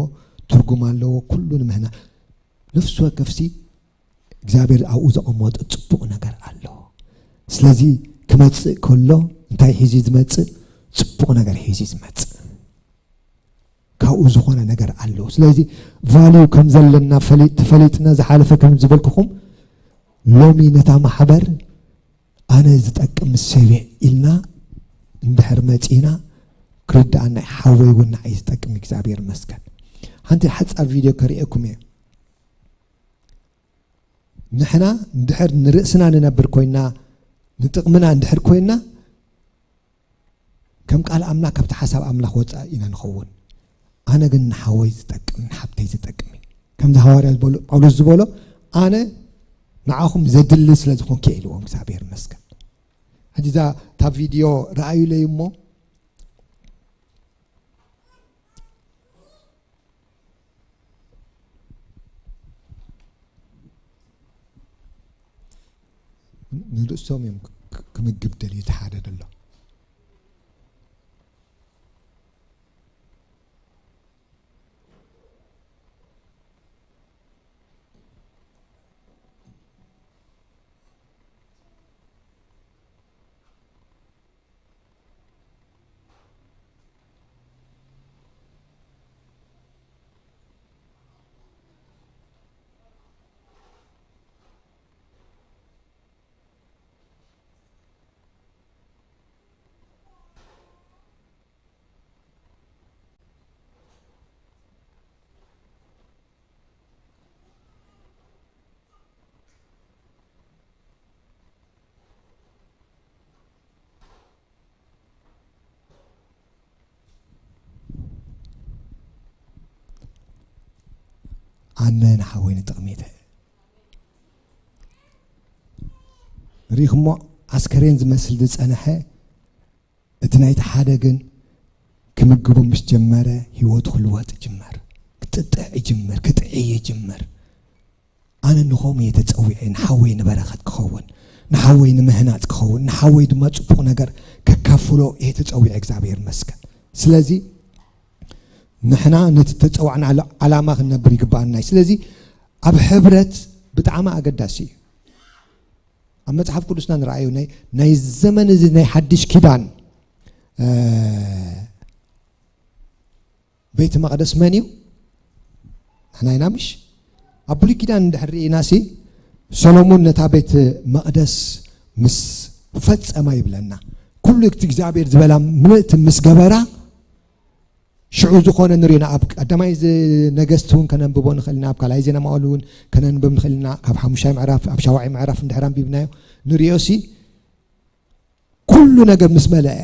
ትርጉም ኣለዎ ኩሉ ንምህና ነፍሲ ወከፍሲ እግዚኣብሔር ኣብኡ ዘቐመጦ ፅቡቕ ነገር ኣሎ ስለዚ ክመፅእ ከሎ እንታይ ሒዙ ዝመፅእ ፅቡቕ ነገር ሒዙ ዝመፅእ ካብኡ ዝኾነ ነገር ኣሎ ስለዚ ቫልዩ ከም ዘለና ተፈሊጥና ዝሓለፈ ከም ዝበልኩኹም ሎሚ ነታ ማሕበር ኣነ ዝጠቅም ሰብየ ኢልና እንድሕር መፂና ክርድኣና ሓወይ እውን ንዓይ ዝጠቅም እግዚኣብሔር መስገን ሓንቲ ሓፃር ቪድዮ ከርእየኩም እየ ንሕና እንድሕር ንርእስና ንነብር ኮይና ንጥቕምና እንድሕር ኮይና ከም ቃል ኣምላኽ ካብቲ ሓሳብ ኣምላኽ ወፃኢ ኢና ንኸውን ኣነ ግን ንሓወይ ዝጠቅም ንሓብተይ ዝጠቅም እዩ ከምዚ ሃዋርያ ዝበሎ ጳውሎስ ዝበሎ ኣነ ንዓኹም ዘድሊ ስለ ዝኾንኩ እየ ኢልዎም እግዚኣብሔር መስገን ሕጂ እዛ እታ ቪድዮ ረኣዩለይ እሞ ንርእሶም እዮም ክ- ክምግብ ደልዩ እቲ ሓደ ዘሎ። ኣነ ንሓወይ ንጥቕሚተ ሪኹሞ ኣስከሬን ዝመስል ዝጸንሐ እቲ ናይቲ ሓደ ግን ክምግቡ ምስ ጀመረ ህይወቱ ክልወጥ ይጅመር፣ ክጥጥዕ ይጅመር፣ ክጥዒ ይጅመር። ኣነ ንኸም እየ ተጸዊዐ ንሓወይ ንበረኸት ክኸውን፣ ንሓወይ ንምህናጽ ክኸውን፣ ንሓወይ ድማ ጽቡቕ ነገር ከካፍሎ እየ ተጸዊዐ። እግዚኣብሔር መስገን። ስለዚ ንሕና ነቲ ተጸዋዕናሉ ዓላማ ክንነብር ይግባኣና እዩ። ስለዚ ኣብ ሕብረት ብጣዕሚ ኣገዳሲ እዩ። ኣብ መጽሓፍ ቅዱስና ንረኣዩ ናይ ናይ ዘመን እዚ ናይ ሓድሽ ኪዳን ቤተ መቕደስ መን እዩ? ንሕና ኢና ምሽ? ኣብ ብሉይ ኪዳን እንድሕር ርኢና ሲ ሰሎሞን ነታ ቤት መቕደስ ምስ ፈጸማ ይብለና፣ ኩሉ እቲ እግዚኣብሔር ዝበላ ምልእቲ ምስ ገበራ ሽዑ ዝኾነ ንሪና ኣብ ቀዳማይ ነገስቲ እውን ከነንብቦ ንኽእል ኢና፣ ኣብ ካልኣይ ዜና መዋዕል እውን ከነንብብ ንኽእል ኢና። ካብ ሓሙሻይ ምዕራፍ ኣብ ሻውዓይ ምዕራፍ እንድሕር ኣንቢብናዮ ንሪኦ ሲ ኩሉ ነገር ምስ መለአ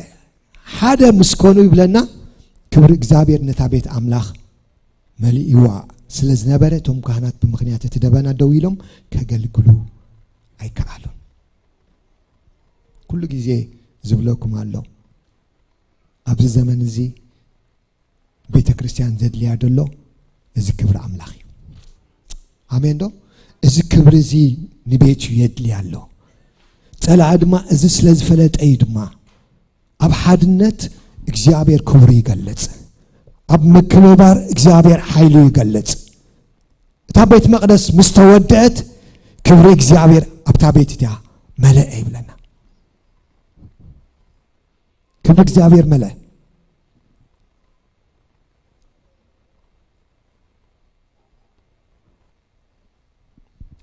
ሓደ ምስ ኮኑ ይብለና፣ ክብሪ እግዚኣብሔር ነታ ቤት ኣምላኽ መሊእዋ ስለ ዝነበረ እቶም ካህናት ብምኽንያት እቲ ደበና ደው ኢሎም ከገልግሉ ኣይከኣሉን። ኩሉ ግዜ ዝብለኩም ኣሎ፣ ኣብዚ ዘመን እዚ ቤተ ክርስቲያን ዘድልያ ዘሎ እዚ ክብሪ ኣምላኽ እዩ። ኣሜን ዶ? እዚ ክብሪ እዚ ንቤቱ የድልያ ኣሎ። ጸላኢ ድማ እዚ ስለ ዝፈለጠ እዩ ድማ ኣብ ሓድነት እግዚኣብሔር ክብሩ ይገልጽ፣ ኣብ ምክብባር እግዚኣብሔር ሓይሉ ይገልጽ። እታ ቤት መቕደስ ምስ ተወደአት ክብሪ እግዚኣብሔር ኣብታ ቤት እቲያ መለአ ይብለና። ክብሪ እግዚኣብሔር መለአ።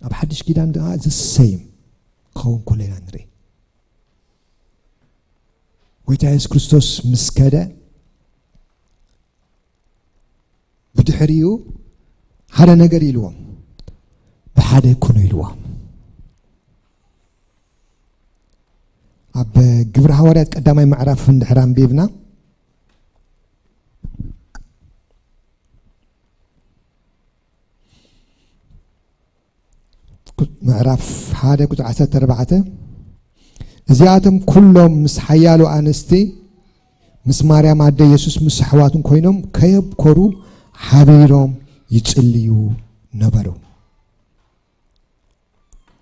ኣብ ሓድሽ ኪዳን ከዓ ዘሰይም ክኸውን ከሎ ኢና ንርኢ። ጎይታ የሱስ ክርስቶስ ምስ ከደ ብድሕሪኡ ሓደ ነገር ኢልዎም፣ ብሓደ ኩኑ ኢልዎም። ኣብ ግብሪ ሃዋርያት ቀዳማይ ምዕራፍ እንድሕር ኣንቢብና ምዕራፍ ሓደ ቁፅሪ ዓሰርተ ኣርባዕተ፣ እዚኣቶም ኩሎም ምስ ሓያሎ ኣንስቲ ምስ ማርያም ኣደ የሱስ ምስ ኣሕዋቱን ኮይኖም ከየብኮሩ ሓቢሮም ይጽልዩ ነበሩ።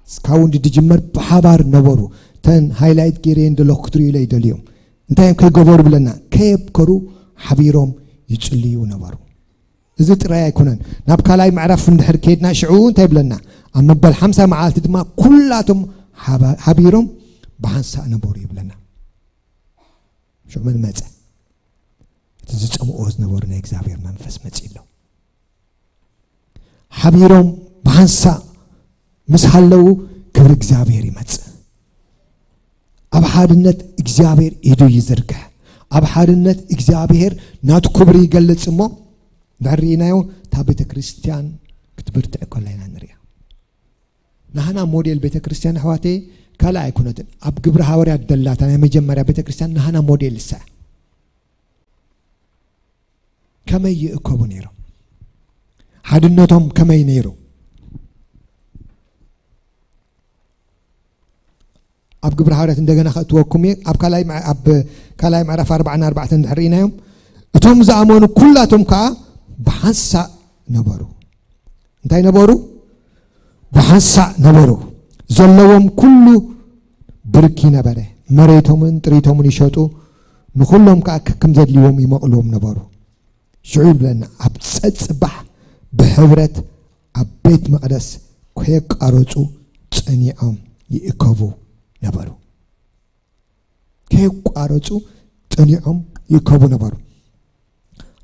እስካብ እንዲ ድጅመር ብሓባር ነበሩ። ተን ሃይላይት ገይረየን ዘለኹ ክትርእዩ ኢለ ይደልዮም። እንታይ እዮም ከይገበሩ ብለና? ከየብከሩ ሓቢሮም ይጽልዩ ነበሩ። እዚ ጥራይ ኣይኮነን። ናብ ካልኣይ ምዕራፍ እንድሕር ከይድና ሽዑ እንታይ ይብለና? ኣብ መበል ሓምሳ መዓልቲ ድማ ኩላቶም ሓባ- ሓቢሮም ብሓንሳእ ነበሩ ይብለና። ሽዑ መን መጸ? እቲ ዝጸምኦ ዝነበሩ ናይ እግዚኣብሔር መንፈስ መጺ ኣሎ። ሓቢሮም ብሓንሳእ ምስ ሃለዉ ክብሪ እግዚኣብሔር ይመጽእ። ኣብ ሓድነት እግዚኣብሔር ኢዱ ይዝርግሕ። ኣብ ሓድነት እግዚኣብሔር ናቱ ክብሪ ይገልጽ እሞ እንድሕር ርኢናዮ እታ ቤተ ክርስቲያን ክትብርትዕ ከላ ኢና ንሪኣ። ናህና ሞዴል ቤተ ክርስቲያን ኣሕዋተይ ካልእ ኣይኮነትን። ኣብ ግብረ ሃዋርያት ደላታ ናይ መጀመርያ ቤተ ክርስቲያን ናህና ሞዴል እሳ እያ። ከመይ ይእከቡ ነይሮም? ሓድነቶም ከመይ ነይሩ? ኣብ ግብረ ሃዋርያት እንደገና ከእትወኩም እየ። ኣብ ካልኣይ ምዕ- ኣብ ካልኣይ ምዕራፍ ኣርባዕን ኣርባዕተን እንድሕር ርኢናዮም፣ እቶም ዝኣመኑ ኩላቶም ከዓ ብሓንሳእ ነበሩ። እንታይ ነበሩ? ብሓንሳእ ነበሩ። ዘለዎም ኩሉ ብርኪ ነበረ። መሬቶምን ጥሪቶምን ይሸጡ፣ ንኹሎም ከኣ ከከም ዘድልዎም ይመቕልዎም ነበሩ። ሽዑ ይብለና፣ ኣብ ጸጽባሕ ብሕብረት ኣብ ቤት መቕደስ ከየቋረጹ ጸኒዖም ይእከቡ ነበሩ። ከየቋረጹ ጸኒዖም ይእከቡ ነበሩ።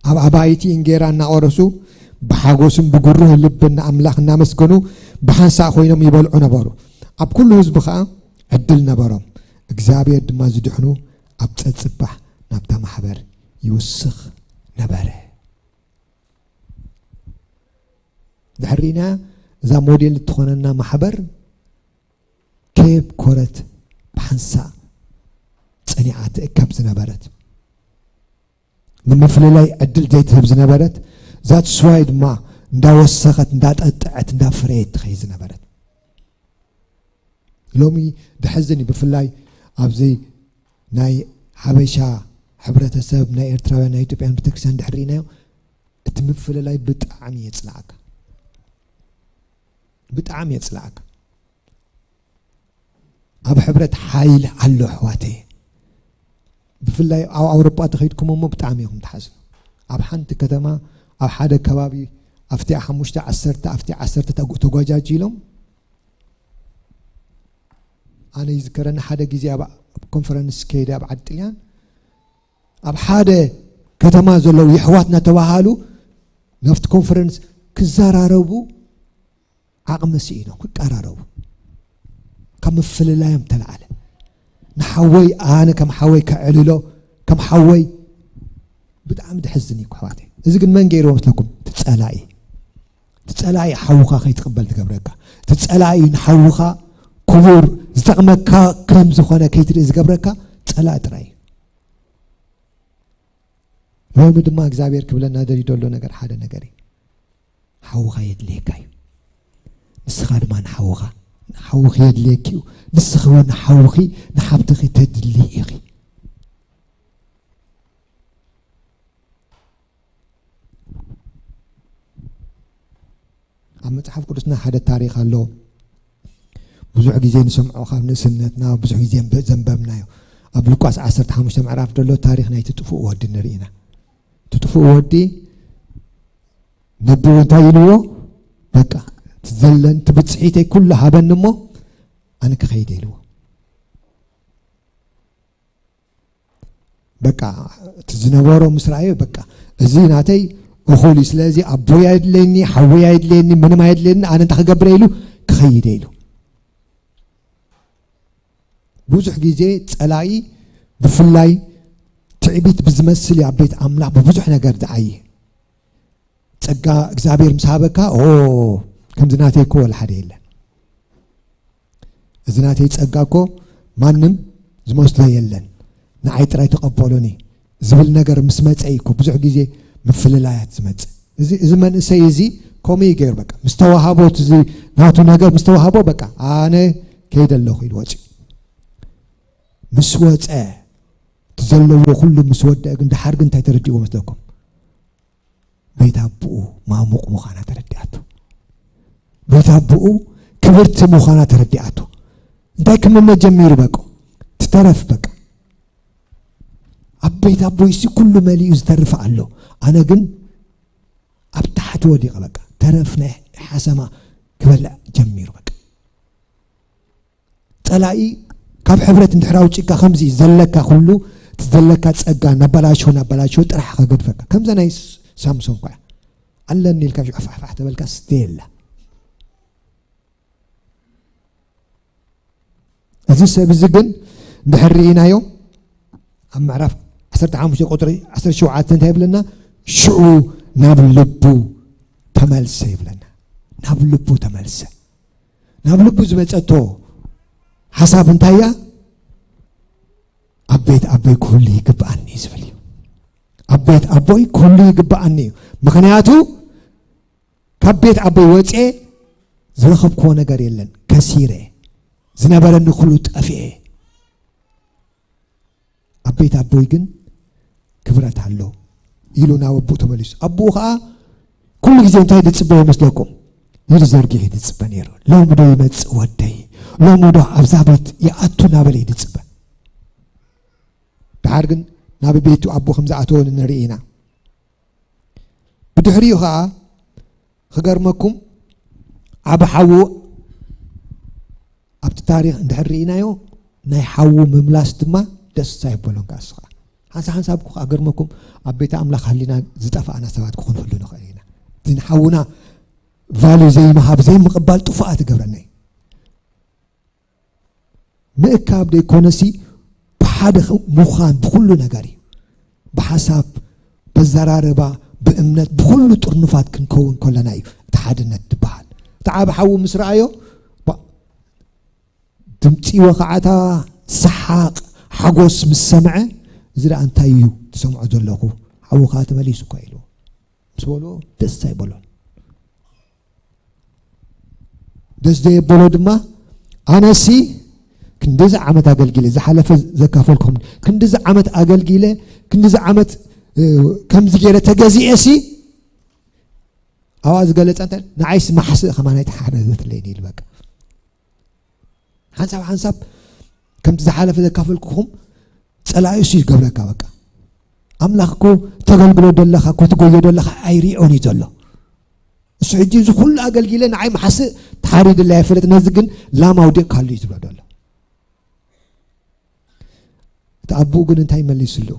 ኣብ ኣባይቲ እንጌራ እናቖረሱ ብሓጎስን ብጉሩህ ልብን ንኣምላኽ እናመስገኑ ብሓንሳእ ኮይኖም ይበልዑ ነበሩ። ኣብ ኩሉ ህዝቢ ኸኣ ዕድል ነበሮም። እግዚኣብሔር ድማ ዝድሕኑ ኣብ ጸጽባሕ ናብታ ማሕበር ይውስኽ ነበረ። ድሕሪና እዛ ሞዴል እትኾነና ማሕበር ከየብኮረት ብሓንሳእ ጸኒዓ ትእከብ ዝነበረት፣ ንምፍልላይ ዕድል ዘይትህብ ዝነበረት፣ ዛትስዋይ ድማ እንዳወሰኸት እንዳጠጥዐት እንዳፍረየት ትኸይድ ዝነበረት። ሎሚ ደሕዝን እዩ። ብፍላይ ኣብዚ ናይ ሓበሻ ሕብረተሰብ፣ ናይ ኤርትራውያን ናይ ኢትዮጵያን ቤተክርስትያን ድሕሪ ርኢናዮ፣ እቲ ምፍልላይ ብጣዕሚ የጽልኣካ፣ ብጣዕሚ የጽልኣካ። ኣብ ሕብረት ሓይሊ ኣሎ ኣሕዋተይ። ብፍላይ ኣብ ኣውሮጳ ተኸይድኩም እሞ ብጣዕሚ ኢኹም ትሓዝኑ። ኣብ ሓንቲ ከተማ፣ ኣብ ሓደ ከባቢ ኣብቲ ሓሙሽተ ዓሰርተ ኣብቲ ዓሰርተ ተጉ- ተጓጃጅሎም። ኣነ ይዝከረኒ ሓደ ግዜ ኣብ ኮንፈረንስ ከይደ ኣብ ዓዲ ጥልያን፣ ኣብ ሓደ ከተማ ዘለዉ የሕዋት እናተባሃሉ ናብቲ ኮንፈረንስ ክዘራረቡ ዓቕሚ ስኢኖም ክቀራረቡ፣ ካብ ምፍልላዮም ተላዓለ። ንሓወይ ኣነ ከም ሓወይ ከዕልሎ፣ ከም ሓወይ ብጣዕሚ ድሕዝን እዩ ኣሕዋተይ። እዚ ግን መን ገይርዎ መስለኩም? እቲ ጸላኢ። እቲ ጸላኢ ሓውኻ ከይትቕበል ትገብረካ። እቲ ጸላኢ ንሓውኻ ክቡር ዝጠቕመካ ከም ዝኾነ ከይትርኢ ዝገብረካ ጸላኢ ጥራይ እዩ። ሎሚ ድማ እግዚኣብሔር ክብለና ደልዩ ዘሎ ነገር ሓደ ነገር እዩ። ሓውኻ የድልየካ እዩ። ንስኻ ድማ ንሓውኻ፣ ንሓውኺ የድልየኪ እዩ። ንስኺ እውን ንሓውኺ ንሓብትኺ ተድሊ ኢኺ። ኣብ መጽሓፍ ቅዱስና ሓደ ታሪኽ ኣሎ። ብዙሕ ግዜ ንሰምዖ ካብ ንእስነትና፣ ብዙሕ ግዜ ዘንበ- ዘንበብናዮ። ኣብ ሉቃስ ዓሰርተ ሓሙሽተ ምዕራፍ ዘሎ ታሪኽ ናይቲ ጥፉእ ወዲ ንርኢ ኢና። እቲ ጥፉእ ወዲ ነብኡ እንታይ ኢልዎ? በቃ እቲ ዘለኒ እቲ ብጽሒተይ ኩሉ ሃበኒ እሞ ኣነ ክኸይድ ኢልዎ። በቃ እቲ ዝነበሮ ምስ ረኣዮ በቃ እዚ ናተይ እኹል እዩ፣ ስለዚ ኣቦይ ኣይድለየኒ፣ ሓወይ ኣይድለየኒ፣ ምንም ኣይድለየኒ፣ ኣነ እንታይ ክገብር ኢሉ ክኸይድ ኢሉ። ብዙሕ ግዜ ጸላኢ ብፍላይ ትዕቢት ብዝመስል እዩ ኣብ ቤት ኣምላኽ ብብዙሕ ነገር ዝዓይ። ጸጋ እግዚኣብሔር ምስ ሃበካ ኦ ከምዚ ናተይ እኮ ወላ ሓደ የለን፣ እዚ ናተይ ጸጋ እኮ ማንም ዝመስሎ የለን፣ ንዓይ ጥራይ ተቐበሉኒ ዝብል ነገር ምስ መጸ እዩ እኮ ብዙሕ ግዜ ምፍልላያት ዝመጽእ። እዚ እዚ መንእሰይ እዚ ከምኡ እዩ ገይሩ። በቃ ምስ ተዋሃቦ እቲ እዚ ናቱ ነገር ምስ ተዋሃቦ በቃ ኣነ ከይደ ኣለኹ ኢሉ ወጺኡ። ምስ ወጸ እቲ ዘለዎ ኩሉ ምስ ወደአ ግን ደሓር ግን እንታይ ተረዲእዎ መስለኩም? ቤት ኣቦኡ ማሙቕ ምዃና ተረዲኣቶ። ቤት ኣቦኡ ክብርቲ ምዃና ተረዲኣቶ። እንታይ ክምነ ጀሚሩ? በቃ ትተረፍ በቃ ኣብ ቤት ኣቦይ ሲ ኩሉ መሊኡ ዝተርፍ ኣሎ፣ ኣነ ግን ኣብ ታሕቲ ወዲቐ በቃ ተረፍ ናይ ሓሰማ ክበልዕ ጀሚሩ። በቃ ጸላኢ ካብ ሕብረት እንድሕር ኣውጺእካ ከምዚ ዘለካ ኩሉ እቲ ዘለካ ጸጋ ናበላሽዎ ናበላሽዎ ጥራሕ ከገድፈካ ከምዛ ናይ ስ- ሳምሶን ኳ ኣለኒ ኢልካ ሽዑ ፋሕፋሕ ተበልካ ስተ የላ። እዚ ሰብ እዚ ግን እንድሕር ርኢናዮ ኣብ ምዕራፍ ዓሰርተ ሓሙሽተ ቁፅሪ ዓሰርተ ሸውዓተ እንታይ ይብለና? ሽዑ ናብ ልቡ ተመልሰ ይብለና። ናብ ልቡ ተመልሰ። ናብ ልቡ ዝመፀቶ ሓሳብ እንታይ እያ? ኣብ ቤት ኣቦይ ክህሉ ይግብኣኒ እዩ ዝብል እዩ። ኣብ ቤት ኣቦይ ክህሉ ይግብኣኒ እዩ። ምኽንያቱ ካብ ቤት ኣቦይ ወፅኤ ዝረኸብክዎ ነገር የለን። ከሲረ፣ ዝነበረኒ ኩሉ ጠፍኤ። ኣብ ቤት ኣቦይ ግን ክብረት ኣሎ ኢሉ ናብ ኣቦኡ ተመሊሱ። ኣቦኡ ከዓ ኩሉ ግዜ እንታይ ዝፅበ ይመስለኩም? ኢዱ ዘርጊሑ ዝፅበ ነይሩ። ሎሚ ዶ ይመፅእ ወደይ? ሎሚ ዶ ኣብዛ ቤት ይኣቱ እናበለ እዩ ዝፅበ። ድሓር ግን ናብ ቤቱ ኣቦ ከም ዝኣተወ ንርኢ ኢና። ብድሕሪኡ ኸዓ ክገርመኩም፣ ዓቢ ሓዉ ኣብቲ ታሪኽ እንድሕር ርኢናዮ፣ ናይ ሓዉ ምምላስ ድማ ደስ ኣይበሎን። ከኣ ንሱ ኸዓ ሓንሳብ ሓንሳብ እኮ ክገርመኩም፣ ኣብ ቤት ኣምላኽ ሃሊና ዝጠፋእና ሰባት ክኾን ህሉ ንኽእል ኢና። እቲ ንሓውና ቫልዩ ዘይምሃብ ዘይምቕባል ጥፉኣት ይገብረና እዩ። ምእካብ ደይኮነሲ ብሓደ ምዃን ብኹሉ ነገር እዩ። ብሓሳብ፣ በዘራርባ፣ ብእምነት፣ ብኹሉ ጥርኑፋት ክንከውን ከለና እዩ እቲ ሓድነት ዝበሃል። እቲ ዓቢ ሓዉ ምስ ረኣዮ፣ ባ-፣ ድምፂ ወኻዕታ፣ ሰሓቕ፣ ሓጎስ ምስ ሰምዐ፣ እዚ ደኣ እንታይ እዩ ትሰምዖ ዘለኹ? ሓዉ ኸዓ ተመሊሱ እኮ ኢልዎ። ምስ በልዎ ደስ ኣይበሎን። ደስ ዘየበሎ ድማ፣ ኣነሲ ክንድዚ ዓመት ኣገልጊለ፣ ዝሓለፈ ዘካፈልኩም፣ ክንድዚ ዓመት ኣገልጊለ፣ ክንድዚ ዓመት፣ እ፣ ከምዚ ገይረ ተገዚኤሲ፣ ኣብኣ ዝገለጸ እንተ፣ ንዓይስ ማሕስእ ከማን ኣይተሓረዘትለይን ኢሉ በቃ። ሓንሳብ ሓንሳብ ከምቲ ዝሓለፈ ዘካፈልኩኹም ጸላኢሱ ይገብረካ በቃ። ኣምላኽ እኮ ተገልግሎ ደለኻ እኮ ትጎዮ ደለኻ ኣይሪኦን እዩ ዘሎ። እሱ ሕጂ እዚ ኩሉ ኣገልጊለ ንዓይ ማሕስእ ተሓሪድለይ ኣይፈልጥ፣ ነዚ ግን ላም ኣውዲቕካሉ እዩ ዝብሎ ዘሎ። እቲ ኣቦኡ ግን እንታይ መሊስሉ?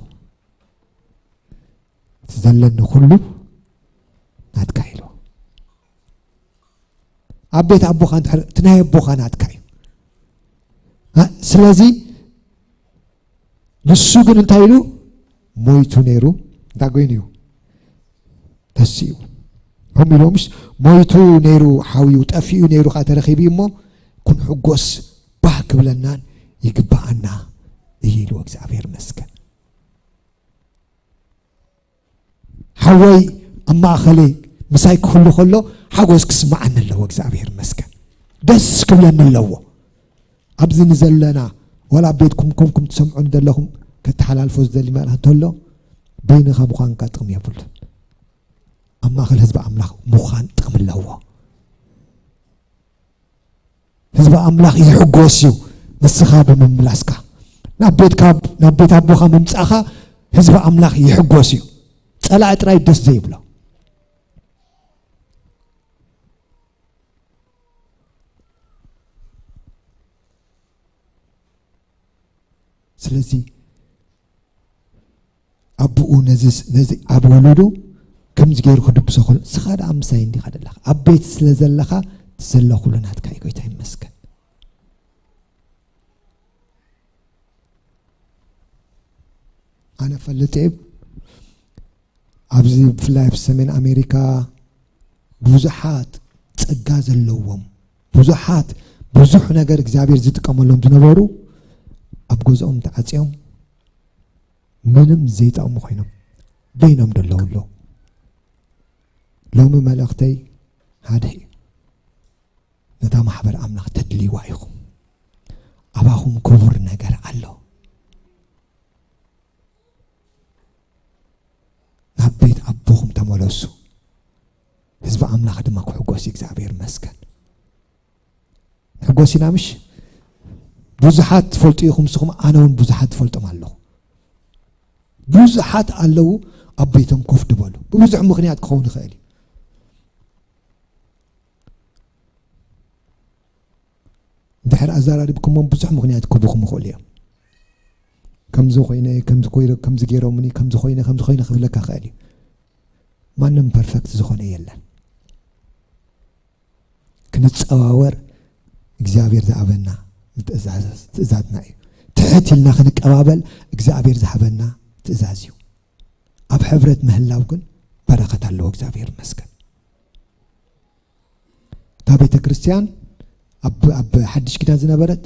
እቲ ዘለኒ ኩሉ ናትካ ኢሉ። ኣብ ቤት ኣቦኻ እንድሕር እቲ ናይ ኣቦኻ ናትካ እዩ። እ፣ ስለዚ ንሱ ግን እንታይ ኢሉ? ሞይቱ ነይሩ፣ እንታይ ኮይኑ እዩ? ተሲኡ። ከምኡ ኢሎምስ ሞይቱ ነይሩ፣ ሓውዩ ጠፊኡ ነይሩ፣ ኸዓ ተረኺቡ እዩ እሞ ክንሕጎስ ባህ ክብለናን ይግብኣና እዩ ኢሉ። እግዚኣብሔር ይመስገን። ሓወይ ኣብ ማእኸለይ ምሳይ ክህሉ ከሎ ሓጎስ ክስምዓኒ ኣለዎ። እግዚኣብሔር ይመስገን። ደስ ክብለኒ ኣለዎ። ኣብዚ ንዘለና ዋላ ኣብ ቤትኩም ኮንኩም ትሰምዑኒ ዘለኹም ከተሓላልፎ ዝደሊ መልእኽቲ እንተሎ በይንኻ ምዃንካ ጥቕሚ የብሉን። ኣብ ማእኸል ህዝቢ ኣምላኽ ምዃን ጥቕሚ ኣለዎ። ህዝቢ ኣምላኽ ይሕጎስ እዩ ንስኻ ብምምላስካ። ናብ ቤትካ፣ ናብ ቤት ኣቦኻ ምምጻእኻ ህዝቢ ኣምላኽ ይሕጎስ እዩ። ጸላኢ ጥራይ ደስ ዘይብሎ። ስለዚ ኣቦኡ ነዚ፣ ነዚ ኣብ ውሉዱ ከምዚ ገይሩ ክድብሶ ከሎ፣ ንስኻ ደኣ ምሳይ እንዲኻ ዘለኻ፣ ኣብ ቤት ስለ ዘለኻ፣ እቲ ዘሎ ኩሉ ናትካ እዩ። ጎይታ ይመስገን። ኣነ ፈልጥ እየ፣ ኣብዚ ብፍላይ ኣብ ሰሜን ኣሜሪካ ብዙሓት ጸጋ ዘለዎም፣ ብዙሓት ብዙሕ ነገር እግዚኣብሔር ዝጥቀመሎም ዝነበሩ ኣብ ገዝኦም ተዓጽዮም ምንም ዘይጠቕሙ ኮይኖም በይኖም ደለዉ ኣለዉ። ሎሚ መልእኽተይ ሓደ እዩ። ነታ ማሕበር ኣምላኽ ተድልይዋ ኢኹም። ኣባኹም ክቡር ነገር ኣሎ። ናብ ቤት ኣቦኹም ተመለሱ። ህዝቢ ኣምላኽ ድማ ክሕጎስ እዩ። እግዚኣብሔር ይመስገን። ንሕጎስ ኢና ምሽ? ብዙሓት ትፈልጡ ኢኹም ንስኹም፣ ኣነ እውን ብዙሓት ትፈልጦም ኣለኹ። ብዙሓት ኣለዉ ኣብ ቤቶም ኮፍ ድበሉ። ብብዙሕ ምኽንያት ክኸውን ይኽእል እዩ። እንድሕር ኣዘራሪብኩሞም ብዙሕ ምኽንያት ክህቡኹም ይኽእሉ እዮም። ከምዚ ኮይነ፣ ከምዚ ኮይነ፣ ከምዚ ገይሮምኒ፣ ከምዚ ኮይነ፣ ከምዚ ኮይነ ክብለካ ይኽእል እዩ። ማንም ፐርፈክት ዝኾነ የለን። ክንጸዋወር እግዚኣብሔር ዝሃበና ምትእዛዝ-፣ ትእዛዝና እዩ። ትሕት ኢልና ክንቀባበል እግዚኣብሔር ዝሃበና ትእዛዝ እዩ። ኣብ ሕብረት ምህላው ግን በረኸት ኣለዎ። እግዚኣብሔር ይመስገን። እታ ቤተ ክርስቲያን ኣብ፣ ኣብ ሓድሽ ኪዳን ዝነበረት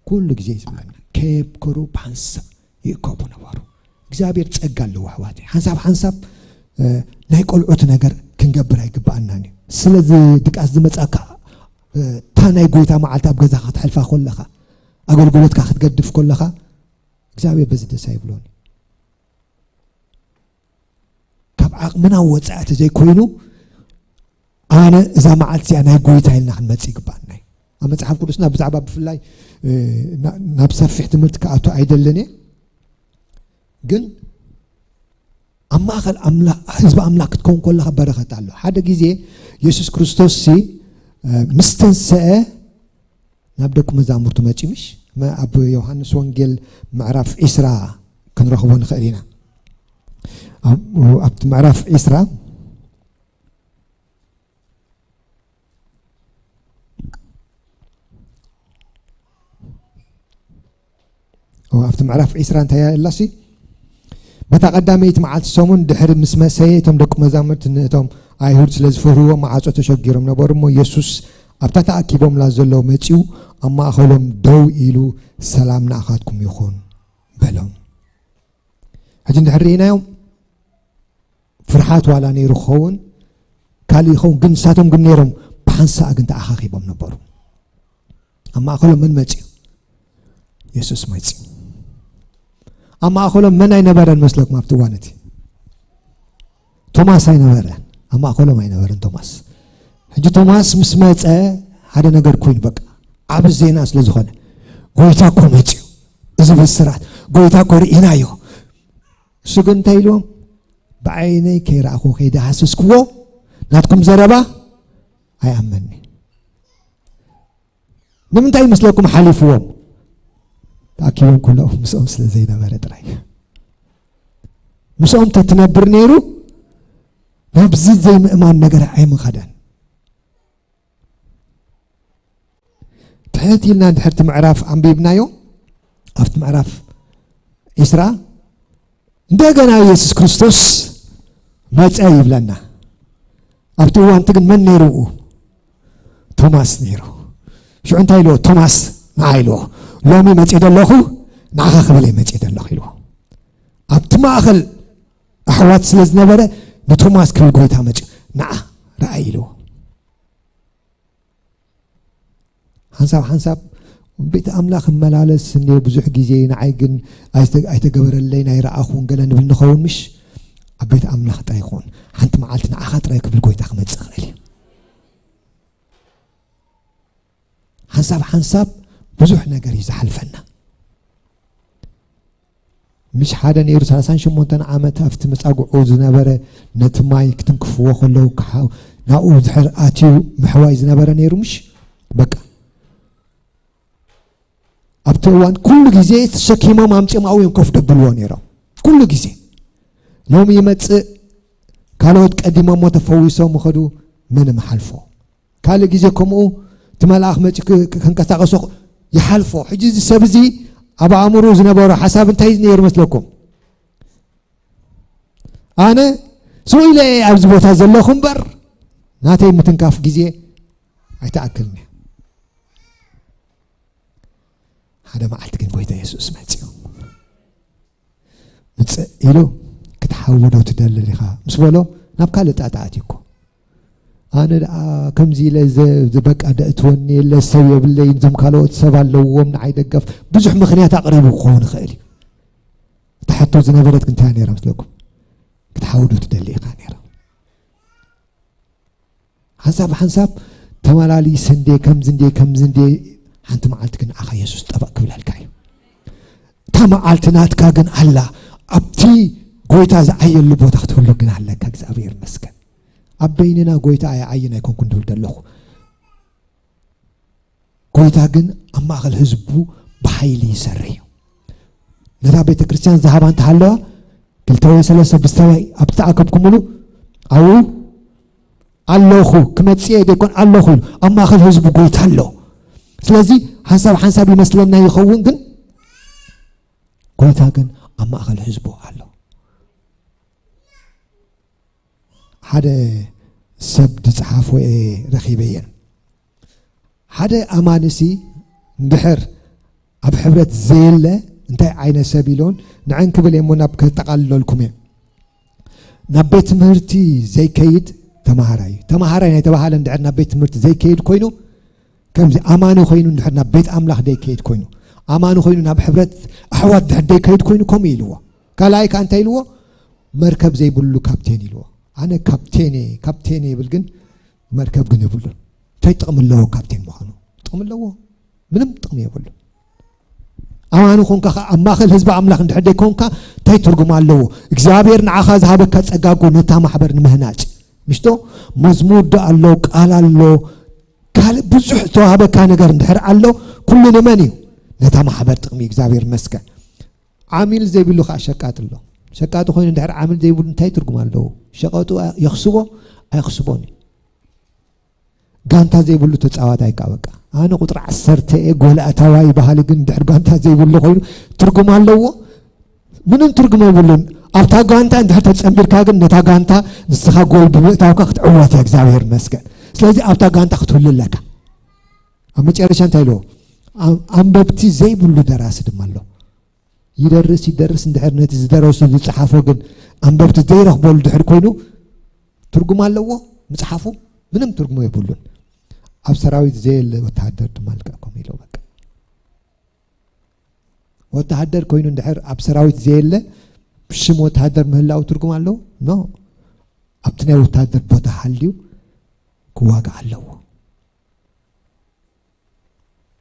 ኩሉ ግዜ እዩ ዝብለና፣ ከየብክሩ ብሓንሳብ ይእከቡ ነበሩ። እግዚኣብሔር ጸጋ ኣለዎ ኣሕዋተይ። ሓንሳብ ሓንሳብ፣ እ፣ ናይ ቆልዑት ነገር ክንገብር ኣይግብኣናን እዩ። ስለዚ ድቃስ ዝመጻካ፣ እ፣ እታ ናይ ጎይታ መዓልቲ ኣብ ገዛኻ ክትሕልፋ ከለኻ፣ ኣገልግሎትካ ክትገድፍ ከለኻ፣ እግዚኣብሔር በዚ ደስ ኣይብሎን እዩ። ካብ ዓቕምና ወጻኢ ተዘይኮይኑ፣ ኣነ እዛ መዓልቲ እዚኣ ናይ ጎይታ ኢልና ክንመጽእ ይግባኣና እዩ። መጽሓፍ ቅዱስና ብዛዕባ ብፍላይ ናብ ሰፊሕ ትምህርቲ ክኣቱ ኣይደልን እየ። ግን ኣብ ማእኸል ህዝቢ ኣምላኽ ክትከውን ከለኻ በረኸት ኣሎ። ሓደ ግዜ የሱስ ክርስቶስ ሲ ምስ ተንሰአ ናብ ደቂ መዛሙርቱ መጺኡ፣ ምሽ ኣብ ዮሃንስ ወንጌል ምዕራፍ ዒስራ ክንረኽቦ ንኽእል ኢና። ኣብቲ ምዕራፍ ዒስራ ኣብቲ ምዕራፍ ዒስራ እንታይ ኣላሲ? በታ ቀዳመይቲ መዓልቲ ሰሙን ድሕሪ ምስ መሰየ፣ እቶም ደቂ መዛሙርቲ ነቶም ኣይሁድ ስለ ዝፈርህዎ፣ ማዕጾ ተሸጊሮም ነበሩ። እሞ የሱስ ኣብታ ተኣኪቦምላ ዘለዉ መጺኡ፣ ኣብ ማእኸሎም ደው ኢሉ፣ "ሰላም ንኣኻትኩም ይኹን" በሎም። ሕጂ እንድሕር ርኢናዮም፣ ፍርሓት ዋላ ነይሩ ክኸውን፣ ካልእ ይኸውን፣ ግን ንሳቶም ግን ነይሮም፣ ብሓንሳእ ግን ተኣኻኺቦም ነበሩ። ኣብ ማእኸሎም መን መጺኡ? የሱስ መጺኡ። ኣብ ማእኸሎም መን ኣይነበረን መስለኩም ኣብቲ እዋን እቲ? ቶማስ ኣይነበረን። ኣብ ማእኸሎም ኣይነበረን ቶማስ። ሕጂ ቶማስ ምስ መጸ ሓደ ነገር ኮይኑ፣ በቃ፣ ዓቢ ዜና ስለ ዝኾነ፣ "ጎይታ እኮ መጺኡ፣ እዚ ብስራት፣ ጎይታ እኮ ርኢናዮ።" እሱ ግን እንታይ ኢልዎም? "ብዓይነይ ከይረኣኹ ከይደሃሰስክዎ ናትኩም ዘረባ ኣይኣመኒ።" ንምንታይ ይመስለኩም ሓሊፍዎም? ተኣኪቦም ኩሎም ምስኦም ስለ ዘይነበረ ጥራይ። ምስኦም ተትነብር ነይሩ፣ ናብዚ ዘይምእማን ነገር ኣይምኸደን። ትሕት ኢልና እንድሕር እቲ ምዕራፍ ኣንቢብናዮ፣ ኣብቲ ምዕራፍ ዒስራ እንደገና የሱስ ክርስቶስ መጸ ይብለና። ኣብቲ እዋንቲ ግን መን ነይሩ? ቶማስ ነይሩ። ሽዑ እንታይ ኢልዎ? ቶማስ ንዓ ኢልዎ፣ "ሎሚ መጺእ ደለኹ፣ ንዓኻ ክብል እየ መጺእ ደለኹ" ኢልዎ። ኣብቲ ማእኸል ኣሕዋት ስለ ዝነበረ ንቶማስ ክብል ጎይታ መጺኡ፣ "ንዓ ረኣይ" ኢልዎ። ሓንሳብ ሓንሳብ ቤት ኣምላኽ እመላለስ እንድየ ብዙሕ ግዜ፣ ንዓይ ግን ኣይተ-፣ ኣይተገበረለይን ኣይረኣኹን ገለ ንብል ንኸውን ምሽ? ኣብ ቤት ኣምላኽ ጥራይ ይኹን፣ ሓንቲ መዓልቲ ንዓኻ ጥራይ ክብል ጎይታ ክመጽእ ይኽእል እዩ። ሓንሳብ ሓንሳብ ብዙሕ ነገር እዩ ዝሓልፈና። ምሽ ሓደ ነይሩ ሰላሳን ሸሞንተን ዓመት ኣብቲ መጻጉዑ ዝነበረ፣ ነቲ ማይ ክትንክፍዎ ከለዉ ክሓ-፣ ናብኡ ድሕር ኣትዩ ምሕዋይ ዝነበረ ነይሩ ምሽ? በቃ። ኣብቲ እዋን ኩሉ ግዜ ተሸኪሞም ኣምጺኦም ኣብኡ እዮም ኮፍ ደብልዎ ነይሮም። ኩሉ ግዜ። ሎሚ ይመጽእ፣ ካልኦት ቀዲሞሞ ተፈዊሶም ይኸዱ፣ መን ምሓልፎ? ካልእ ግዜ ከምኡ እቲ መልኣኽ መጺኡ ክ-፣ ክ-፣ ከንቀሳቐሶ ይሓልፎ። ሕጂ እዚ ሰብ እዚ ኣብ ኣእምሮ ዝነበሮ ሓሳብ እንታይ ነይሩ መስለኩም? ኣነ ስቕ ኢለ እየ ኣብዚ ቦታ ዘለኹ እምበር፣ ናተይ ምትንካፍ ግዜ ኣይተኣክልን እያ። ሓደ መዓልቲ ግን ጎይታ የሱስ መጺኡ፣ ምጽእ ኢሉ፣ "ክትሓዊ ዶ ትደሊ ዲኻ?" ምስ በሎ፣ ናብ ካልእ ጣጣ ኣትዩ እኮ። ኣነ ደኣ ከምዚ ኢለ ዘ-፣ ዘ-፣ በቃ ደእትወኒ የለ፣ ሰብ የብለይን፣ እዞም ካልኦት ሰብ ኣለዎም ንዓይ ደገፍ፣ ብዙሕ ምኽንያት ኣቕሪቡ ክኸውን ይኽእል እዩ። እታ ሕቶ ዝነበረት ግን እንታይ ነይራ መስለኩም? "ክትሓዊ ዶ ትደሊ ኢኻ?" ነይራ። ሓንሳብ ሓንሳብ ተመላሊስ እንዴ፣ ከምዚ እንዴ፣ ከምዚ እንዴ፣ ሓንቲ መዓልቲ ግን ንዓኻ የሱስ ጠበቕ ክብለልካ እዩ። እታ መዓልቲ ናትካ ግን ኣላ። ኣብቲ ጎይታ ዝዓየሉ ቦታ ክትህሉ ግን ኣለካ። እግዚኣብሔር ይመስገን። ኣብ በይንና ጎይታ ኣይዓይን ኣይኮንኩን ድብል ዘለኹ። ጎይታ ግን ኣብ ማእከል ህዝቡ ብሓይሊ ይሰርሕ እዩ። ነታ ቤተ ክርስቲያን ዝሃባ እንተሃለዋ፣ ክልተ ወይ ሰለስተ ብዝተባይ ኣብ ዝተኣከብኩምሉ፣ ኣብኡ ኣለኹ፣ ክመጽእ እየ ደይኮን ኣለኹ ኢሉ፣ ኣብ ማእከል ህዝቡ ጎይታ ኣሎ። ስለዚ ሓንሳብ ሓንሳብ ይመስለና ይኸውን፣ ግን ጎይታ ግን ኣብ ማእከል ህዝቡ ኣሎ። ሓደ ሰብ ዝጸሓፎ እየ ረኺበየን። ሓደ ኣማንሲ እንድሕር ኣብ ሕብረት ዘየለ እንታይ ዓይነት ሰብ ኢሎን ንዕን ክብል እየ እሞ ናብ ከጠቓልለልኩም እየ። ናብ ቤት ትምህርቲ ዘይከይድ ተማሃራይ እዩ። ተማሃራይ ናይ ተባሃለ እንድሕር ናብ ቤት ትምህርቲ ዘይከይድ ኮይኑ፣ ከምዚ ኣማኒ ኮይኑ እንድሕር ናብ ቤት ኣምላኽ ዘይከይድ ኮይኑ፣ ኣማኒ ኮይኑ ናብ ሕብረት ኣሕዋት እንድሕር ዘይከይድ ኮይኑ ከምኡ ኢልዎ። ካልኣይ ከኣ እንታይ ኢልዎ? መርከብ ዘይብሉ ካፕቴን ኢልዎ። ኣነ ካፕቴን እየ፣ ካፕቴን እየ ይብል፣ ግን መርከብ ግን የብሉን። እንታይ ጥቕሚ ኣለዎ ካፕቴን ምዃኑ? ጥቕሚ ኣለዎ? ምንም ጥቕሚ የብሉ። ኣማኒ ኮንካ ከ ኣብ ማእኸል ህዝቢ ኣምላኽ እንድሕር ደይኮንካ እንታይ ትርጉም ኣለዎ? እግዚኣብሔር ንዓኻ ዝሃበካ ጸጋ እኮ ነታ ማሕበር ንምህናጽ ምሽቶ። መዝሙር ዶ ኣሎ፣ ቃል ኣሎ፣ ካልእ ብዙሕ ዝተዋህበካ ነገር እንድሕር ኣሎ፣ ኩሉ ንመን እዩ? ነታ ማሕበር ጥቕሚ። እግዚኣብሔር ይመስገን። ዓሚል ዘይብሉ ከዓ ሸቃጥ ኣሎ። ሸቃጢ ኮይኑ እንድሕር ዓሚል ዘይብሉ እንታይ ትርጉም ኣለዎ? ሸቀጡ የኽስቦ? ኣይኽስቦን እዩ። ጋንታ ዘይብሉ ተጻዋታይ ከዓ በቃ፣ ኣነ ቁጥሪ ዓሰርተ እየ፣ ጎል ኣታዋይ በሃሊ ግን እንድሕር ጋንታ ዘይብሉ ኮይኑ ትርጉም ኣለዎ? ምንም ትርጉም የብሉን። ኣብታ ጋንታ እንድሕር ተጸንቢርካ ግን ነታ ጋንታ ንስኻ ጎል ብምእታውካ ክትዕወት እያ፣ እግዚኣብሔር ይመስገን። ስለዚ ኣብታ ጋንታ ክትህሉ ኣለካ። ኣብ መጨረሻ እንታይ ኢልዎ? ኣም-፣ ኣንበብቲ ዘይብሉ ደራሲ ድማ ኣሎ። ይደርስ ይደርስ እንድሕር ነቲ ዝደረሱ ዝጸሓፎ ግን ኣንበብቲ ዘይረኽበሉ ድሕር ኮይኑ ትርጉም ኣለዎ ምጽሓፉ? ምንም ትርጉም የብሉን። ኣብ ሰራዊት ዘየለ ወተሃደር ድማ ልክዕኩም ኢሎ በቃ። ወተሃደር ኮይኑ እንድሕር ኣብ ሰራዊት ዘየለ ሽም ወተሃደር ምህላው ትርጉም ኣለዎ? ኖ። ኣብቲ ናይ ወተሃደር ቦታ ሃልዩ ክዋጋእ ኣለዎ።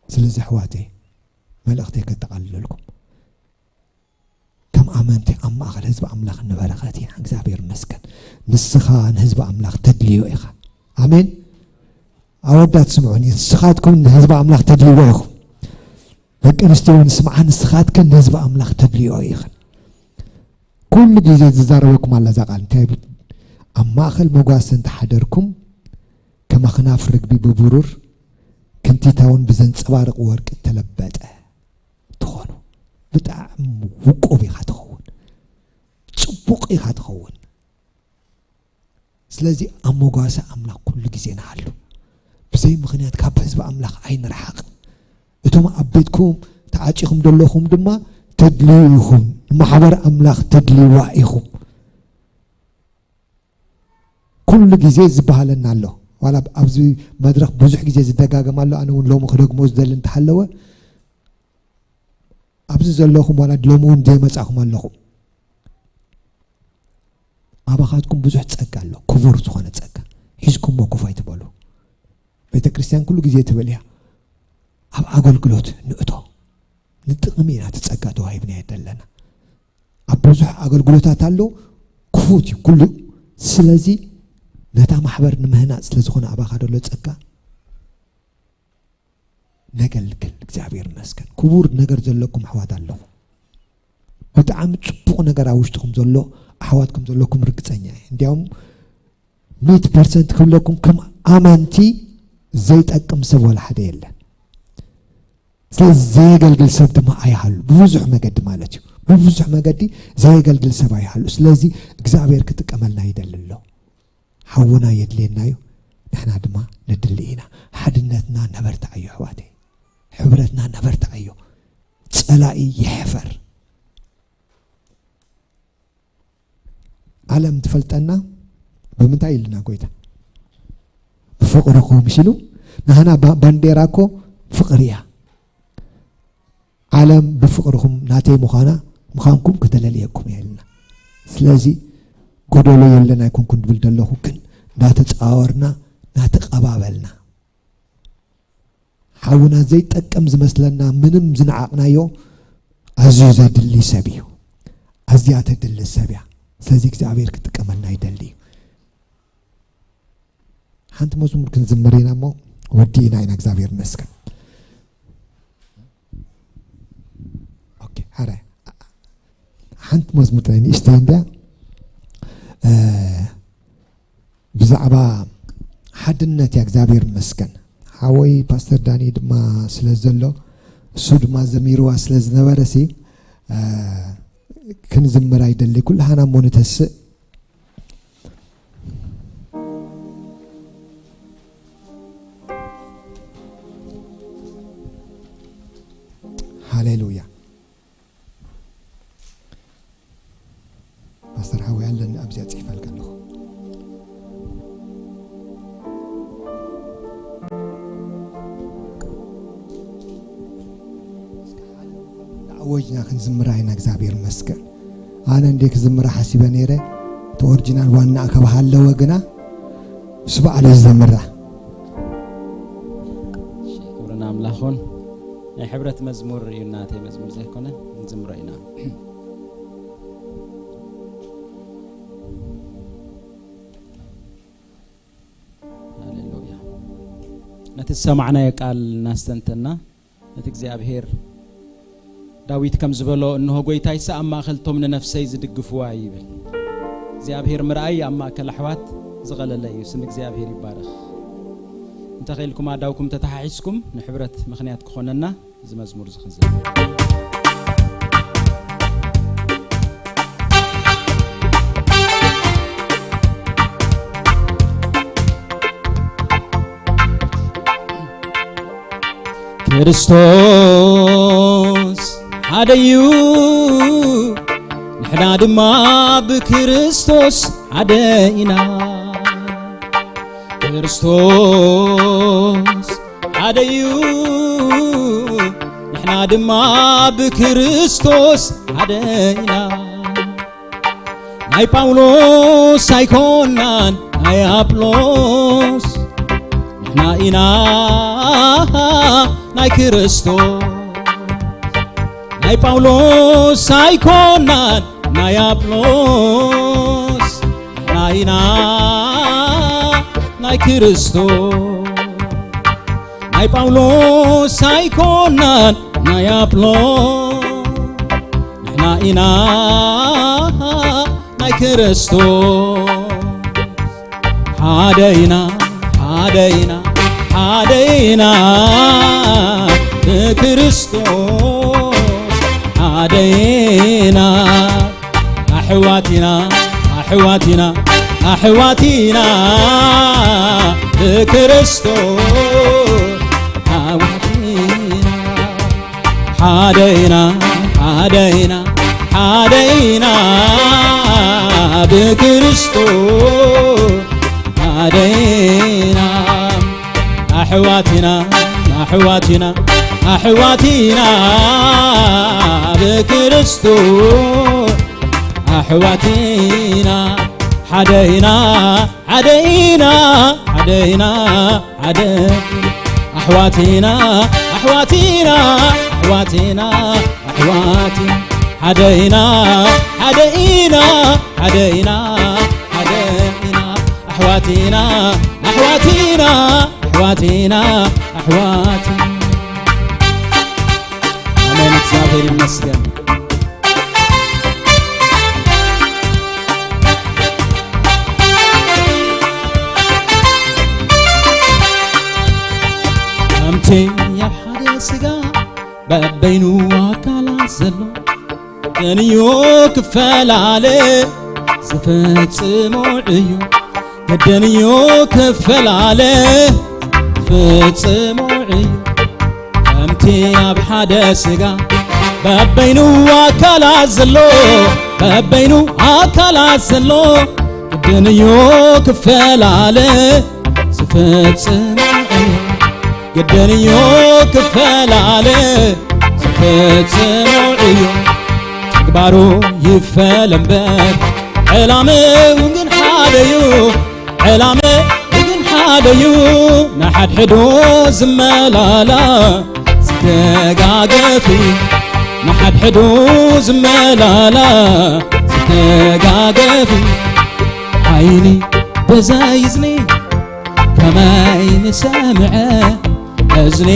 ስለዚ ኣሕዋተይ፣ መልእኽተይ ከጠቓልለልኩም፣ ከም ኣመንቲ ኣብ ማእኸል ህዝቢ ኣምላኽ ንበረኸት ኢና። እግዚኣብሔር ይመስገን። ንስኻ ንህዝቢ ኣምላኽ ተድልዮ ኢኻ። ኣሜን። ኣወዳት ስምዑኒ፣ ንስኻትኩም ንህዝቢ ኣምላኽ ተድልይዎ ኢኹም። ደቂ ኣንስትዮ እውን ስምዓ፣ ንስኻትክን ንህዝቢ ኣምላኽ ተድልዮ ኢኽን። ኩሉ ግዜ ዝዛረበኩም ኣላ እዛ ቃል። እንታይ ይብል? ኣብ ማእኸል መጓሰ እንተሓደርኩም፣ ከም ኣኽናፍ ርግቢ ብብሩር ክንቲታውን ብዘንጸባርቕ ወርቂ እተለበጠ ትኾኑ። ብጣዕሚ ውቁብ ኢኻ ትኸውን። ጽቡቕ ኢኻ ትኸውን። ስለዚ ኣብ መጓሰ ኣምላኽ ኩሉ ግዜ ንሃሉ። ብዘይ ምኽንያት ካብ ህዝቢ ኣምላኽ ኣይንርሓቕ። እቶም ኣብ ቤትኩም ተዓጺኹም ዘለኹም ድማ ተድልዩ ኢኹም። ንማሕበር ኣምላኽ ተድልይዋ ኢኹም። ኩሉ ግዜ ዝበሃለና ኣሎ። ዋላ ኣብዚ መድረኽ ብዙሕ ግዜ ዝደጋገም ኣሎ። ኣነ እውን ሎሚ ክደግሞ ዝደሊ እንተሃለወ፣ ኣብዚ ዘለኹም ዋላ ሎሚ እውን ዘይመጻኹም ኣለኹም። ኣባኻትኩም ብዙሕ ጸጋ ኣሎ፣ ክቡር ዝኾነ ጸጋ። ሒዝኩሞ ኮፍ ኣይትበሉ። ቤተ ክርስቲያን ኩሉ ግዜ ትብል እያ፣ ኣብ ኣገልግሎት ንእቶ። ንጥቕሚ ኢና እቲ ጸጋ ተዋሂብናዮ ዘለና። ኣብ ብዙሕ ኣገልግሎታት ኣሎ፣ ክፉት እዩ ኩሉ። ስለዚ ነታ ማሕበር ንምህናጽ ስለ ዝኾነ ኣባኻ ዘሎ ጸጋ፣ ነገልግል። እግዚኣብሔር ይመስገን። ክቡር ነገር ዘለኩም ኣሕዋት ኣለኹም። ብጣዕሚ ጽቡቕ ነገር ኣብ ውሽጥኹም ዘሎ ኣሕዋት ከም ዘለኩም ርግጸኛ እየ። እንዲያውም ሚእቲ ፐርሰንት ክብለኩም፣ ከም ኣመንቲ ዘይጠቅም ሰብ ዋላ ሓደ የለን። ስለዚ ዘየገልግል ሰብ ድማ ኣይሃሉ። ብብዙሕ መገዲ ማለት እዩ። ብብዙሕ መገዲ ዘየገልግል ሰብ ኣይሃሉ። ስለዚ እግዚኣብሔር ክጥቀመልና ይደሊ ኣሎ። ሓውና የድልየና እዩ፣ ንሕና ድማ ነድሊ ኢና። ሓድነትና ነበርትዓዮ ኣሕዋተይ፣ ሕብረትና ነበርትዓዮ። ጸላኢ ይሕፈር። ዓለም ትፈልጠና ብምንታይ ኢልና ጎይታ? ብፍቕሪ እኮ ምሽ ኢሉ። ንሃና ባ-፣ ባንዴራ እኮ ፍቕሪ እያ። ዓለም ብፍቕርኹም ናተይ ምዃና፣ ምዃንኩም ክተለልየኩም እየ ኢልና። ስለዚ ጎደሎ የለን ኣይኮንኩን ድብል ደለኹ፣ ግን እንዳተጻዋወርና፣ እንዳተቐባበልና። ሓውና ዘይጠቅም ዝመስለና ምንም ዝነዓቕናዮ ኣዝዩ ዘድሊ ሰብ እዩ። ኣዝያ ተድሊ ሰብ እያ። ስለዚ እግዚኣብሔር ክጥቀመልና ይደሊ እዩ። ሓንቲ መዝሙር ክንዝምር ኢና እሞ ወዲእና ኢና። እግዚኣብሔር ይመስገን። ኦኬ፣ ሓረ ሓንቲ መዝሙር ጥራይ ንእሽተይ እንድያ። እ፣ ብዛዕባ ሓድነት እያ። እግዚኣብሔር ይመስገን። ሓወይ ፓስተር ዳኒ ድማ ስለ ዘሎ፣ እሱ ድማ ዘሚርዋ ስለ ዝነበረ ሲ፣ እ፣ ክንዝምር ኣይደሊ። ኩልሃና እሞ ንተስእ። ሃሌሉያ። ፓስተር ሓወይ ኣለኒ፣ ኣብዚኣ ጽሒፈልካ ኣለኹ። ኣወጅና ክንዝምራ ኢና። እግዚኣብሔር ይመስገን። ኣነ እንዴ ክዝምራ ሓሲበ ነይረ፣ እቲ ኦሪጂናል ዋና ካብ ሃለወ ግና እሱ በዓሉ ዝዘምራ። ክብርና ናይ ሕብረት መዝሙር እዩ፣ ናተይ መዝሙር ዘይኮነ፣ ንዝምሮ ኢና። ሃሌሉያ። ነቲ ዝሰማዕናዮ ቃል እናስተንተና፣ ነቲ እግዚኣብሔር፣ ዳዊት ከም ዝበሎ፣ "እንሆ፣ ጐይታይስ ኣብ ማእከልቶም ንነፍሰይ ዝድግፍዋ እዩ" ይብል። እግዚኣብሔር ምርኣይ ኣብ ማእከል ኣሕዋት ዝቐለለ እዩ። ስም እግዚኣብሔር ይባረኽ። እንተ ኸኢልኩም ኣዳውኩም ተተሓሒዝኩም ንሕብረት ምኽንያት ክኾነና እዚ መዝሙር እዚ ክንዘምር። ክርስቶስ ሓደ እዩ፣ ንሕና ድማ ብክርስቶስ ሓደ ኢና። ክርስቶስ ሓደ እዩ፣ ንሕና ድማ ብክርስቶስ ሓደ ኢና። ናይ ጳውሎስ ኣይኮናን ናይ ኣጵሎስ፣ ንሕና ኢና ናይ ክርስቶስ። ናይ ጳውሎስ ኣይኮናን ናይ ኣጵሎስ፣ ንሕና ኢና ናይ ክርስቶስ። ናይ ጳውሎስ ኣይኮናን ናይ ኣጵሎስ፣ ንሕና ኢና ናይ ክርስቶስ። ሓደ ኢና፣ ሓደ ኢና፣ ሓደ ኢና ብክርስቶስ፣ ሓደ ኢና። ኣሕዋት ኢና፣ ኣሕዋት ኢና፣ ኣሕዋት ኢና ብክርስቶስ፣ ኣሕዋት ኢና። ሓደ ኢና፣ ሓደ ኢና፣ ሓደ ኢና ብክርስቶስ፣ ሓደ ኢና። ኣሕዋት ኢና፣ ኣሕዋት ኢና፣ ኣሕዋት ኢና ብክርስቶስ፣ ኣሕዋት ኢና። ሓደ ኢና፣ ሓደ ኢና፣ ሓደ ኢና፣ ሓደ ኢና። ኣሕዋት ኢና፣ ኣሕዋት ኢና፣ ኣሕዋት ኢና፣ ኣሕዋት ኢና። ሓደ ኢና፣ ሓደ ኢና፣ ሓደ ኢና፣ ሓደ ኢና። ኣሕዋት ኢና፣ ኣሕዋት ኢና፣ ኣሕዋት ኢና፣ ኣሕዋት ኢና። ኣሜን። እግዚኣብሔር ይመስገን። ከምቲ ኣብ ሓደ ሥጋ በበይኑ ኣካላት ዘሎ፣ ግድንዮ ክፈላለ ዝፍጽሞ እዩ። ግድንዮ ክፈላለ ዝፍጽሞ እዩ። ከምቲ ኣብ ሓደ ሥጋ በበይኑ ኣካላት ዘሎ፣ በበይኑ ኣካላት ዘሎ፣ ግድንዮ ክፈላለ ዝፍጽሞ እዩ። ግድንዮ ክፈላለ ዝፍጽሞ እዩ። ተግባሩ ይፈለ እምበር፣ ዕላምኡ ግን ሓደ እዩ። ዕላምኡ ግን ሓደ እዩ። ንሓድሕዱ ዝመላላ ዝደጋገፍ እዩ። ንሓድሕዱ ዝመላላ ዝደጋገፍ እዩ። ዓይኒ ብዘይ እዝኒ ከመይ ምሰምዐ፣ እዝኒ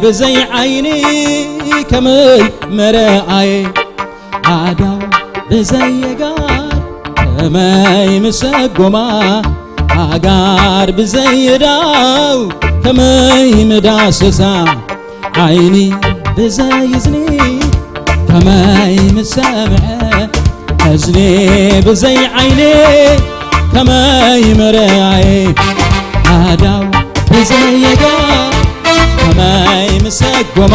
ብዘይ ዓይኒ ከመይ ምረኣየ፣ ኣእዳው ብዘይ ኣእጋር ከመይ ምሰጎማ፣ ኣእጋር ብዘይ ኣእዳው ከመይ ምዳሰሳ፣ ዓይኒ ብዘይ እዝኒ ከመይ ምሰምዐ፣ እዝኒ ብዘይ ዓይኒ ከመይ ምረኣየ፣ ኣእዳው ብዘይ ኣእጋር ከመይ ምሰጎማ፣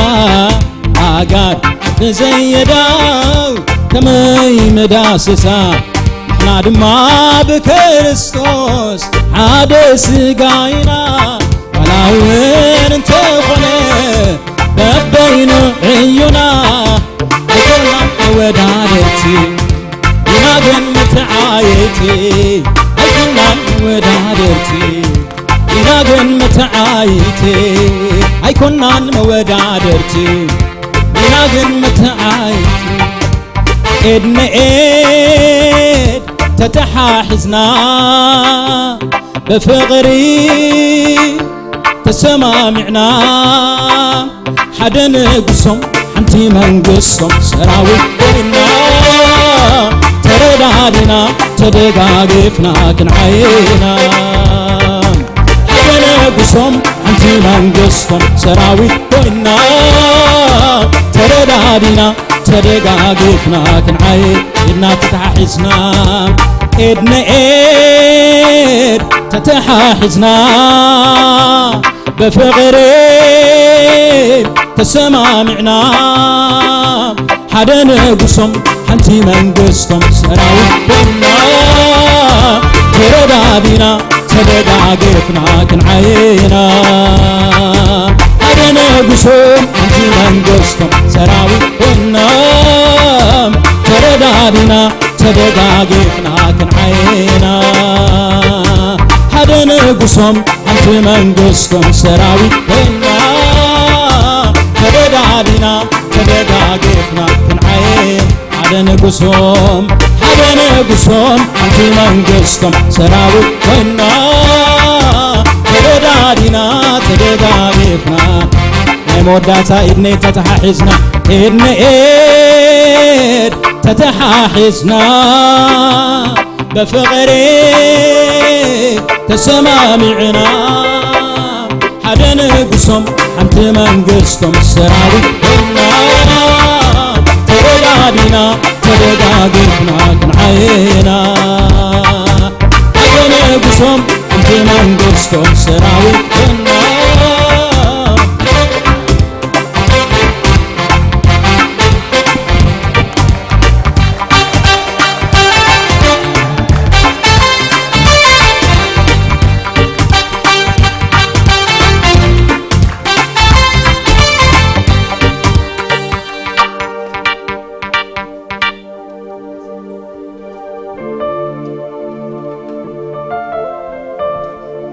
ኣእጋር ብዘይ ኣእዳው ከመይ ምዳሰሳ፣ ንሕና ድማ ብክርስቶስ ሓደ ሥጋ ኢና። ዋላ እውን እንተኾነ በበይኑ ዕዩና፣ ኣይኮናን ተወዳደርቲ ኢና ግን መተዓየይቲ፣ ኣይኮናን ተወዳደርቲ ኢና ግን መተዓየይቲ። ኣይኮናን መወዳደርቲ ኢና ግን መተዓይቲ ኤድነኤድ ተተሓሒዝና ብፍቕሪ ተሰማሚዕና ሓደ ንጉሶም ሓንቲ መንግስቶም ሰራዊት ኮይና ተረዳዲና ተደጋጊፍና ክንዓይና ሓደ ንጉሶም ሓንቲ መንግስቶም ሰራዊት ኮይና ተረዳዲና ተደጋጊፍና ክንዓይ ኢድና ተተሓሒዝና ኤድነ ኤድ ተተሓሒዝና ብፍቕሪ ተሰማሚዕና ሓደ ንጉሶም ሓንቲ መንግስቶም ሰራዊት ኮይና ተረዳዲና ተደጋጊፍና ክንዓይና ሓደ ንጉሶም ሓንቲ መንግስቶም ሰራዊት ኮይና ተረዳዲና ተደጋጊፍና ክንዓይና ሓደ ንጉሶም ሓንቲ መንግስቶም ሰራዊት ኮይና ተረዳዲና ተደጋጊፍና ክንዓይን ሓደ ንጉሶም ሓደ ንጉሶም ሓንቲ መንግስቶም ሰራዊት ኮይና ተረዳዲና ተደጋጊፍና ናይ መወዳእታ ኢድነ ተተሓሒዝና ኢድነ ኤድ ተተሓሒዝና ብፍቕሪ ተሰማሚዕና ሓደ ንጉሶም ሓንቲ መንግስቶም ሰራዊት ኮይና ተረዳዲና ተደጋጊፍና ክንዓይና ሓደ ንጉሶም ሓንቲ መንግስቶም ሰራዊት ኮይና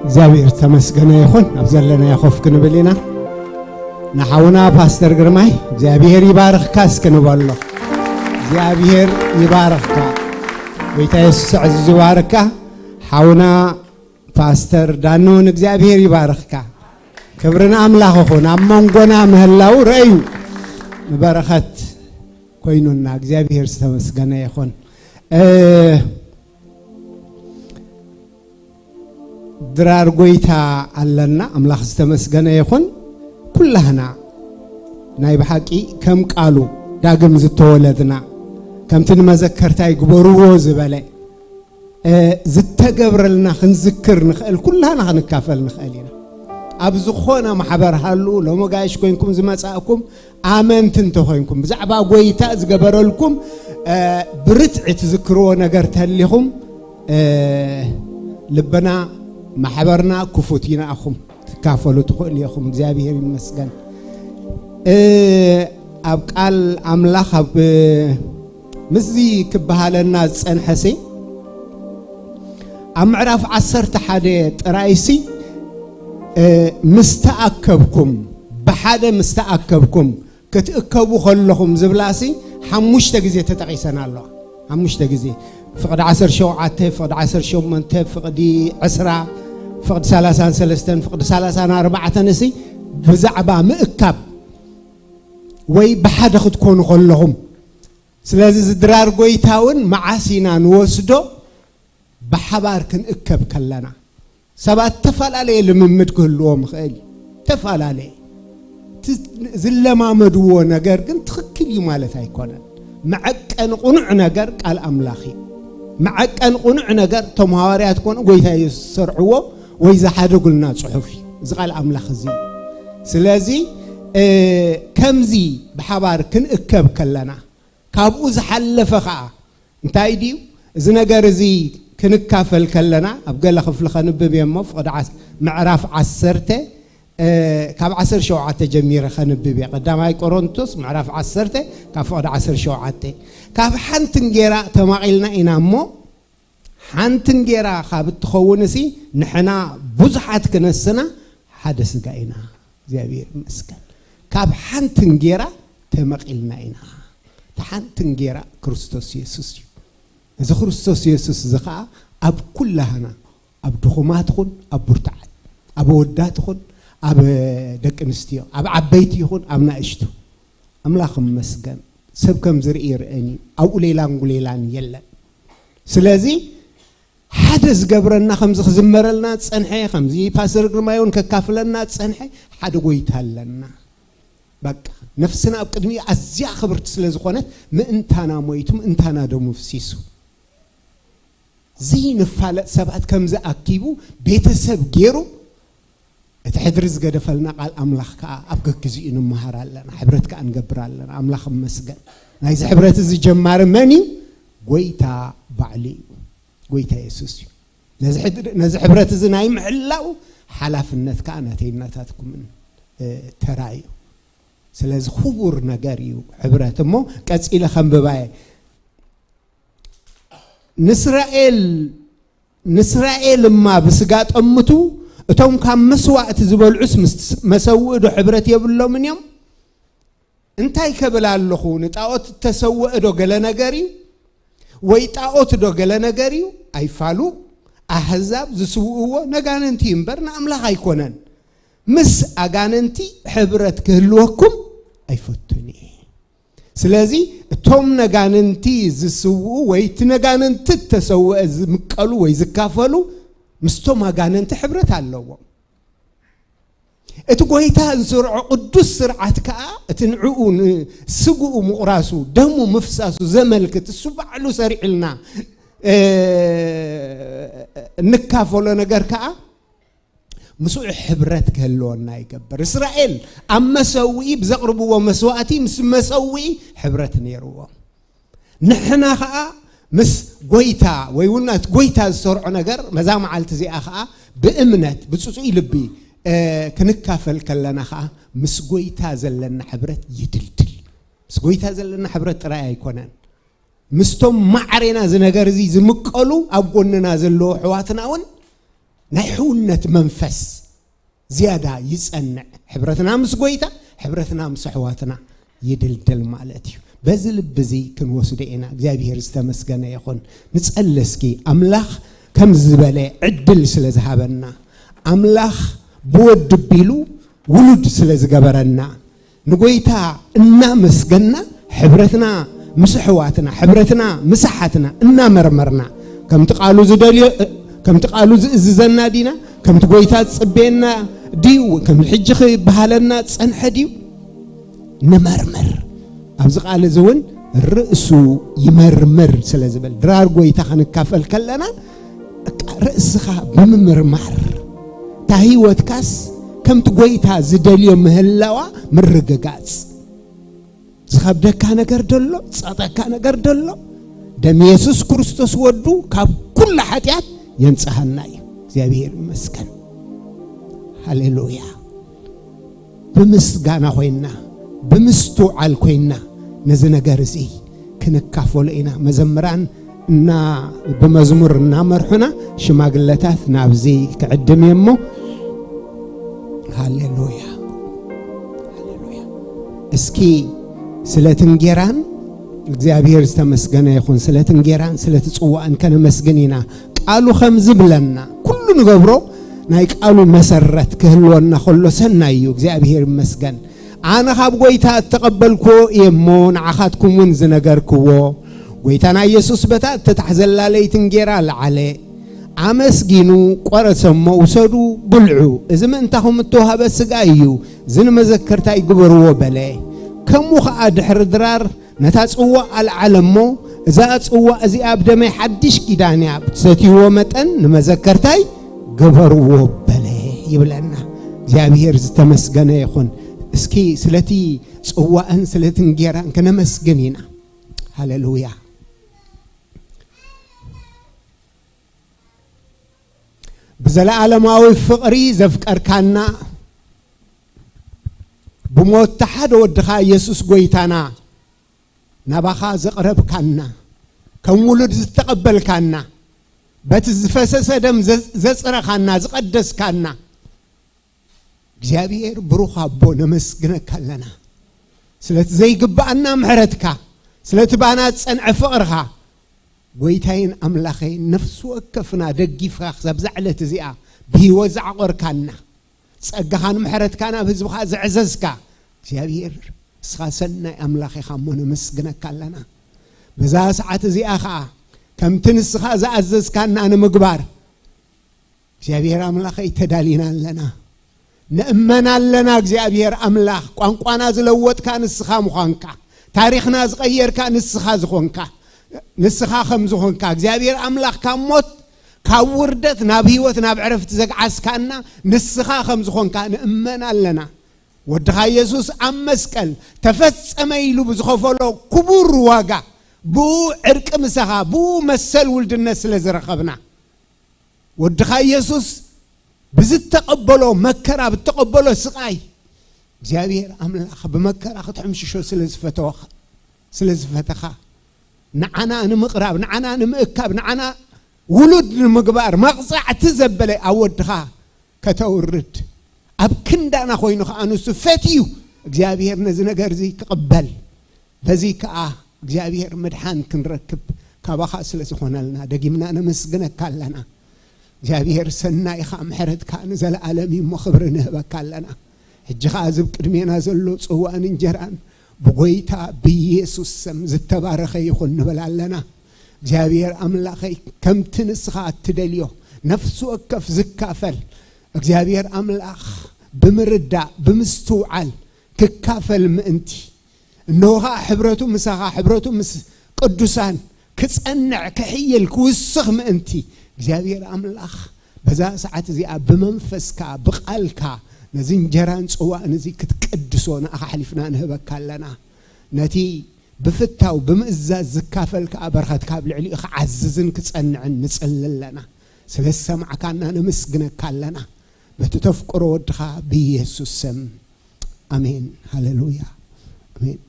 እግዚኣብሔር ተመስገነ ይኹን። ኣብ ዘለናዮ ኮፍ ክንብል ኢና። ንሓውና ፓስተር ግርማይ እግዚኣብሔር ይባርኽካ እስኪ ንበሎ። እግዚኣብሔር ይባርኽካ። ጎይታ የሱስ ኣዕዚዙ ይባርካ። ሓውና ፓስተር ዳንውን እግዚኣብሔር ይባርኽካ። ክብሪ ንኣምላኽ ይኹን። ኣብ መንጎና ምህላው ረእዩ ንበረኸት ኮይኑና እግዚኣብሔር ዝተመስገነ ይኹን። እ፣ ድራር ጎይታ ኣለና። ኣምላኽ ዝተመስገነ ይኹን። ኩላህና ናይ ብሓቂ ከም ቃሉ ዳግም ዝተወለድና ከምቲ ንመዘከርታ ይግበርዎ ዝበለ እ፣ ዝተገብረልና ክንዝክር ንኽእል ኩላህና ክንካፈል ንኽእል ኢና። ኣብ ዝኾነ ማሕበር ሃሉ ሎሚ ጋይሽ ኮይንኩም ዝመጻእኩም ኣመንቲ እንተኾይንኩም ብዛዕባ ጎይታ ዝገበረልኩም እ፣ ብርትዒ ትዝክርዎ ነገር ተሊኹም እ፣ ልብና ማሕበርና ክፉት ይንኣኹም ትካፈሉ ትኽእሉ ኢኹም። እግዚኣብሔር ይመስገን። እ፣ ኣብ ቃል ኣምላኽ ኣብ ምስዚ ክበሃለና ዝጸንሐሲ ኣብ ምዕራፍ ዓሰርተ ሓደ ጥራይሲ እ፣ ምስ ተኣከብኩም ብሓደ ምስ ተኣከብኩም ክትእከቡ ከለኹም ዝብላሲ ሓሙሽተ ግዜ ተጠቒሰን ኣለዋ። ሓሙሽተ ግዜ ፍቕዲ ዓሰርተ ሸውዓተ ፍቕዲ ዓሰርተ ሸሞንተ ፍቕዲ ዕስራ ፍቕዲ ሰላሳን ሰለስተን ፍቕዲ ሰላሳን ኣርባዕተን እሲ ብዛዕባ ምእካብ ወይ ብሓደ ክትኮኑ ከለኹም ስለዚ ዝድራር ጎይታ እውን መዓስ ኢና ንወስዶ ብሓባር ክንእከብ ከለና ሰባት ተፈላለየ ልምምድ ክህልዎም ይኽእል እዩ። ተፈላለየ እቲ ዝለማመድዎ ነገር ግን ትኽክል እዩ ማለት ኣይኮነን። መዐቀኒ ቁኑዕ ነገር ቃል ኣምላኽ እዩ። መዐቀኒ ቁኑዕ ነገር እቶም ሃዋርያት ኮኑ ጎይታ የሱስ ዝሰርዕዎ ወይ ዝሓደጉልና ጽሑፍ እዩ። እዚ ቃል ኣምላኽ እዚ እዩ። ስለዚ እ፣ ከምዚ ብሓባር ክንእከብ ከለና ካብኡ ዝሓለፈ ኸዓ እንታይ ድዩ? እዚ ነገር እዚ ክንካፈል ከለና ኣብ ገለ ክፍሊ ከንብብ እየ እሞ ፍቕዲ ዓስ- ምዕራፍ ዓሰርተ እ፣ ካብ ዓሰርተ ሸውዓተ ጀሚረ ከንብብ እየ። ቀዳማይ ቆሮንቶስ ምዕራፍ ዓሰርተ ካብ ፍቕዲ ዓሰርተ ሸውዓተ ካብ ሓንቲ እንጌራ ተማቒልና ኢና እሞ ሓንቲ እንጌራ ካብ እትኸውን እሲ ንሕና ብዙሓት ክነስና ሓደ ስጋ ኢና። እግዚኣብሔር ይመስገን። ካብ ሓንቲ እንጌራ ተመቒልና ኢና። እቲ ሓንቲ እንጌራ ክርስቶስ የሱስ እዩ። እዚ ክርስቶስ የሱስ እዚ ኸዓ ኣብ ኩላህና፣ ኣብ ድኹማት ኹን ኣብ ብርቱዓት፣ ኣብ ኣወዳት ኹን ኣብ ደቂ ኣንስትዮ፣ ኣብ ዓበይቲ ይኹን ኣብ ናእሽቱ፣ ኣምላኽ ይመስገን፣ ሰብ ከም ዝርኢ ይርእን እዩ። ኣብኡ ሌላን ጉሌላን የለን። ስለዚ ሓደ ዝገብረና፣ ከምዚ ክዝመረልና ዝጸንሐ፣ ከምዚ ፓስተር ግርማይ እውን ከካፍለና ዝጸንሐ፣ ሓደ ጎይታ ኣለና። በቃ ነፍስና ኣብ ቅድሚኡ ኣዝያ ክብርቲ ስለ ዝኾነት፣ ምእንታና ሞይቱ፣ ምእንታና ደሙ ፍሲሱ። ዘይንፋለጥ ሰባት ከምዚ ኣኪቡ ቤተሰብ ገይሩ፣ እቲ ሕድሪ ዝገደፈልና ቃል ኣምላኽ ከኣ ኣብ ገግዚኡ ንምሃር ኣለና፣ ሕብረት ከኣ ንገብር ኣለና። ኣምላኽ ይመስገን። ናይዚ ሕብረት እዚ ጀማሪ መን እዩ? ጎይታ ባዕሉ እዩ። ጎይታ የሱስ እዩ። ነዚ ሕድ-፣ ነዚ ሕብረት እዚ ናይ ምሕላው ሓላፍነት ከኣ ናተይን ናታትኩምን፣ እ፣ ተራ እዩ። ስለዚ ክቡር ነገር እዩ ሕብረት። እሞ ቀጺለ ከንብባየ። ንእስራኤል፣ ንእስራኤል እማ ብስጋ ጠምቱ፣ እቶም ካብ መስዋእቲ ዝበልዑስ ምስ መሰውእ ዶ ሕብረት የብሎምን እዮም? እንታይ ከብል ኣለኹ? ንጣኦት እተሰውአ ዶ ገለ ነገር እዩ? ወይ ጣኦት ዶ ገለ ነገር እዩ? ኣይፋሉ። ኣህዛብ ዝስውእዎ ነጋንንቲ እዩ እምበር ንኣምላኽ ኣይኮነን። ምስ ኣጋንንቲ ሕብረት ክህልወኩም ኣይፈቱን እየ። ስለዚ እቶም ነጋንንቲ ዝስውኡ ወይ እቲ ነጋንንቲ እተሰውአ ዝምቀሉ ወይ ዝካፈሉ ምስቶም ኣጋንንቲ ሕብረት ኣለዎም። እቲ ጎይታ ዝሰርዖ ቅዱስ ስርዓት ከኣ እቲ ንዕኡ ንስግኡ ምቑራሱ፣ ደሙ ምፍሳሱ ዘመልክት፣ እሱ ባዕሉ ሰሪዕልና፣ እ፣ እንካፈሎ ነገር ከኣ ምስኡ ሕብረት ክህልወና ይገብር። እስራኤል ኣብ መሰውኢ ብዘቕርብዎ መስዋእቲ ምስ መሰውኢ ሕብረት ነይርዎም። ንሕና ኸኣ ምስ ጎይታ ወይ እውን እቲ ጎይታ ዝሰርዖ ነገር፣ መዛ መዓልቲ እዚኣ ኸኣ ብእምነት ብጽጹይ ልቢ፣ እ፣ ክንካፈል ከለና ኸኣ ምስ ጎይታ ዘለና ሕብረት ይድልድል። ምስ ጎይታ ዘለና ሕብረት ጥራይ ኣይኮነን። ምስቶም ማዕሬና እዚ ነገር እዚ ዝምቀሉ ኣብ ጎንና ዘለዉ ኣሕዋትና እውን ናይ ሕውነት መንፈስ ዝያዳ ይጸንዕ። ሕብረትና ምስ ጎይታ፣ ሕብረትና ምስ ኣሕዋትና ይድልድል ማለት እዩ። በዚ ልቢ እዚ ክንወስዶ ኢና። እግዚኣብሔር ዝተመስገነ ይኹን። ንጸሊ እስኪ፣ ኣምላኽ ከምዚ ዝበለ ዕድል ስለ ዝሃበና፣ ኣምላኽ ብወዱ ቢሉ ውሉድ ስለ ዝገበረና፣ ንጎይታ እናመስገና፣ ሕብረትና ምስ ኣሕዋትና፣ ሕብረትና ምስ ኣሓትና እናመርመርና፣ ከምቲ ቃሉ ዝደልዮ፣ ከምቲ ቃሉ ዝእዝዘና ዲና? ከምቲ ጎይታ ዝጽበየና ድዩ? ከም ሕጂ ክበሃለና ዝጸንሐ ድዩ? ንመርምር። ኣብዚ ቃል እዚ እውን ርእሱ ይመርምር ስለ ዝብል፣ ድራር ጎይታ ክንካፈል ከለና፣ በቃ ርእስኻ ብምምርማር፣ እታ ህይወትካስ ከምቲ ጎይታ ዝደልዮ ምህላዋ ምርግጋጽ። ዝኸብደካ ነገር ደሎ፣ ዝጸቕጠካ ነገር ደሎ፣ ደም የሱስ ክርስቶስ ወዱ ካብ ኩሉ ሓጢኣት የንጽሃና እዩ። እግዚኣብሔር ይመስገን። ሃሌሉያ። ብምስጋና ኮይንና፣ ብምስትውዓል ኮይንና ነዚ ነገር እዚ ክንካፈሎ ኢና። መዘምራን እና ብመዝሙር እናመርሑና ሽማግለታት ናብዚ ክዕድም እየ እሞ፣ ሃሌሉያ፣ ሃሌሉያ። እስኪ ስለቲ እንጌራን፣ እግዚኣብሔር ዝተመስገነ ይኹን፣ ስለቲ እንጌራን ስለቲ ጽዋእን ከነመስግን ኢና። ቃሉ ከም ዝብለና፣ ኩሉ ንገብሮ ናይ ቃሉ መሰረት ክህልወና ከሎ ሰናይ እዩ። እግዚኣብሔር ይመስገን። ኣነ ካብ ጎይታ እተቐበልክዎ እየ እሞ፣ ንዓኻትኩም እውን ዝነገርክዎ። ጎይታና ኢየሱስ በታ እተታሕዘላ ለይቲ እንጌራ ለዓለ፣ ኣመስጊኑ ቆረሰ እሞ፣ ውሰዱ፣ ብልዑ፣ እዚ ምእንታኹም እተዋህበ ስጋ እዩ፣ እዚ ንመዘከርታይ ግበርዎ በለ። ከምኡ ኸኣ ድሕሪ ድራር ነታ ጽዋእ ኣልዓለ እሞ፣ እዛ ጽዋእ እዚኣ ኣብ ደመይ ሓድሽ ኪዳን እያ፣ ብትሰትይዎ መጠን ንመዘከርታይ ግበርዎ በለ ይብለና። እግዚኣብሔር ዝተመስገነ ይኹን። እስኪ ስለቲ ጽዋእን ስለቲ እንጌራን ከነመስግን ኢና። ሃሌሉያ። ብዘለዓለማዊ ፍቕሪ ዘፍቀርካና፣ ብሞት ሓደ ወድኻ ኢየሱስ ጎይታና ናባኻ ዘቕረብካና፣ ከም ውሉድ ዝተቐበልካና፣ በቲ ዝፈሰሰ ደም ዘ-፣ ዘጽረኻና፣ ዝቐደስካና፣ እግዚኣብሔር ብሩኽ ኣቦ፣ ነመስግነካ ኣለና ስለቲ ዘይግብኣና ምሕረትካ፣ ስለቲ ባና ዝጸንዐ ፍቕርኻ። ጎይታይን ኣምላኸይ፣ ነፍሲ ወከፍና ደጊፍካ ክሳብ ዛዕለት እዚኣ ብህይወት ዝዓቖርካና፣ ጸጋኻን ምሕረትካን ኣብ ህዝብኻ ዘዕዘዝካ እግዚኣብሔር፣ እስኻ ሰናይ ኣምላኽ ኢኻ እሞ ነመስግነካ ኣለና። በዛ ሰዓት እዚኣ ኸኣ ከምቲ ንስኻ ዝኣዘዝካና ንምግባር እግዚኣብሔር ኣምላኸይ ተዳሊና ኣለና። ንእመን ኣለና እግዚኣብሔር ኣምላኽ፣ ቋንቋና ዝለወጥካ ንስኻ ምዃንካ፣ ታሪኽና ዝቐየርካ ንስኻ ዝኾንካ፣ ንስኻ ከም ዝኾንካ እግዚኣብሔር ኣምላኽ፣ ካብ ሞት፣ ካብ ውርደት ናብ ህይወት፣ ናብ ዕረፍቲ ዘግዓዝካና ንስኻ ከም ዝኾንካ ንእመን ኣለና። ወድኻ ኢየሱስ ኣብ መስቀል ተፈጸመ ኢሉ ብዝኸፈሎ ክቡር ዋጋ፣ ብኡ ዕርቂ ምሳኻ፣ ብኡ መሰል ውልድነት ስለ ዝረኸብና፣ ወድኻ ኢየሱስ ብዝተቐበሎ መከራ፣ ብተቐበሎ ስቓይ፣ እግዚኣብሔር ኣምላኽ ብመከራ ክትሕምሽሾ ስለ ዝፈተወኻ፣ ስለ ዝፈተኻ፣ ንዓና ንምቕራብ፣ ንዓና ንምእካብ፣ ንዓና ውሉድ ንምግባር መቕጻዕቲ ዘበለ ኣብ ወድኻ ከተውርድ፣ ኣብ ክንዳና ኮይኑ ኸኣ ንሱ ፈትዩ እግዚኣብሔር ነዚ ነገር እዚ ክቕበል፣ በዚ ከኣ እግዚኣብሔር ምድሓን ክንረክብ ካባኻ ስለ ዝኾነልና፣ ደጊምና ነመስግነካ ኣለና። እግዚኣብሔር ሰናይኻ፣ ምሕረትካ ንዘለኣለም እዩ እሞ፣ ክብሪ ንህበካ ኣለና። ሕጂ ኸኣ እዚ ኣብ ቅድሜና ዘሎ ጽዋእን እንጀራን ብጎይታ ብኢየሱስ ስም ዝተባረኸ ይኹን ንብል ኣለና። እግዚኣብሔር ኣምላኸይ፣ ከምቲ ንስኻ እትደልዮ፣ ነፍሲ ወከፍ ዝካፈል፣ እግዚኣብሔር ኣምላኽ፣ ብምርዳእ ብምስትውዓል ክካፈል ምእንቲ፣ እንሆ ኸኣ ሕብረቱ ምሳኻ፣ ሕብረቱ ምስ ቅዱሳን ክጸንዕ፣ ክሕይል፣ ክውስኽ ምእንቲ፣ እግዚኣብሔር ኣምላኽ፣ በዛ ሰዓት እዚኣ ብመንፈስካ፣ ብቓልካ፣ ነዚ እንጀራን ጽዋእን እዚ ክትቅድሶ ንኣኻ ኣሕሊፍና ንህበካ ኣለና። ነቲ ብፍታው፣ ብምእዛዝ ዝካፈል ከኣ በረኸትካ ኣብ ልዕሊኡ ክዓዝዝን ክጸንዕን ንጽሊ ኣለና። ስለ ዝሰማዕካና ነመስግነካ ኣለና። በቲ ተፍቅሮ ወድኻ ብኢየሱስ ስም። ኣሜን። ሃሌሉያ። ኣሜን።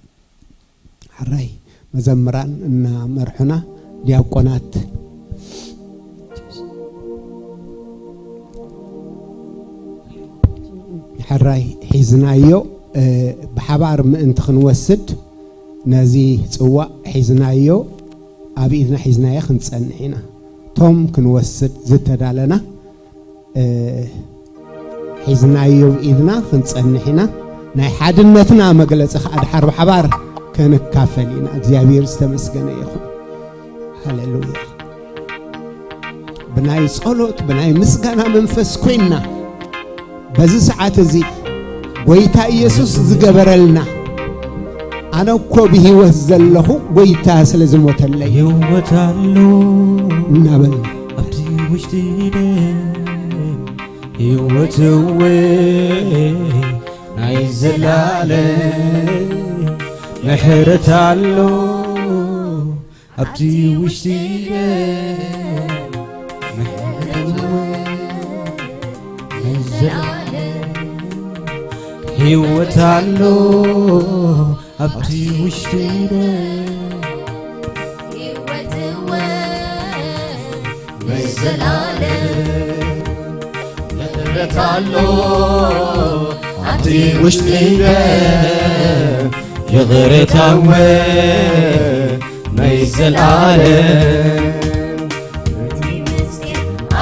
ሕራይ መዘምራን እናመርሑና፣ ዲያቆናት ሕራይ ሒዝናዮ፣ እ፣ ብሓባር ምእንቲ ክንወስድ፣ ነዚ ጽዋእ ሒዝናዮ፣ ኣብ ኢድና ሒዝናዮ ክንጸንሕ ኢና። እቶም ክንወስድ ዝተዳለና፣ እ፣ ሒዝናዮ ኢልና ክንጸንሕ ኢና። ናይ ሓድነትና መግለጺ ከኣ ድሓር ብሓባር ክንካፈል ኢና። እግዚኣብሔር ዝተመስገነ ይኹን። ሃሌሉያ። ብናይ ጸሎት፣ ብናይ ምስጋና መንፈስ ኮይንና፣ በዚ ሰዓት እዚ ጎይታ ኢየሱስ ዝገበረልና፣ ኣነ እኮ ብህይወት ዘለኹ ጎይታ ስለ ዝሞተለይ ህይወት ኣሎ እናበልና፣ ኣብቲ ውሽጢ ደም ህይወት እወ ናይ ዘላለም ምሕረት ኣሎ። ኣብቲ ውሽጢ ምሕረት ናይ ዘላለም ህይወት ኣሎ። ኣብቲ ውሽጢ ህይወት እወ ናይ ዘላለም ምሕረት ኣሎ። ኣብቲ ውሽጢ ይቕሬታ እወ ናይ ዘላለም።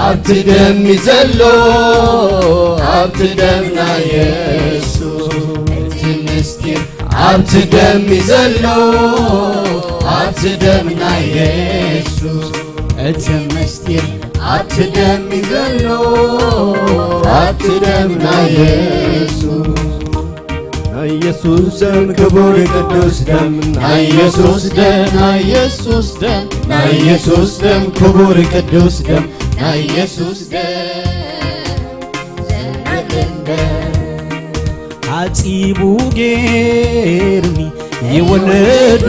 ኣብቲ ደም እዩ ዘሎ፣ ኣብቲ ደም ናይ የሱስ። እቲ ምስጢር ኣብቲ ደም እዩ ዘሎ፣ ኣብቲ ደም ናይ የሱስ። እቲ ምስጢር ኣብቲ ደም እዩ ዘሎ፣ ኣብቲ ደም ናይ የሱስ። ናይ የሱስ ደም ክቡር ቅዱስ ደም፣ ናይ የሱስ ደም፣ ናይ የሱስ ደም፣ ናይ የሱስ ደም ክቡር ቅዱስ ደም፣ ናይ የሱስ ደም ዘላለም ደም። ሓጺቡ ጌርኒ የወለዱ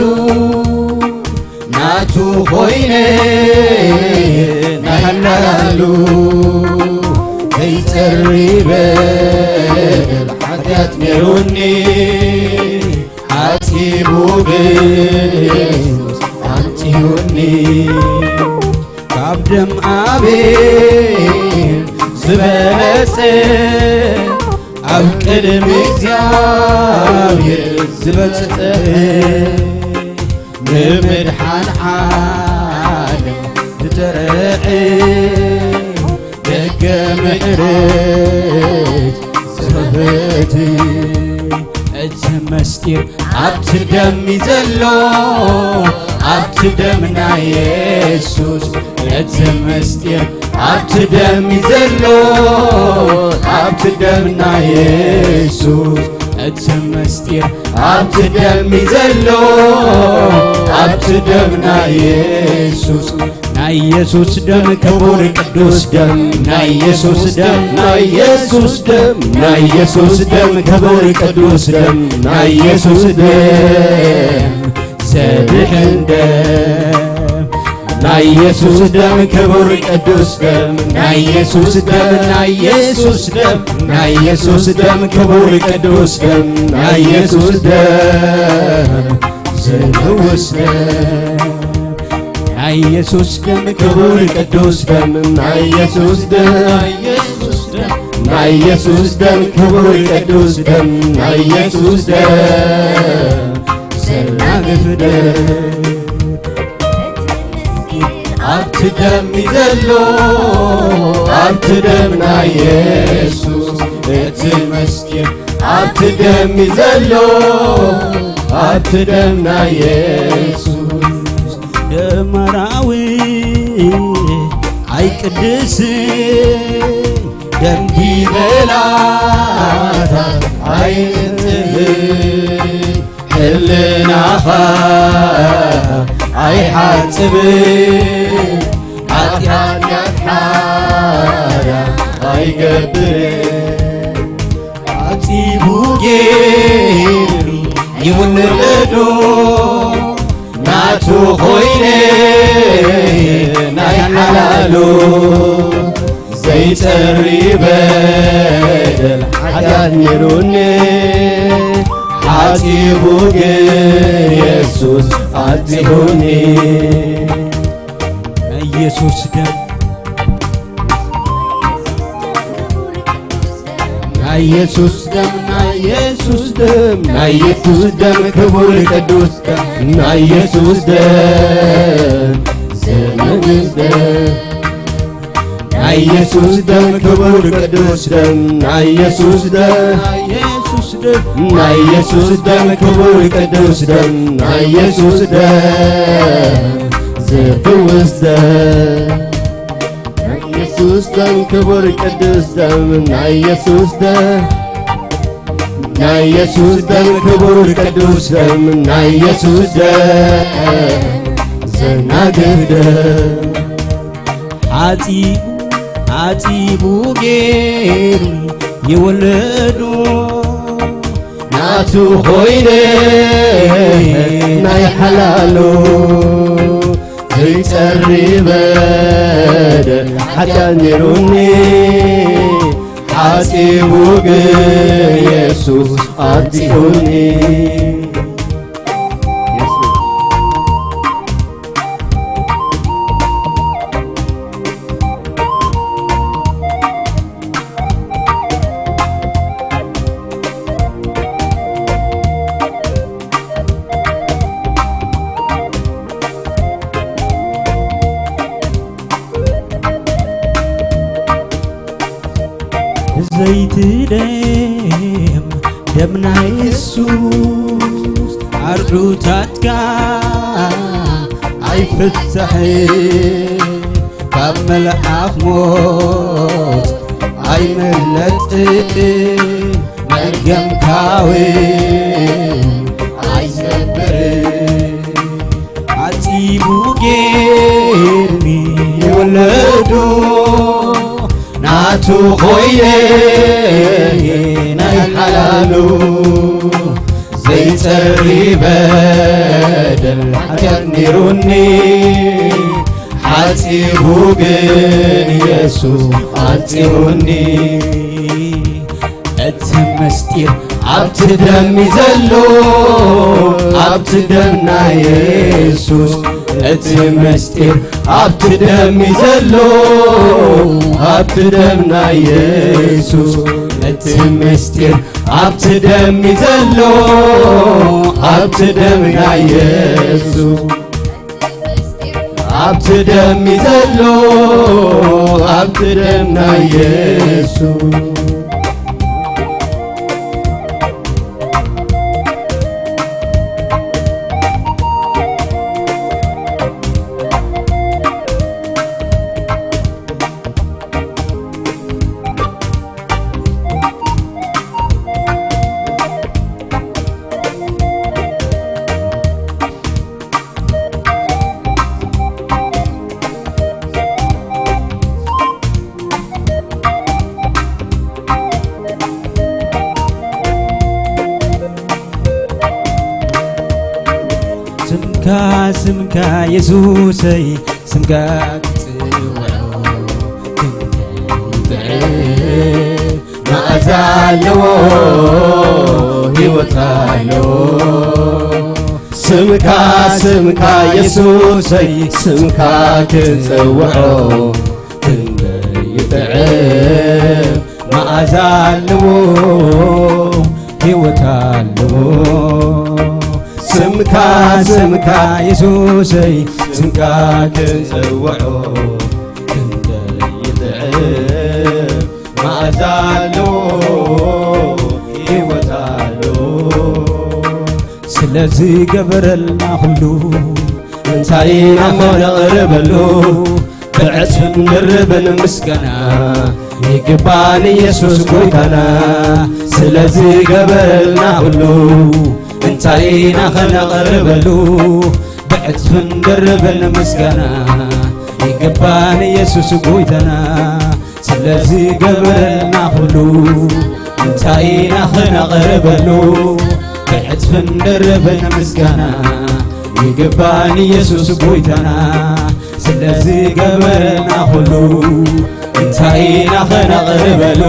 ናቱ ኮይነ ናይ ሓላሉ ከይጸሪ በደል ሓጢኣት ነይሩኒ፣ ሓጺቡ ግን የሱስ ኣንጽሁኒ። ካብ ደም ኣቤል ዝበለጸ ኣብ ቅድሚ እግዚኣብሔር ዝበጽሐ፣ ንምድሓን ዓለም ዝተረዐ፣ ደገ ምሕረት ዝኸፈተ፣ እቲ መስጢር ኣብቲ ደም እዩ ዘሎ፣ ኣብቲ ደም ናይ የሱስ። እቲ መስጢር ኣብቲ ደም እዩ ዘሎ፣ ኣብቲ ደም ናይ የሱስ። እቲ መስጢር ኣብቲ ደም እዩ ዘሎ፣ ኣብቲ ደም ናይ የሱስ። ናይ የሱስ ደም ክቡር ቅዱስ ደም፣ ናይ የሱስ ደም፣ ናይ የሱስ ደም፣ ናይ የሱስ ደም ክቡር ቅዱስ ደም፣ ናይ የሱስ ደም ዘድሕን ደም፣ ናይ የሱስ ደም ክቡር ቅዱስ ደም፣ ናይ የሱስ ደም፣ ናይ የሱስ ደም፣ ናይ የሱስ ደም ክቡር ቅዱስ ደም፣ ናይ የሱስ ደም ዝፍውስ ደም፣ ናይ የሱስ ደም ክቡር ቅዱስ ደም፣ ናይ የሱስ ደም፣ ናይ የሱስ ደም፣ ናይ የሱስ ደም ክቡር ቅዱስ ደም፣ ናይ የሱስ ደም ዘናግፍ ደም። ኣብቲ ደም እዩ ዘሎ፣ ኣብቲ ደም ናይ የሱስ። እቲ መስጢር ኣብቲ ደም እዩ ዘሎ፣ ኣብቲ ደም ናይ የሱስ። ደም ኣራዊት ኣይቅድስን፣ ደም ጊበላታት ኣየንጽህን፣ ሕልናኻ ኣይሓጽብን፣ ሓጢኣት ሓዳ ኣይገብርን። ዓጺቡ ገይሩ ይውለዶ፣ ናቱ ኮይነ ናይ ሓላሉ። ዘይጸሪ በደል ሓጢኣት ነይሩኒ፣ ሓጺቡ ግን የሱስ ኣንጺሁኒ። ናይ የሱስ ደም፣ ናይ የሱስ ደም፣ ናይ የሱስ ደም፣ ናይ የሱስ ደም ክቡር ቅዱስ ደም፣ ናይ የሱስ ደም ዘመንስ ደም፣ ናይ የሱስ ደም ክቡር ቅዱስ ደም፣ ናይ የሱስ ደም፣ ናይ የሱስ ደም፣ ናይ የሱስ ደም ክቡር ቅዱስ ደም፣ ናይ የሱስ ደም ዝፍውስ ደም፣ ናይ የሱስ ደም ክቡር ቅዱስ ደም፣ ናይ የሱስ ደም፣ ናይ የሱስ ደም ክቡር ቅዱስ ደም፣ ናይ የሱስ ደም ዘናግፍ ደም። ዓጺቡ፣ ዓጺቡ ገይሩ ይወለዶ፣ ናቱ ኮይነ ናይ ሓላሉ። ዘይጸሪ በደል ሓጢኣት ነይሩኒ፣ ሓጺቡ ግን የሱስ ኣንጺሁኒ። ብዘይቲ ደም፣ ደም ናይ የሱስ፣ ዓርዑታትካ ኣይፍታሕን፣ ካብ መልኣኽ ሞት ኣይምለጥን፣ መርገምካ እውን ኣይሰብርን። ዓጺቡ ገይሩኒ ይወለዶ፣ ናቱ ኮይነ ናይ ሓላሉ። ዘይጸሪ በደል ሓጢኣት ነይሩኒ፣ ሓጺቡ ግን የሱስ ኣንጺሁኒ። እቲ ምስጢር ኣብቲ ደም እዩ ዘሎ፣ ኣብቲ ደም ናይ የሱስ። እቲ ምስጢር ኣብቲ ደም እዩ ዘሎ፣ ኣብቲ ደም ናይ የሱስ። እቲ እቲ ምስጢር ኣብቲ ደም እዩ ዘሎ፣ ኣብቲ ደም ናይ የሱስ። ኣብቲ ደም እዩ ዘሎ፣ ኣብቲ ደም ናይ የሱስ። ስምካ፣ ስምካ የሱሰይ፣ ስምካ ክጽውዖ ክንደይ ይጥዕም። መኣዛ ኣለዎ፣ ህይወት ኣለዎ። ስምካ፣ ስምካ የሱሰይ፣ ስምካ ክጽውዖ ክንደይ ይጥዕም። መኣዛ ኣለዎ፣ ህይወት ኣለዎ። ስምካ፣ ስምካ የሱሰይ፣ ስምካ ክንጽውዖ ክንደይ ይጥዕም። መኣዛ ኣለዎ፣ ህይወት ኣለዎ። ስለዚ ገበረልና ኩሉ እንታይ ኢና ኸነቕርበሉ? ብዕጽፍን ድርብን ምስጋና ይግባን ኢየሱስ ጎይታና። ስለዚ ገበረልና ኩሉ እንታይ ኢና ኸነቕርበሉ? ብዕጽፍን ድርብን ምስጋና ይግባን ኢየሱስ ጎይታና። ስለዚ ገበረልና ኩሉ እንታይ ኢና ኸነቕርበሉ? ብዕጽፍን ድርብን ምስጋና ይግባን ኢየሱስ ጎይታና። ስለዚ ገበረልና ኩሉ እንታይ ኢና ኸነቕርበሉ?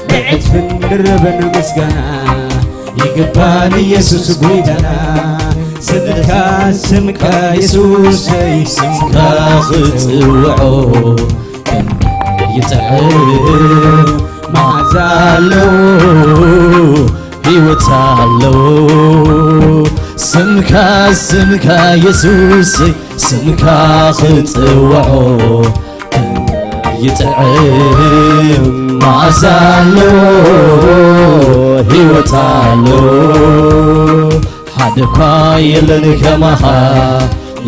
ብዕጽፍን ድርብን ምስጋና ይግባን ኢየሱስ ጎይታና። ስምካ፣ ስምካ የሱሰይ፣ ስምካ ክጽውዖ ይጥዕም። መዓዛ ኣለዎ፣ ህይወት ኣለዎ። ስምካ፣ ስምካ የሱሰይ፣ ስምካ ክጽውዖ ይጥዕም። መዓዛ ኣለዎ፣ ህይወት ኣለዎ። ሓደ እኳ የለን ከማኻ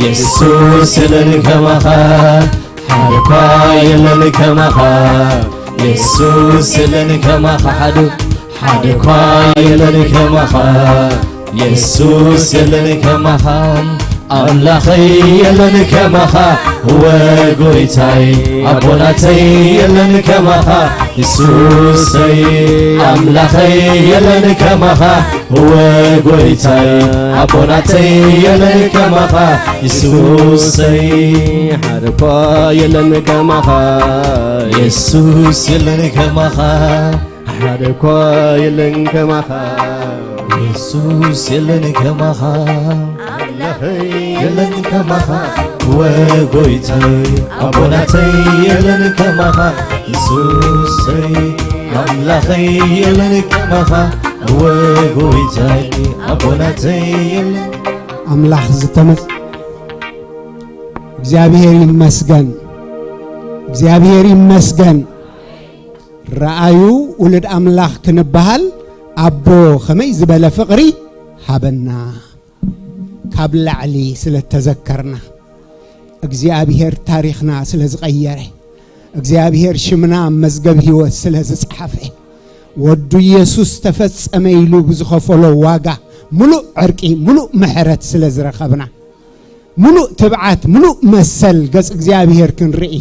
የሱስ፣ የለን ከማኻ። ሓደ እኳ የለን ከማኻ የሱስ፣ የለን ከማኻ። ሓደ ሓደ እኳ የለን ከማኻ የሱስ፣ የለን ከማኻ። ኣምላኸይ የለን ከማኻ ወጎይታይ፣ ኣቦናተይ የለን ከማኻ የሱሰይ። ኣምላኸይ የለን ከማኻ ወጎይታይ፣ ኣቦናተይ የለን ከማኻ የሱሰይ። ሓደ እኳ የለን ከማኻ የሱስ፣ የለን ከማኻ። ሓደ እኳ የለን ከማኻ የሱስ፣ የለን ከማኻ። ኣምላኸይ የለን ከማኻ ወጎይታይ፣ ኣቦናተይ የለን ከማኻ የሱሰይ። ኣምላኸይ የለን ከማኻ ወጎይታይ፣ ኣቦናተይ የለን። ኣምላኽ ዝተመስ-፣ እግዚኣብሔር ይመስገን፣ እግዚኣብሔር ይመስገን። ረኣዩ፣ ውሉድ ኣምላኽ ክንበሃል ኣቦ ኸመይ ዝበለ ፍቕሪ ሃበና። ካብ ላዕሊ ስለ እተዘከርና፣ እግዚኣብሄር ታሪኽና ስለ ዝቐየረ፣ እግዚኣብሄር ሽምና ኣብ መዝገብ ህይወት ስለ ዝጸሓፈ፣ ወዱ የሱስ ተፈጸመ ኢሉ ብዝኸፈሎ ዋጋ፣ ምሉእ ዕርቂ፣ ምሉእ ምሕረት ስለ ዝረኸብና፣ ምሉእ ትብዓት፣ ምሉእ መሰል ገጽ እግዚኣብሄር ክንርኢ።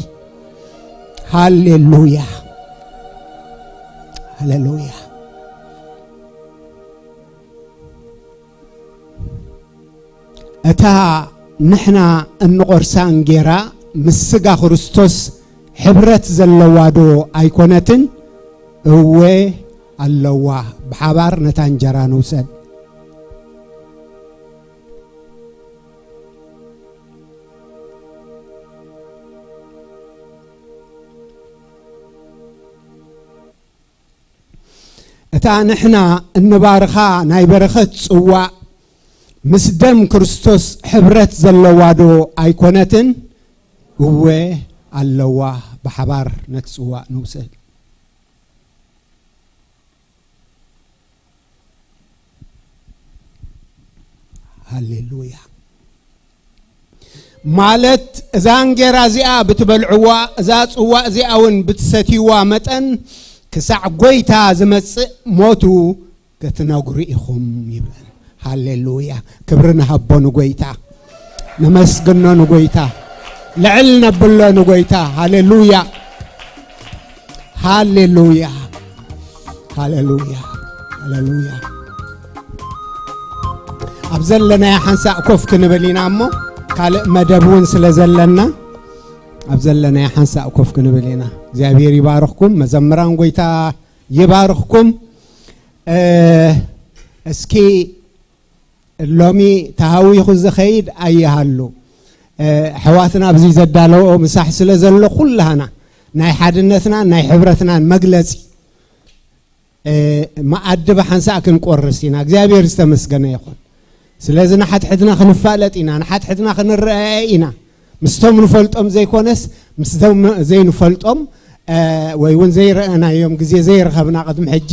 ሃሌሉያ፣ ሃሌሉያ። እታ ንሕና እንቖርሳ እንጌራ ምስ ስጋ ክርስቶስ ሕብረት ዘለዋ ዶ ኣይኮነትን? እወ ኣለዋ። ብሓባር ነታ እንጀራ ንውሰድ። እታ ንሕና እንባርኻ ናይ በረኸት ጽዋእ ምስ ደም ክርስቶስ ሕብረት ዘለዋ ዶ ኣይኮነትን? እወ ኣለዋ። ብሓባር ነቲ ጽዋእ ንውሰድ። ሃሌሉያ። ማለት እዛ እንጌራ እዚኣ ብትበልዕዋ፣ እዛ ጽዋ እዚኣ እውን ብትሰትይዋ መጠን ክሳዕ ጐይታ ዝመጽእ ሞቱ ክትነግሩ ኢኹም ይብል። ሃሌሉያ። ክብሪ ንሃቦ ንጎይታ፣ ነመስግኖ ንጎይታ፣ ልዕል ነብሎ ንጎይታ። ሃሌሉያ፣ ሃሌሉያ፣ ሃሌሉያ፣ ሃሌሉያ። ኣብ ዘለናዮ ሓንሳእ ኮፍ ክንብል ኢና እሞ፣ ካልእ መደብ እውን ስለ ዘለና፣ ኣብ ዘለናዮ ሓንሳእ ኮፍ ክንብል ኢና። እግዚኣብሔር ይባርኽኩም። መዘምራን ጎይታ ይባርኽኩም። እ፣ እስኪ ሎሚ ተሃዊኹ ዝኸይድ ኣይሃሉ። እ፣ ኣሕዋትና ኣብዚ ዘዳለዎ ምሳሕ ስለ ዘሎ፣ ኩላህና ናይ ሓድነትናን ናይ ሕብረትናን መግለጺ፣ እ፣ መኣዲ ብሓንሳእ ክንቆርስ ኢና። እግዚኣብሔር ዝተመስገነ ይኹን። ስለዚ ንሓድሕድና ክንፋለጥ ኢና፣ ንሓድሕድና ክንረኣየ ኢና። ምስቶም ንፈልጦም ዘይኮነስ፣ ምስቶም ዘይንፈልጦም፣ እ፣ ወይ እውን ዘይረኣናዮም፣ ግዜ ዘይረኸብና ቅድሚ ሕጂ፣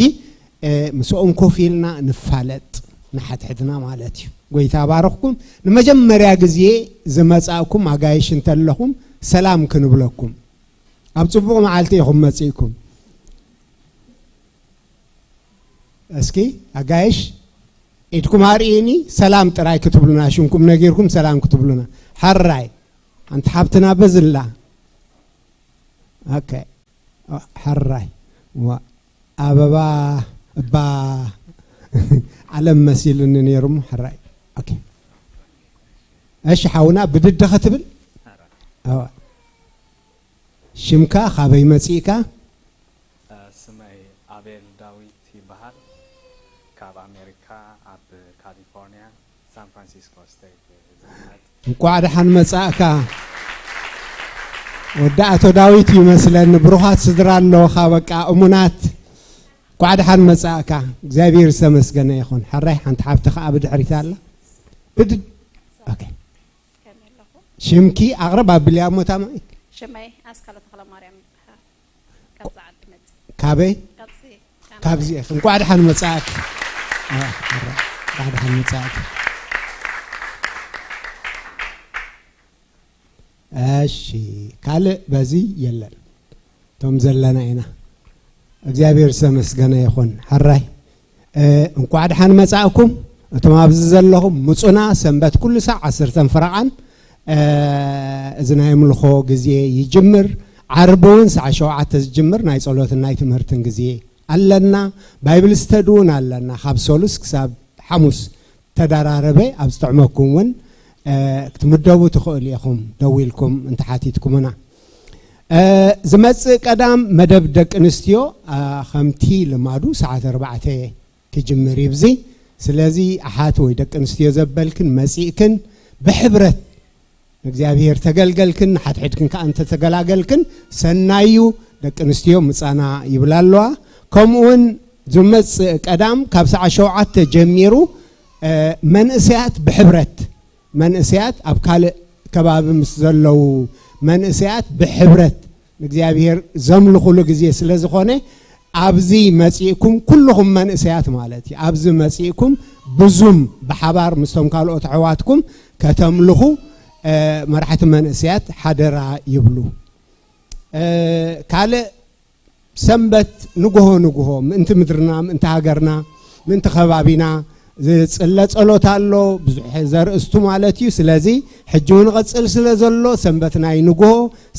እ፣ ምስኦም ኮፍ ኢልና ንፋለጥ፣ ንሓድሕድና ማለት እዩ። ጎይታ ባረኽኩም። ንመጀመርያ ግዜ ዝመጻእኩም ኣጋይሽ እንተለኹም ሰላም ክንብለኩም። ኣብ ጽቡቕ መዓልቲ ኢኹም መጺእኩም። እስኪ ኣጋይሽ ኢድኩም ኣርእይኒ፣ ሰላም ጥራይ ክትብሉና፣ ሽምኩም ነጊርኩም ሰላም ክትብሉና። ሕራይ፣ ሓንቲ ሓብትና በዝላ። ኦኬ፣ ሕራይ። ዋ፣ ኣበባ እባ ዓለም መሲሉኒ ነይሩ እሞ፣ ሕራይ። ኦኬ። እሺ፣ ሓውና ብድድ ኸትብል? ኣዋ። ሽምካ፣ ካበይ መጺእካ? ስመይ ኣቤል ዳዊት ይበሃል። ካብ ኣሜሪካ፣ ኣብ ካሊፎርኒያ፣ ሳን ፍራንሲስኮ ስቴት ዝቕመጥ። እንቋዕ ደሓን መጻእካ። ወዲ ኣቶ ዳዊት ይመስለኒ፣ ብሩኻት ስድራ ኣለውኻ፣ በቃ እሙናት። እንቋዕ ደሓን መጻእካ። እግዚኣብሔር ዝተመስገነ ይኹን። ሕራይ፣ ሓንቲ ሓብቲ ኸኣ ብድሕሪት ኣላ። ብድ-፣ ኦኬ። ከመይ ኣለኹ? ሽምኪ ኣቕርብ ኣብልያ እሞ እታ ማይክ። ሽመይ ኣስካለ ተኽለማርያም ይበሃል። ካብዛ ዓዲ መጽእ። ካበይ? ካብዚ፣ ካብዚ። እንቋዕ ደሓን መጻእኪ። አ፣ እንቋዕ ደሓን መጻእኪ። እሺ፣ ካልእ በዚ የለን። እቶም ዘለና ኢና። እግዚኣብሔር ዝተመስገነ ይኹን። ሕራይ፣ እ፣ እንቋዕ ደሓን መጻእኩም። እቶም ኣብዚ ዘለኹም ምጹና፣ ሰንበት ኩሉ ሳዕ ዓሰርተ ፈረቓን፣ እ፣ እዚ ናይ ኣምልኾ ግዜ ይጅምር። ዓርቢ እውን ሳዕ ሸውዓተ ዝጅምር ናይ ጸሎትን ናይ ትምህርትን ግዜ ኣለና። ባይብል ስተዲ እውን ኣለና፣ ካብ ሰሉስ ክሳብ ሓሙስ። ተደራረበ፣ ኣብ ዝጥዕመኩም እውን፣ እ፣ ክትምደቡ ትኽእሉ ኢኹም፣ ደዊልኩም እንተሓቲትኩምና። እ፣ ዝመጽእ ቀዳም መደብ ደቂ ኣንስትዮ፣ እ፣ ከምቲ ልማዱ ሰዓት ኣርባዕተ ክጅምር እዩ። እዚ ስለዚ ኣሓት ወይ ደቂ ኣንስትዮ ዘበልክን መጺእክን ብሕብረት ንእግዚኣብሔር ተገልገልክን ንሓድሕድክን ከኣ እንተተገላገልክን ሰናዩ። ደቂ ኣንስትዮ ምጻና ይብላ ኣለዋ። ከምኡውን ዝመጽእ ቀዳም ካብ ሰዓት ሸውዓተ ጀሚሩ፣ እ፣ መንእሰያት ብሕብረት፣ መንእሰያት ኣብ ካልእ ከባቢ ምስ ዘለዉ መንእሰያት ብሕብረት ንእግዚኣብሔር ዘምልኹሉ ግዜ ስለ ዝኾነ፣ ኣብዚ መጺእኩም፣ ኩልኹም መንእሰያት ማለት እዩ፣ ኣብዚ መጺእኩም ብዙም ብሓባር ምስቶም ካልኦት ኣሕዋትኩም ከተምልኹ፣ እ፣ መራሕቲ መንእሰያት ሓደራ ይብሉ። እ፣ ካልእ ሰንበት ንግሆ ንግሆ ምእንቲ ምድርና፣ ምእንቲ ሃገርና፣ ምእንቲ ከባቢና ዝጽለ ጸሎት ኣሎ፣ ብዙሕ ዘርእስቱ ማለት እዩ። ስለዚ ሕጂ እውን ይቕጽል ስለ ዘሎ፣ ሰንበት ናይ ንግሆ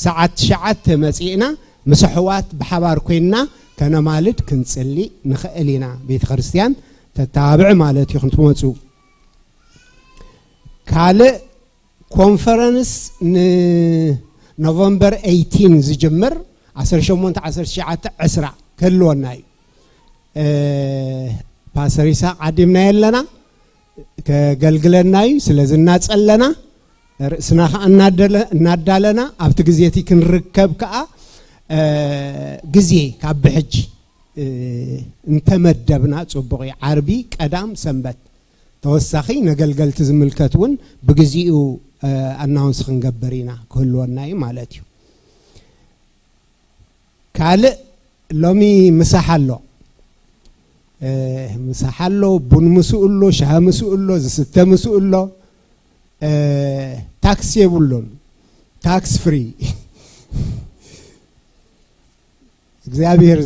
ሰዓት ትሽዓተ መጺእና ምስ ኣሕዋት ብሓባር ኮይንና ከነማልድ ክንጽሊ ንኽእል ኢና። ቤተ ክርስቲያን ተተባብዕ ማለት እዩ። ክንትመጹ ካልእ ኮንፈረንስ ንኖቨምበር ኤይቲን ዝጅምር፣ ዓሰርተ ሸሞንተ፣ ዓሰርተ ትሽዓተ፣ ዕስራ ክህልወና እዩ። እ፣ ፓስተር ይስሐቅ ዓዲምና የለና፣ ከገልግለና እዩ። ስለዚ እናጸለና፣ ርእስና ኸዓ እናደለ-፣ እናዳለና፣ ኣብቲ ግዜ እቲ ክንርከብ ከኣ፣ እ፣ ግዜ ካብ ብሕጂ እንተመደብና ጽቡቕ እዩ። ዓርቢ፣ ቀዳም፣ ሰንበት ተወሳኺ ነገልገልቲ ዝምልከት እውን ብግዚኡ ኣናውንስ ክንገብር ኢና፣ ክህልወና እዩ ማለት እዩ። ካልእ፣ ሎሚ ምሳሕ ኣሎ። ምሳሕ ኣሎ፣ ቡን ምስኡ ኣሎ፣ ሻሂ ምስኡ ኣሎ፣ ዝስተ ምስኡ ኣሎ። ታክስ የብሉን። ታክስ ፍሪ። እግዚኣብሔር